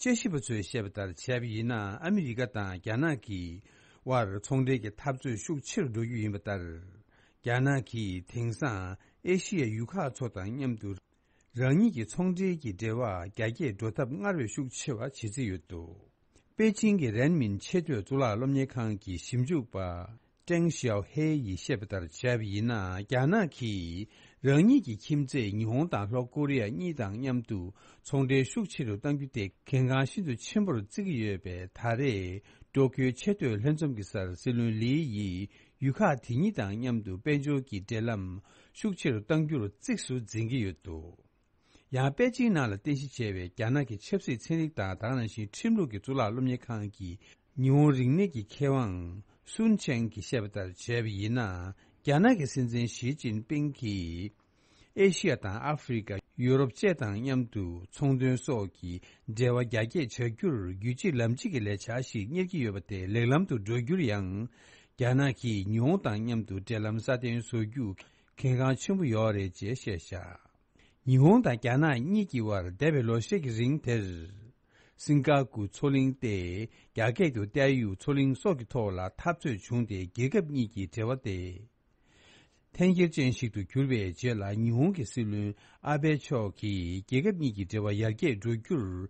དཔྱད་ཞིབ་པ་ཚོས་བཤད་པ་ལྟར་བྱས་པ་ཡིན་ན། ཨ་མི་རི་ཀ་དང་རྒྱ་ནག་གི་དབར་ཚོང་འབྲེལ་གྱི་འཐབ་རྩོད་ཤུགས་ཆེ་རུ་འགྲོ་རྒྱུ་ཡིན་པ་ལྟར། རྒྱ་ནག་གིས་དེང་སང་ཨེ་ཤི་ཡའི་ཡུལ་ཁག་ཚོ་དང་མཉམ་དུ་རང་ཉིད་ཀྱི་ཚོང་འབྲེལ་གྱི་འབྲེལ་བ་རྒྱ་སྐྱེད་འགྲོ་ཐབས་སྔར་བས་ཤུགས་ཆེ་བ་བྱེད་རྩིས་ཡོད་འདུག། པེ་ཅིང་གི་རན་མིན་ཆེས་མཐོའི་གཙུག་ལག་སློབ་གཉེར་ཁང་གི་ཞིབ་འཇུག་པ། ཀྲེང་ཞའོ་ཧེ་ཡིས་བཤད་པ་ལྟར་བྱས་པ་ཡིན་ན། རྒྱ་ནག་གིས་རང་ཉིད་ཀྱི་ཁྱིམ་མཚེས་ཉི་ཧོང་དང་ལྷོ་ཀོ་རི་ཡ་གཉིས་དང་མཉམ་དུ་ཚོང་འབྲེལ་ཤུགས་ཆེ་རུ་གཏང་རྒྱུ་དེ་གལ་འགངས་ཤིན་ཏུ་ཆེན་པོར་བརྩི་གི་ཡོད་པས། ད་རེས་ཀྲོ་ཀིའོ་ཆེས་མཐོའི་ལྷན་འཛོམས་ཀྱི་སར་སྲིད་བློན་ལི་ཡིས་ཡུལ་ཁག་དེ་གཉིས་དང་མཉམ་དུ་དཔལ་འབྱོར་གྱི་འབྲེལ་ལམ་ཤུགས་ཆེ་རུ་གཏང་རྒྱུར་གཙིགས་སུ་འཛིན་གྱི་ཡོད་འདུག། ཡང་པེ་ཅིང་ནང་ལ་རྟེན་གཞི་བྱས་པའི་རྒྱ་ནག་གི་ཆབ་སྲིད་ཚན་རིག་དང་། ད་ག་ནང་བཞིན་ཁྲིམས་ལུགས་ཀྱི་གཙུག་ལག་སློབ་གཉེར་ཁང་གི་ཉི་ཧོང་རིག་གནས་ཀྱི་མཁས་དབང་སུན་ཆེང་གིས་བཤད་པ་ལྟར་བྱས་པ་ཡིན་ན། རྒྱ་ནག་གི་སྲིད་འཛིན་ཞི་ཅིན་ཕིང་གིས་ཨེ་ཤི་ཡ་དང་ཨ་ཧྥེ་རི་ཀ། ཡུ་རོབ་བཅས་དང་མཉམ་དུ་ཚོང་དོན་སོགས་ཀྱི་འབྲེལ་བ་རྒྱ་སྐྱེད་བྱ་རྒྱུར་རྒྱུད་གཅིག་ལམ་གཅིག་གི་ལས་འཆར་ཞིག་གཉེར་གྱི་ཡོད་པ་དེ་ལེགས་ལམ་དུ་འགྲོ་རྒྱུར་ཡང་། རྒྱ་ནག་གིས་ཉི་ཧོང་དང་མཉམ་དུ་འབྲེལ་ལམ་སྲ་བརྟན་བཟོ་རྒྱུ་གལ་འགངས་ཆེན་པོ་ཡོད་རེད་ཅེས་བཤད་བཞག། ཉི་ཧོང་དང་རྒྱ་ནག་གཉིས་ཀྱི་དབར་འདས་པའི་ལོ་ཤས་ཀྱི་རིང་དེར། སིང་ག་པུར་མཚོ་གླིང་སྟེ། རྒྱ་སྐད་དུ་ཏའེ་ཡུའུ་མཚོ་གླིང་སོགས་ཀྱི་ཐོག་ལ་འཐབ་རྩོད་བྱུང་སྟེ། རྒྱལ་ཁབ་གཉིས་ཀྱི་འབྲེལ་བ་དེ་འཐེན་འཁྱེར་ཅན་ཞིག་ཏུ་གྱུར་བའི་རྗེས་ལ། ཉི་ཧོང་གི་སྲིད་བློན་ཨ་བྷེ་མཆོག་གིས་རྒྱལ་ཁབ་གཉིས་ཀྱི་འབྲེལ་བ་ཡར་རྒྱས་འགྲོ་རྒྱུར།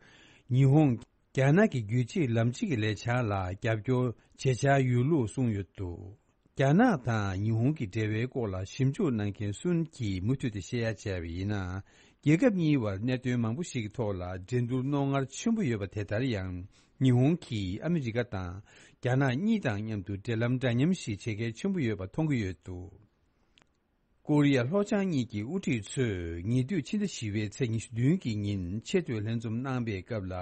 ཉི་ཧོང་། རྒྱ་ནག་གི་རྒྱུད་གཅིག་ལམ་གཅིག་གི་ལས་འཆར་ལ་རྒྱབ་སྐྱོར་བྱེད་འཆར་ཡོད་ལུགས་གསུངས་ཡོད་འདུག། རྒྱ་ནག་དང་ཉི་ཧོང་གི་འབྲེལ་བའི་སྐོར་ལ་ཞིབ་འཇུག་གནང་མཁན་སུན་གྱིས་མུ་མཐུད་དེ་བཤད་ཡ་བྱས་པ་ཡིན་ན། རྒྱལ་ཁབ་གཉིས་བར་གནད་དོན་མང་པོ་ཞིག་གི་ཐོག་ལ་འགྲན་བསྡུར་རྣོ་ངར་ཆེན་པོ་ཡོད་པ་དེ་ལྟར་ཡང་། ཉི་ཧོང་གིས་ཨ་མི་རི་ཀ་དང་རྒྱ་ནག་གཉིས་དང་མཉམ་དུ་འབྲེལ་ལམ་འདྲ་མཉམ་ཞིག་བྱེད་གལ་ཆེན་པོ་ཡོད་པ་མཐོང་གི་ཡོད་འདུག། ཀོ་རི་ཡ་ལྷོ་བྱང་གཉིས་ཀྱི་དབུ་ཁྲིད་ཚོས་ཉེ་དུས་ཕྱི་ཟླ་བཞི་པའི་ཚེས་ཉི་ཤུ་བདུན་གྱི་ཉིན་ཆེས་མཐོའི་ལྷན་འཛོམས་གནང་པའི་སྐབས་ལ།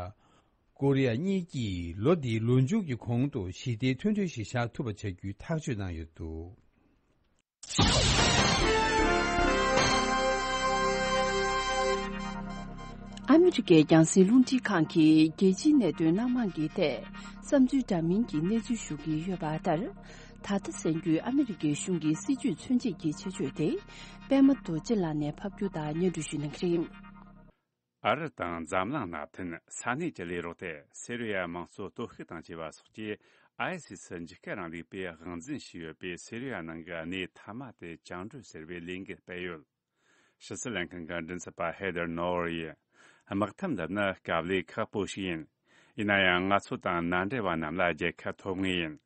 ཀོ་རི་ཡ་གཉིས་ཀྱིས་ལོ་འདིའི་ལོ་མཇུག་གི་གོང་དུ་ཞི་བདེའི་མཐུན་གྲོས་ཤིག་བཞག་ཐུབ་པ་བྱ་རྒྱུའི་ཐག་གཅོད་གནང་ཡོད་འདུག། ཨ་མི་རི་ཀའི་རྒྱང་སྲིང་རླུང་འཕྲིན་ཁང་གིས་རྒྱལ་སྤྱིའི་གནད་དོན་སྣ་མང་གི་ཐད་བསམ་ཚུལ་འདྲ་མིན་གྱི་གནས་ཚུལ་ཞུ་གི་ཡོད་པ་ལྟར། ད་ལྟ་གསན་རྒྱུའི་ཨ་མི་རི་ཀའི་གཞུང་གི་སྲིད་ཇུས་མཚོན་བྱེད་ཀྱི་ཆེད་བརྗོད་དེ། པད་མ་རྡོ་རྗེ་ལགས་ནས་ཕབ་སྒྱུར་དང་སྙན་སྒྲོན་ཞུ་གནང་གི་རེད། ཨ་རི་དང་འཛམ་གླིང་མནའ་མཐུན་ས་གནས་ཀྱི་ལས་རོགས་ཏེ། སི་རི་ཡ་དམངས་གཙོ་གཏོར་བཤིག་དང་བཅས་པ་སོགས་ཀྱིས་ཨའི་སི་སི་འཇིགས་སྐུལ་རིང་ལུགས་པས་དབང་འཛིན་བྱས་ཡོད་པའི་སི་རི་ཡ་ནང་གི་གནས་མཐའ་མ་དེ་བཅིངས་འགྲོལ་ཟེར་བའི་ལས་འགུལ་སྤེལ་ཡོད། ཕྱི་སྲིད་ལྷན་ཁང་གི་མགྲིན་ཚབ་པ་ཧེ་དར་ནོར་ཡིས། དམག་འཐབ་འདི་ནི་དཀའ་ལས་ཁག་པོ་ཞིག་ཡིན། ཡིན་ན་ཡང་ང་ཚོ་དང་མནའ་འབྲེལ་བ་རྣམས་ལ་རྒྱལ་ཁ་ཐོབ་ངེས་ཡིན།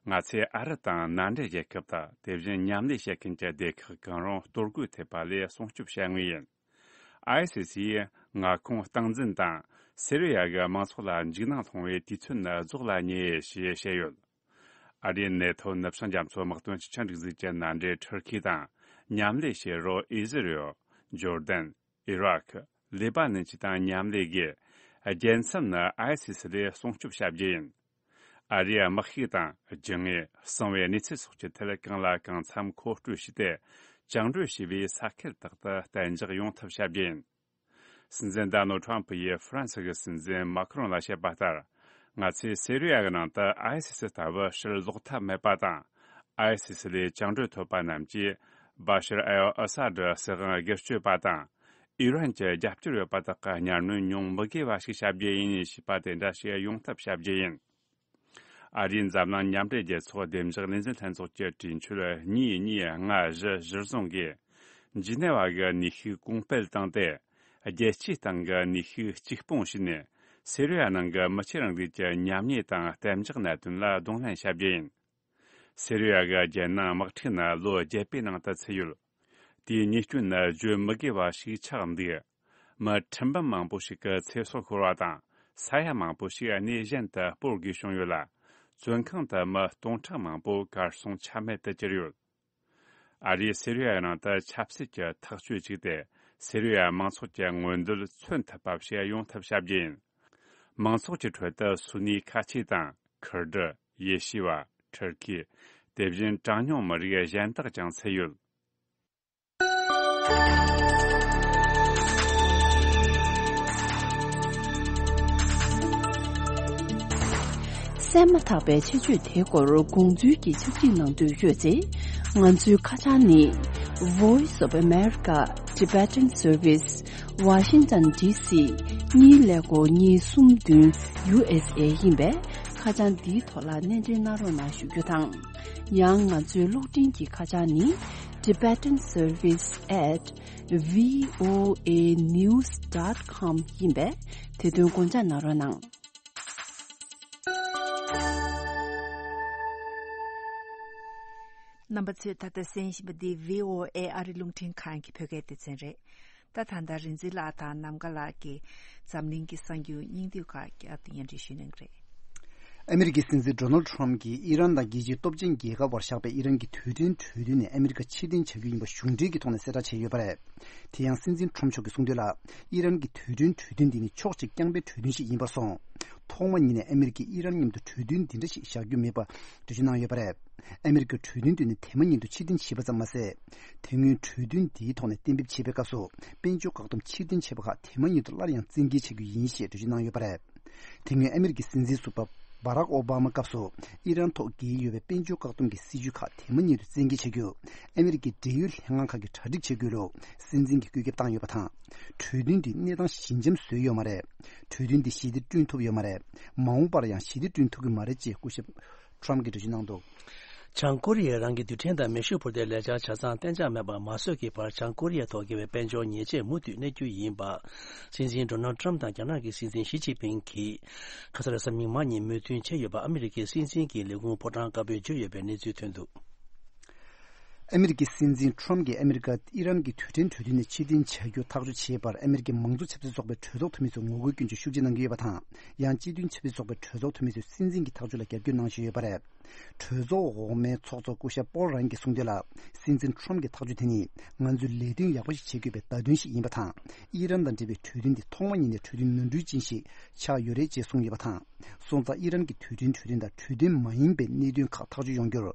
ང་ཚོས་ཨ་རི་དང་མནའ་འབྲེལ་རྒྱལ་ཁབ་དང་། དེ་བཞིན་མཉམ་ལས་བྱེད་མཁན་གྱི་སྡེ་ཁག་གང་རུང་གཏོར་རྒོལ་ཐེབས་པ་ལས་སྲུང་སྐྱོབ་བྱ་ངེས་ཡིན། ཨའི་སི་སི་ཡིས་མངའ་ཁོངས་སྟངས་འཛིན་དང་། སི་རི་ཡ་གི་མང་ཚོགས་ལ་འཇིགས་སྣང་སློང་བའི་དུས་ཚོད་ནི་རྫོགས་ལ་ཉེ་ཞེས་བཤད་ཡོད། ཨ་རིའི་ནེ་ཐོ་ནུབ་བྱང་རྒྱ་མཚོ་དམག་དོན་སྤྱི་ཁྱབ་སྒྲིག་འཛུགས་ཀྱི་མནའ་འབྲེལ་ཊར་ཁི་དང་མཉམ་ལས་བྱེད་རོགས་ཨི་ཟི་རེལ། ཇོར་ཌན། ཨི་རག། ལེ་པ་ནན་བཅས་དང་མཉམ་ལས་ཀྱིས། རྒྱལ་མཚམས་ནི་ཨའི་སི་སི་ལས་སྲུང་སྐྱོབ་བྱ་རྒྱུ་ཡིན། ཨ་རིའི་དམག་ཤུགས་དང་རྒྱུ་དངོས། གསང་བའི་གནས་ཚུལ་སོགས་ཀྱི་ཐད་གང་ལ་གང་འཚམ་མཁོ་སྤྲོད་བྱས་ཏེ། བཅིངས་འགྲོལ་བྱས་པའི་ས་ཁུལ་དག་ཏུ་གཏན་འཇགས་ཡོང་ཐབས་བྱ་རྒྱུ་ཡིན། སྲིད་འཛིན་ཌོ་ནལ་ཌི་ཊྲམ་ཕ་ཡིས་ཧྥ་རན་སི་གི་སྲིད་འཛིན་མཱ་ཁི་རོན་ལ་བཤད་པ་ལྟར། ང་ཚོས་སི་རི་ཡ་གི་ནང་དུ་ཨའི་སི་སི་ལྟ་བུ་ཕྱིར་ལོག་ཐབས་མེད་པ་དང་། ཨའི་སི་སི་ལས་བཅིངས་འགྲོལ་ཐོབ་པ་རྣམས་ཀྱིས་བ་ཤར་ཨལ་ཨ་ས་ཌི་སྲིད་དབང་སྒེར་གཅོད་པ་དང་། ཨི་རན་གྱི་རྒྱབ་སྐྱོར་ཡོད་པ་དག་གི་གཉའ་གནོན་མྱོང་མི་དགོས་པ་ཞིག་བྱ་རྒྱུ་ཡིན་ཞེས་པ་དེ་འདྲ་ཞིག་ཡོང་ཐབས་བྱ་རྒྱུ་ཡིན། ཨ་རིའི་འཛམ་གླིང་མཉམ་འབྲེལ་རྒྱལ་ཚོགས་བདེ་འཇགས་ལས་འཛིན་ལྷན་ཚོགས་ཀྱི་གྲོས་ཆོད་གཉིས་གཉིས་ལྔ་བཞི་གཞིར་བཟུང་གིས། ཇི་ནེ་ཝ་གི་ནུས་ཤུགས་གོང་སྤེལ་བཏང་སྟེ། རྒྱལ་སྤྱིའི་སྟེང་གི་ནུས་ཤུགས་གཅིག་སྤུངས་བྱས་ནས། སི་རི་ཡ་ནང་གི་མི་ཆོས་རིང་ལུགས་ཀྱི་ཉམས་ཉེས་དང་གཏན་འཇགས་གནད་དོན་ལ་གདོང་ལེན་བྱ་རྒྱུ་ཡིན། སི་རི་ཡ་གི་རྒྱལ་ནང་དམག་འཁྲུག་ནི་ལོ་བརྒྱད་པའི་ནང་དུ་ཚུད་ཡོད། དེའི་ཉེས་སྐྱོན་ནི་བརྗོད་མི་དགོས་པ་ཞིག་ཆགས་འདུག། མི་ཁྲིམས་འབུམ་མང་པོ་ཞིག་གི་ཚེ་སྲོག་ཤོར་བ་དང་ ས་ཡ་མང་པོ་ཞིག་གནས་གཞན་དུ་སྤོར་དགོས་བྱུང་ཡོད་ལ། བཙོན་ཁང་དུ་མི་སྟོང་ཕྲག་མང་པོ་གར་སོང་ཆ་མེད་དུ་གྱུར་ཡོད། ཨ་རིས་སི་རི་ཡའི་ནང་དུ་ཆབ་སྲིད་ཀྱི་ཐག་གཅོད་བྱས་ཏེ། སི་རི་ཡ་མང་ཚོགས་ཀྱི་མངོན་འདོད་མཚོན་ཐུབ་པ་ཞིག་ཡོང་ཐབས་བྱ་རྒྱུ་ཡིན། མང་ཚོགས་ཀྱི་ཁྲོད་དུ་སུ་ནི་ཁ་ཆེ་དང་། ཁུར་ཌི། ཡེ་ཤུ་བ། ཊར་ཀི། དེ་བཞིན་གྲངས་ཉུང་མི་རིགས་གཞན་དག་ཀྱང་ཚུད་ཡོད། གསན་མ་ཐག་པའི་ཆེད་བརྗོད་དེའི་སྐོར་དགོངས་ཚུལ་གྱི་ཕྱག་བྲིས་གནང་འདོད་ཡོད་ཚེ། ང་ཚོའི་ཁ་བྱང་ནི། Voice of America Tibetan Service, Washington D C གཉིས་ཀླད་ཀོར་གཉིས་གསུམ་བདུན་ཡུ་ཨེས་ཨེ་ཡིན་པས། ཁ་བྱང་འདིའི་ཐོག་ལ་སྣེ་འདྲེན་གནང་རོགས་གནང་ཞུ་རྒྱུ་དང་། ཡང་ང་ཚོའི་གློག་འཕྲིན་གྱི་ཁ་བྱང་ནི། Tibetan Service at V O A news dot com ཡིན་པས། དེ་དོན་དགོངས་འཇགས་གནང་རོགས་གནང་། རྣམ་པ་ཚོས་ད་ལྟ་གསན་བཞིན་པ་འདི་V O A ཨ་རི་རླུང་འཕྲིན་ཁང་གི་བོད་སྐད་སྡེ་ཚན་རེད། ད་ད་ལྟ་རིག་འཛིན་ལགས་དང་ནམ་མཁའ་ལགས་ཀྱིས་འཛམ་གླིང་གི་གསར་འགྱུར་སྙིང་བསྡུས་ཁག་བསྐྱར་དུ་སྙན་སྒྲོན་ཞུ་གནང་གི་རེད། ཨ་མི་རི་ཀའི་སྲིད་འཛིན་ཌོ་ནལ་ཌི་ཊརམ་གྱིས་ཨི་རན་དང་རྒྱལ་སྤྱིའི་སྟོབས་ཆེན་རྒྱལ་ཁབ་བར་བཞག་པའི་ཨི་རན་གྱི་རྡུལ་ཕྲན་གྲོས་མཐུན་ནས་ཨ་མི་རི་ཀ་ཕྱིར་འཐེན་བྱ་རྒྱུ་ཡིན་པ་གཞུང་འབྲེལ་གྱི་ཐོག་ནས་གསལ་བསྒྲགས་བྱས་ཡོད་པ་རེད། དེ་ཡང་སྲིད་འཛིན་ཊརམ་མཆོག་གིས་གསུངས་དོན་ལ། ཨི་རན་གྱི་རྡུལ་ཕྲན་གྲོས་མཐུན་འདི་ནི་ཕྱོགས་གཅིག་རྐྱང་པའི་གྲོས་མཐུན་ཞིག་ཡིན་པར་སོང་། ཐོག་མ་ཉིད་ནས་ཨ་མི་རི་ཀས་ཨི་རན་མཉམ་དུ་གྲོས་མཐུན་འདི་འདྲ་ཞིག་བཞག་རྒྱུ་མེད་པ་འགྲེལ་བརྗོད་གནང་ཡོད་པ་རེད། ཨ་མི་རི་ཀས་གྲོས་མཐུན་དེ་ནི་དེ་མ་ཉིད་དུ་ཕྱིར་འཐེན་བྱས་པ་ཙམ་མ་ཟད། དེ་སྔོན་གྲོས་མཐུན་འདིའི་ཐོག་ནས་གཏན་འབེབས་བྱས་པའི་སྐབས་སུ་དཔལ་འབྱོར་བཀག་སྡོམ་ཕྱིར་འཐེན་བྱས་པ་ཁག་དེ་མ་ཉིད་དུ་སླར་ཡང་བཙན་འགེལ་བྱ་རྒྱུ་ཡིན་ཞེས་འགྲེལ་བརྗོད་གནང་ཡོད་པ་རེད། དེ་སྔོན་ཨ་མི་རི་ཀའི་སྲིད་འཛིན་ཟུར་པ་བྷ་རག་ཨོ་བྷ་མ་སྐབས་སུ་ཨི་རན་ཐོག་འགེལ་ཡོད་པའི་དཔལ་འབྱོར་བཀག་སྡོམ་གྱི་སྲིད་ཇུས་ཁག་དེ་མ་ཉིད་དུ་བཙན་འགེལ་བྱ་རྒྱུ། ཨ་མི་རི་ཀའི་འབྲེལ་ཡོད་ལྷན་ཁང་ཁག་གིས་གྲ་སྒྲིག་བྱེད་དགོས་ལུགས་སྲིད་འཛིན་གྱིས་བཀོད་ཁྱབ་བཏང་ཡོད་པ་དང་། གྲོས་མཐུན་དེ་གནས་སྟངས་ཞི་འཇམ་བཟོས་ཡོད་མ་རེད། གྲོས་མཐུན་དེ་ཞི་བདེ་བསྐྲུན་ཐུབ་ཡོད་མ་རེད། མ་འོངས་པར་ཡང་ཞི་བདེ་བསྐྲུན་ཐུབ་ཀྱི་མ་རེད་ཅེས་སྐུ་ཞབས་ཊརམ་གྱིས་འགྲེལ་བརྗོད་གནང་འདུག། བྱང་ཀོ་རི་ཡས་རང་གི་རྡུལ་ཕྲན་དང་མེ་ཤུགས་འཕུར་མདེལ་ལས་འཆར་ཆ་ཚང་གཏན་འཇགས་མེད་པར་མ་བཟོས་ཀྱི་བར། བྱང་ཀོ་རི་ཡའི་ཐོག་འགེལ་བའི་དཔལ་འབྱོར་ཉེས་ཆད་མུ་མཐུད་གནས་རྒྱུ་ཡིན་པ། སྲིད་འཛིན་ཌོ་ནལ་ཊརམ་དང་རྒྱ་ནག་གི་སྲིད་འཛིན་ཞི་ཅིན་ཕིང་གིས་ཁ་སང་རེས་གཟའ་མིག་དམར་ཉིན་མོས་མཐུན་བྱས་ཡོད་པ་ཨ་མི་རི་ཀའི་སྲིད་འཛིན་གྱི་ལས་ཁུངས་ཕོ་བྲང་དཀར་པོས་བརྗོད་ཡོད་པའི་གནས་ཚུལ་ཐོན་འདུག། ཨ་མི་རི་ཀའི་སྲིད་འཛིན་ཊརམ་གྱིས་ཨ་མི་རི་ཀ་ཨི་རན་གྱི་རྡུལ་ཕྲན་གྲོས་མཐུན་ནས་ཕྱིར་འཐེན་བྱ་རྒྱུ་ཐག་གཅོད་བྱས་པར་ཨ་མི་རི་ཀའི་མང་གཙོ་ཆབ་སྲིད་ཚོགས་པའི་གྲོས་ཚོགས་འཐུས་མི་ཚོས་ངོ་རྒོལ་སྐྱོན་བརྗོད་ཤུགས་ཆེ་གནང་གི་ཡོད་པ་དང་། ཡང་སྤྱི་མཐུན་ཆབ་སྲིད་ཚོགས་པའི་གྲོས་ཚོགས་འཐུས་མི་ཚོས་སྲིད་འཛིན་གྱི་ཐག་གཅོད་ལ་རྒྱབ་སྐྱོར་གནང་བཞིན་ཡོད་པ་རེད། གྲོས་ཚོགས་འོག་མའི་ཚོགས་གཙོ་སྐུ་ཞབས་པོལ་རང་གིས་གསུངས་དོན་ལ། སྲིད་འཛིན་ཊརམ་གྱི་ཐག་གཅོད་དེ་ནི་ང་ཚོས་ལས་དོན་ཡག་པོ་ཞིག་བྱེད་དགོས་པའི་བརྡ་སྟོན་ཞིག་ཡིན་པ་དང་། ཨི་རན་དང་འབྲེལ་བའི་གྲོས་མཐུན་དེ་ཐོག་མ་ཉིད་ནས་གྲོས་མཐུན་ནོར་འཁྲུལ་ཅན་ཞིག་ཆགས་ཡོད་རེད་ཅེས་གསུངས་ཡོད་པ་དང་། སོང་ཙང་ཨི་རན་གྱི་རྡུལ་ཕྲན་གྲོས་མཐུན་དང་གྲོས་མཐུན་མ་ཡིན་པའི་གནད་དོན་ཁག་ཐག་གཅོད་ཡོང་རྒྱུར།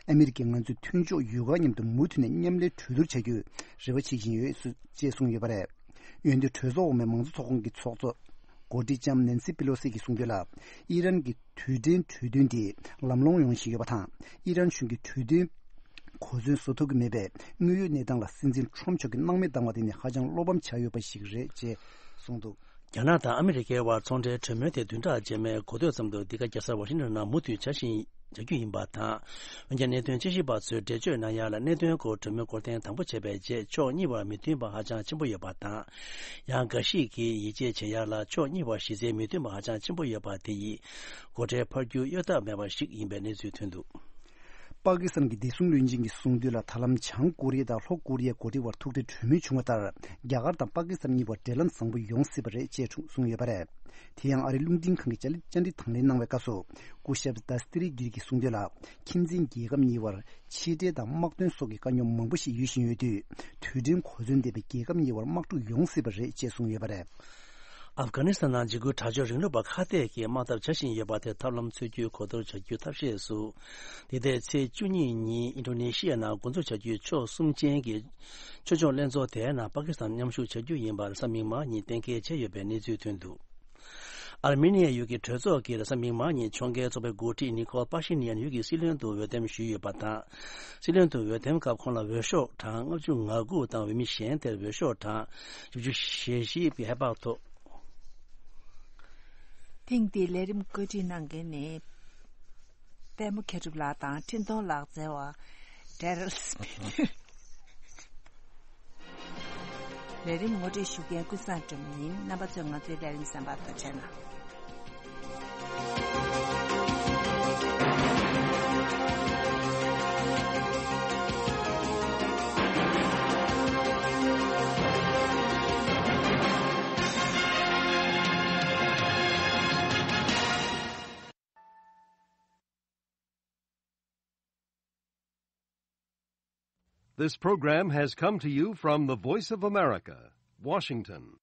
ཨ་མི་རི་ཀས་ང་ཚོའི་མཐུན་ཕྱོགས་ཡོད་དགུ་མཉམ་དུ་མུ་མཐུད་ནས་མཉམ་ལས་གྲོས་བསྡུར་བྱ་རྒྱུའི་རེ་བ་བྱེད་བཞིན་ཡོད་ཅེས་གསུངས་ཡོད་པ་རེད། འོན་ཏེ་གྲོས་ཚོགས་འོག་མའི་མང་གཙོ་ཚོགས་ཁང་གི་ཚོགས་གཙོ། འགོ་ཁྲིད་ལྕམ་ནན་སི་པི་ལོ་སི་གིས་གསུངས་དོན་ལ། ཨི་རན་གྱི་རྡུལ་ཕྲན་གྲོས་མཐུན་དེ་ལམ་ལྷོང་ཡོང་བཞིན་ཡོད་པ་དང་། ཨི་རན་གཞུང་གིས་གྲོས་མཐུན་གོ་མཚོན་བཟོ་ཐུབ་ཀྱི་མེད་པས། དངོས་ཡོད་གནས་སྟངས་ལ་སྲིད་འཛིན་ཁྲོམ་མཆོག་གིས་སྣང་མེད་བཏང་བ་དེ་ནི་ཧ་ཅང་བློ་ཕམ་བྱ་འོས་པ་ཞིག་རེད་ཅེས་གསུངས་འདུག། རྒྱ་ནག་དང་ཨ་མི་རི་ཀའི་དབར་ཚོང་འབྲེལ་གྲོས་མོལ་དེ་བདུན་ཕྲག་རྗེས་མའི་འགོ་སྟོད་ཙམ་དུ་འདི་ག་རྒྱལ་ས་ཝ་ཤིང་ཊོན་ནང་མུ་མཐུད་བྱ་བཞིན་བྱ་རྒྱུ་ཡིན་པ་དང་། འོན་ཀྱང་གནད་དོན་དཔྱད་ཞིབ་པ་ཚོས་འགྲེལ་བརྗོད་གནང་ཡ་ལ། གནད་དོན་སྐོར་གྲོས་མོལ་སྐོར་ཐེངས་དང་པོ་བྱས་པའི་རྗེས་ཕྱོགས་གཉིས་བར་མི་མཐུན་པ་ཧ་ཅང་ཆེན་པོ་ཡོད་པ་དང་། ཡང་འགའ་ཞིག་གིས་ཡིད་ཆེས་བྱེད་ཡ་ལ་ཕྱོགས་གཉིས་བར་གཞི་རྩའི་མི་མཐུན་པ་ཧ་ཅང་ཆེན་པོ་ཡོད་པ་དེ་ཡིས་སྒོ་ཁྲལ་འཕར་རྒྱུ་གཡོལ་ཐབས་མེད་པ་ཞིག་ཡིན་པའི་གནས་ཚུལ་ཐོན་འདུག། པ་ཀི་སི་ཐན་གྱི་བདེ་སྲུང་བློན་ཆེན་གྱིས་གསུངས་དོན་ལ། ད་ལམ་བྱང་ཀོ་རི་ཡ་དང་ལྷོ་ཀོ་རི་ཡའི་འགོ་ཁྲིད་དབར་ཐུག་འཕྲད་གྲོས་མོལ་བྱུང་བ་ལྟར། རྒྱ་གར་དང་པ་ཀི་སི་ཐན་གཉིས་བར་འབྲེལ་ལམ་བཟང་པོ་ཡོང་སྲིད་པ་རེད་ཅེས་གསུངས་ཡོད་པ་རེད། དེ་ཡང་ཨ་རིའི་རླུང་འཕྲིན་ཁང་གི་བཅར་འདྲི་དང་ལེན་གནང་བའི་སྐབས་སུ། སྐུ་ཞབས་དཱ་སི་ཏི་རི་གིར་གྱིས་གསུངས་དོན་ལ། ཁྱིམ་མཚེས་རྒྱལ་ཁབ་གཉིས་བར་ཕྱི་འབྲེལ་དང་དམག་དོན་སོགས་ཀྱི་དཀའ་རྙོག་མང་པོ་ཞིག་ཡོད་བཞིན་ཡོད་དུས། རྡུལ་ཕྲན་གོ་མཚོན་ལྡན་པའི་རྒྱལ་ཁབ་གཉིས་བར་དམག་འཁྲུག་ཡོང་སྲིད་པ་རེད་ཅེས་གསུངས་ཡོད་པ་རེད། ཨབ་གྷ་ནི་སི་ཐན་ནང་འཇིགས་སྐུལ་དྲག་སྤྱོད་རིང་ལུགས་པ་ཁ་གཏད་ཀྱིས་དམག་འཐབ་བྱ་བཞིན་ཡོད་པ་དེ་ཐབས་ལམ་འཚོལ་རྒྱུའི་གོ་བསྡུར་བྱ་རྒྱུའི་ཐབས་ཤེས་སུ། འདི་ཟླའི་ཚེས་བཅུ་གཉིས་ཉིན་ཨིན་ཌོ་ནེ་ཤི་ཡ་ནང་འགོ་འཛུགས་བྱ་རྒྱུའི་ཕྱོགས་གསུམ་ཅན་གྱི་ཆོས་ཕྱོགས་ལྷན་ཚོགས་དེའི་ནང་པ་ཀི་སི་ཐན་མཉམ་ཞུགས་བྱ་རྒྱུ་ཡིན་པར་གཟའ་མིག་དམར་ཉིན་གཏན་འཁེལ་བྱས་ཡོད་པའི་གནས་ཚུལ་ཐོན་འདུག། ཨར་མེ་ནི་ཡའི་ཡུལ་གྱི་གྲོས་ཚོགས་ཀྱིས་རེས་གཟའ་མིག་དམར་ཉིན་ཕྱོགས་འགལ་ཚོགས་པའི་འགོ་ཁྲིད་ནི་ཁོལ་པ་ཤི་ནི་ཡན་ཡུལ་གྱི་སྲིད་བློན་དུ་འོས་འདེམས་ཞུས་ཡོད་པ་དང་། སྲིད་བློན་དུ་འོས་འདེམས་སྐབས་ཁོང་ལ་འོས་ཤོག་གྲངས་ལྔ་བཅུ་ང་དགུ་དང་། འོས་མི་གཞན་དེར་འོས་ཤོག་གྲངས་བཞི་བཅུ་ཞེ་བཞི་བར་ཧེ་བག་ཐོབ། ཐེངས་འདིའི་ལས་རིམ་བཀོད་སྒྲིག་གནང་མཁན་ནི། ལྟད་མོ་མཁས་གྲུབ་ལགས་དང་འཕྲིན་གཏོང་ལག་རྩལ་བ། ཌེ་རལ་སི་མི་ཐི། ལས་རིམ་ངོ་སྤྲོད་ཞུ་མཁན་ཀུན་བཟང་སྒྲོལ་མ་ཡིན། རྣམ་པ་ཚོས་ང་ཚོའི་ལས་རིམ་གསན་པར་ཐུགས་རྗེ་གནང་། This program has come to you from the Voice of America, Washington.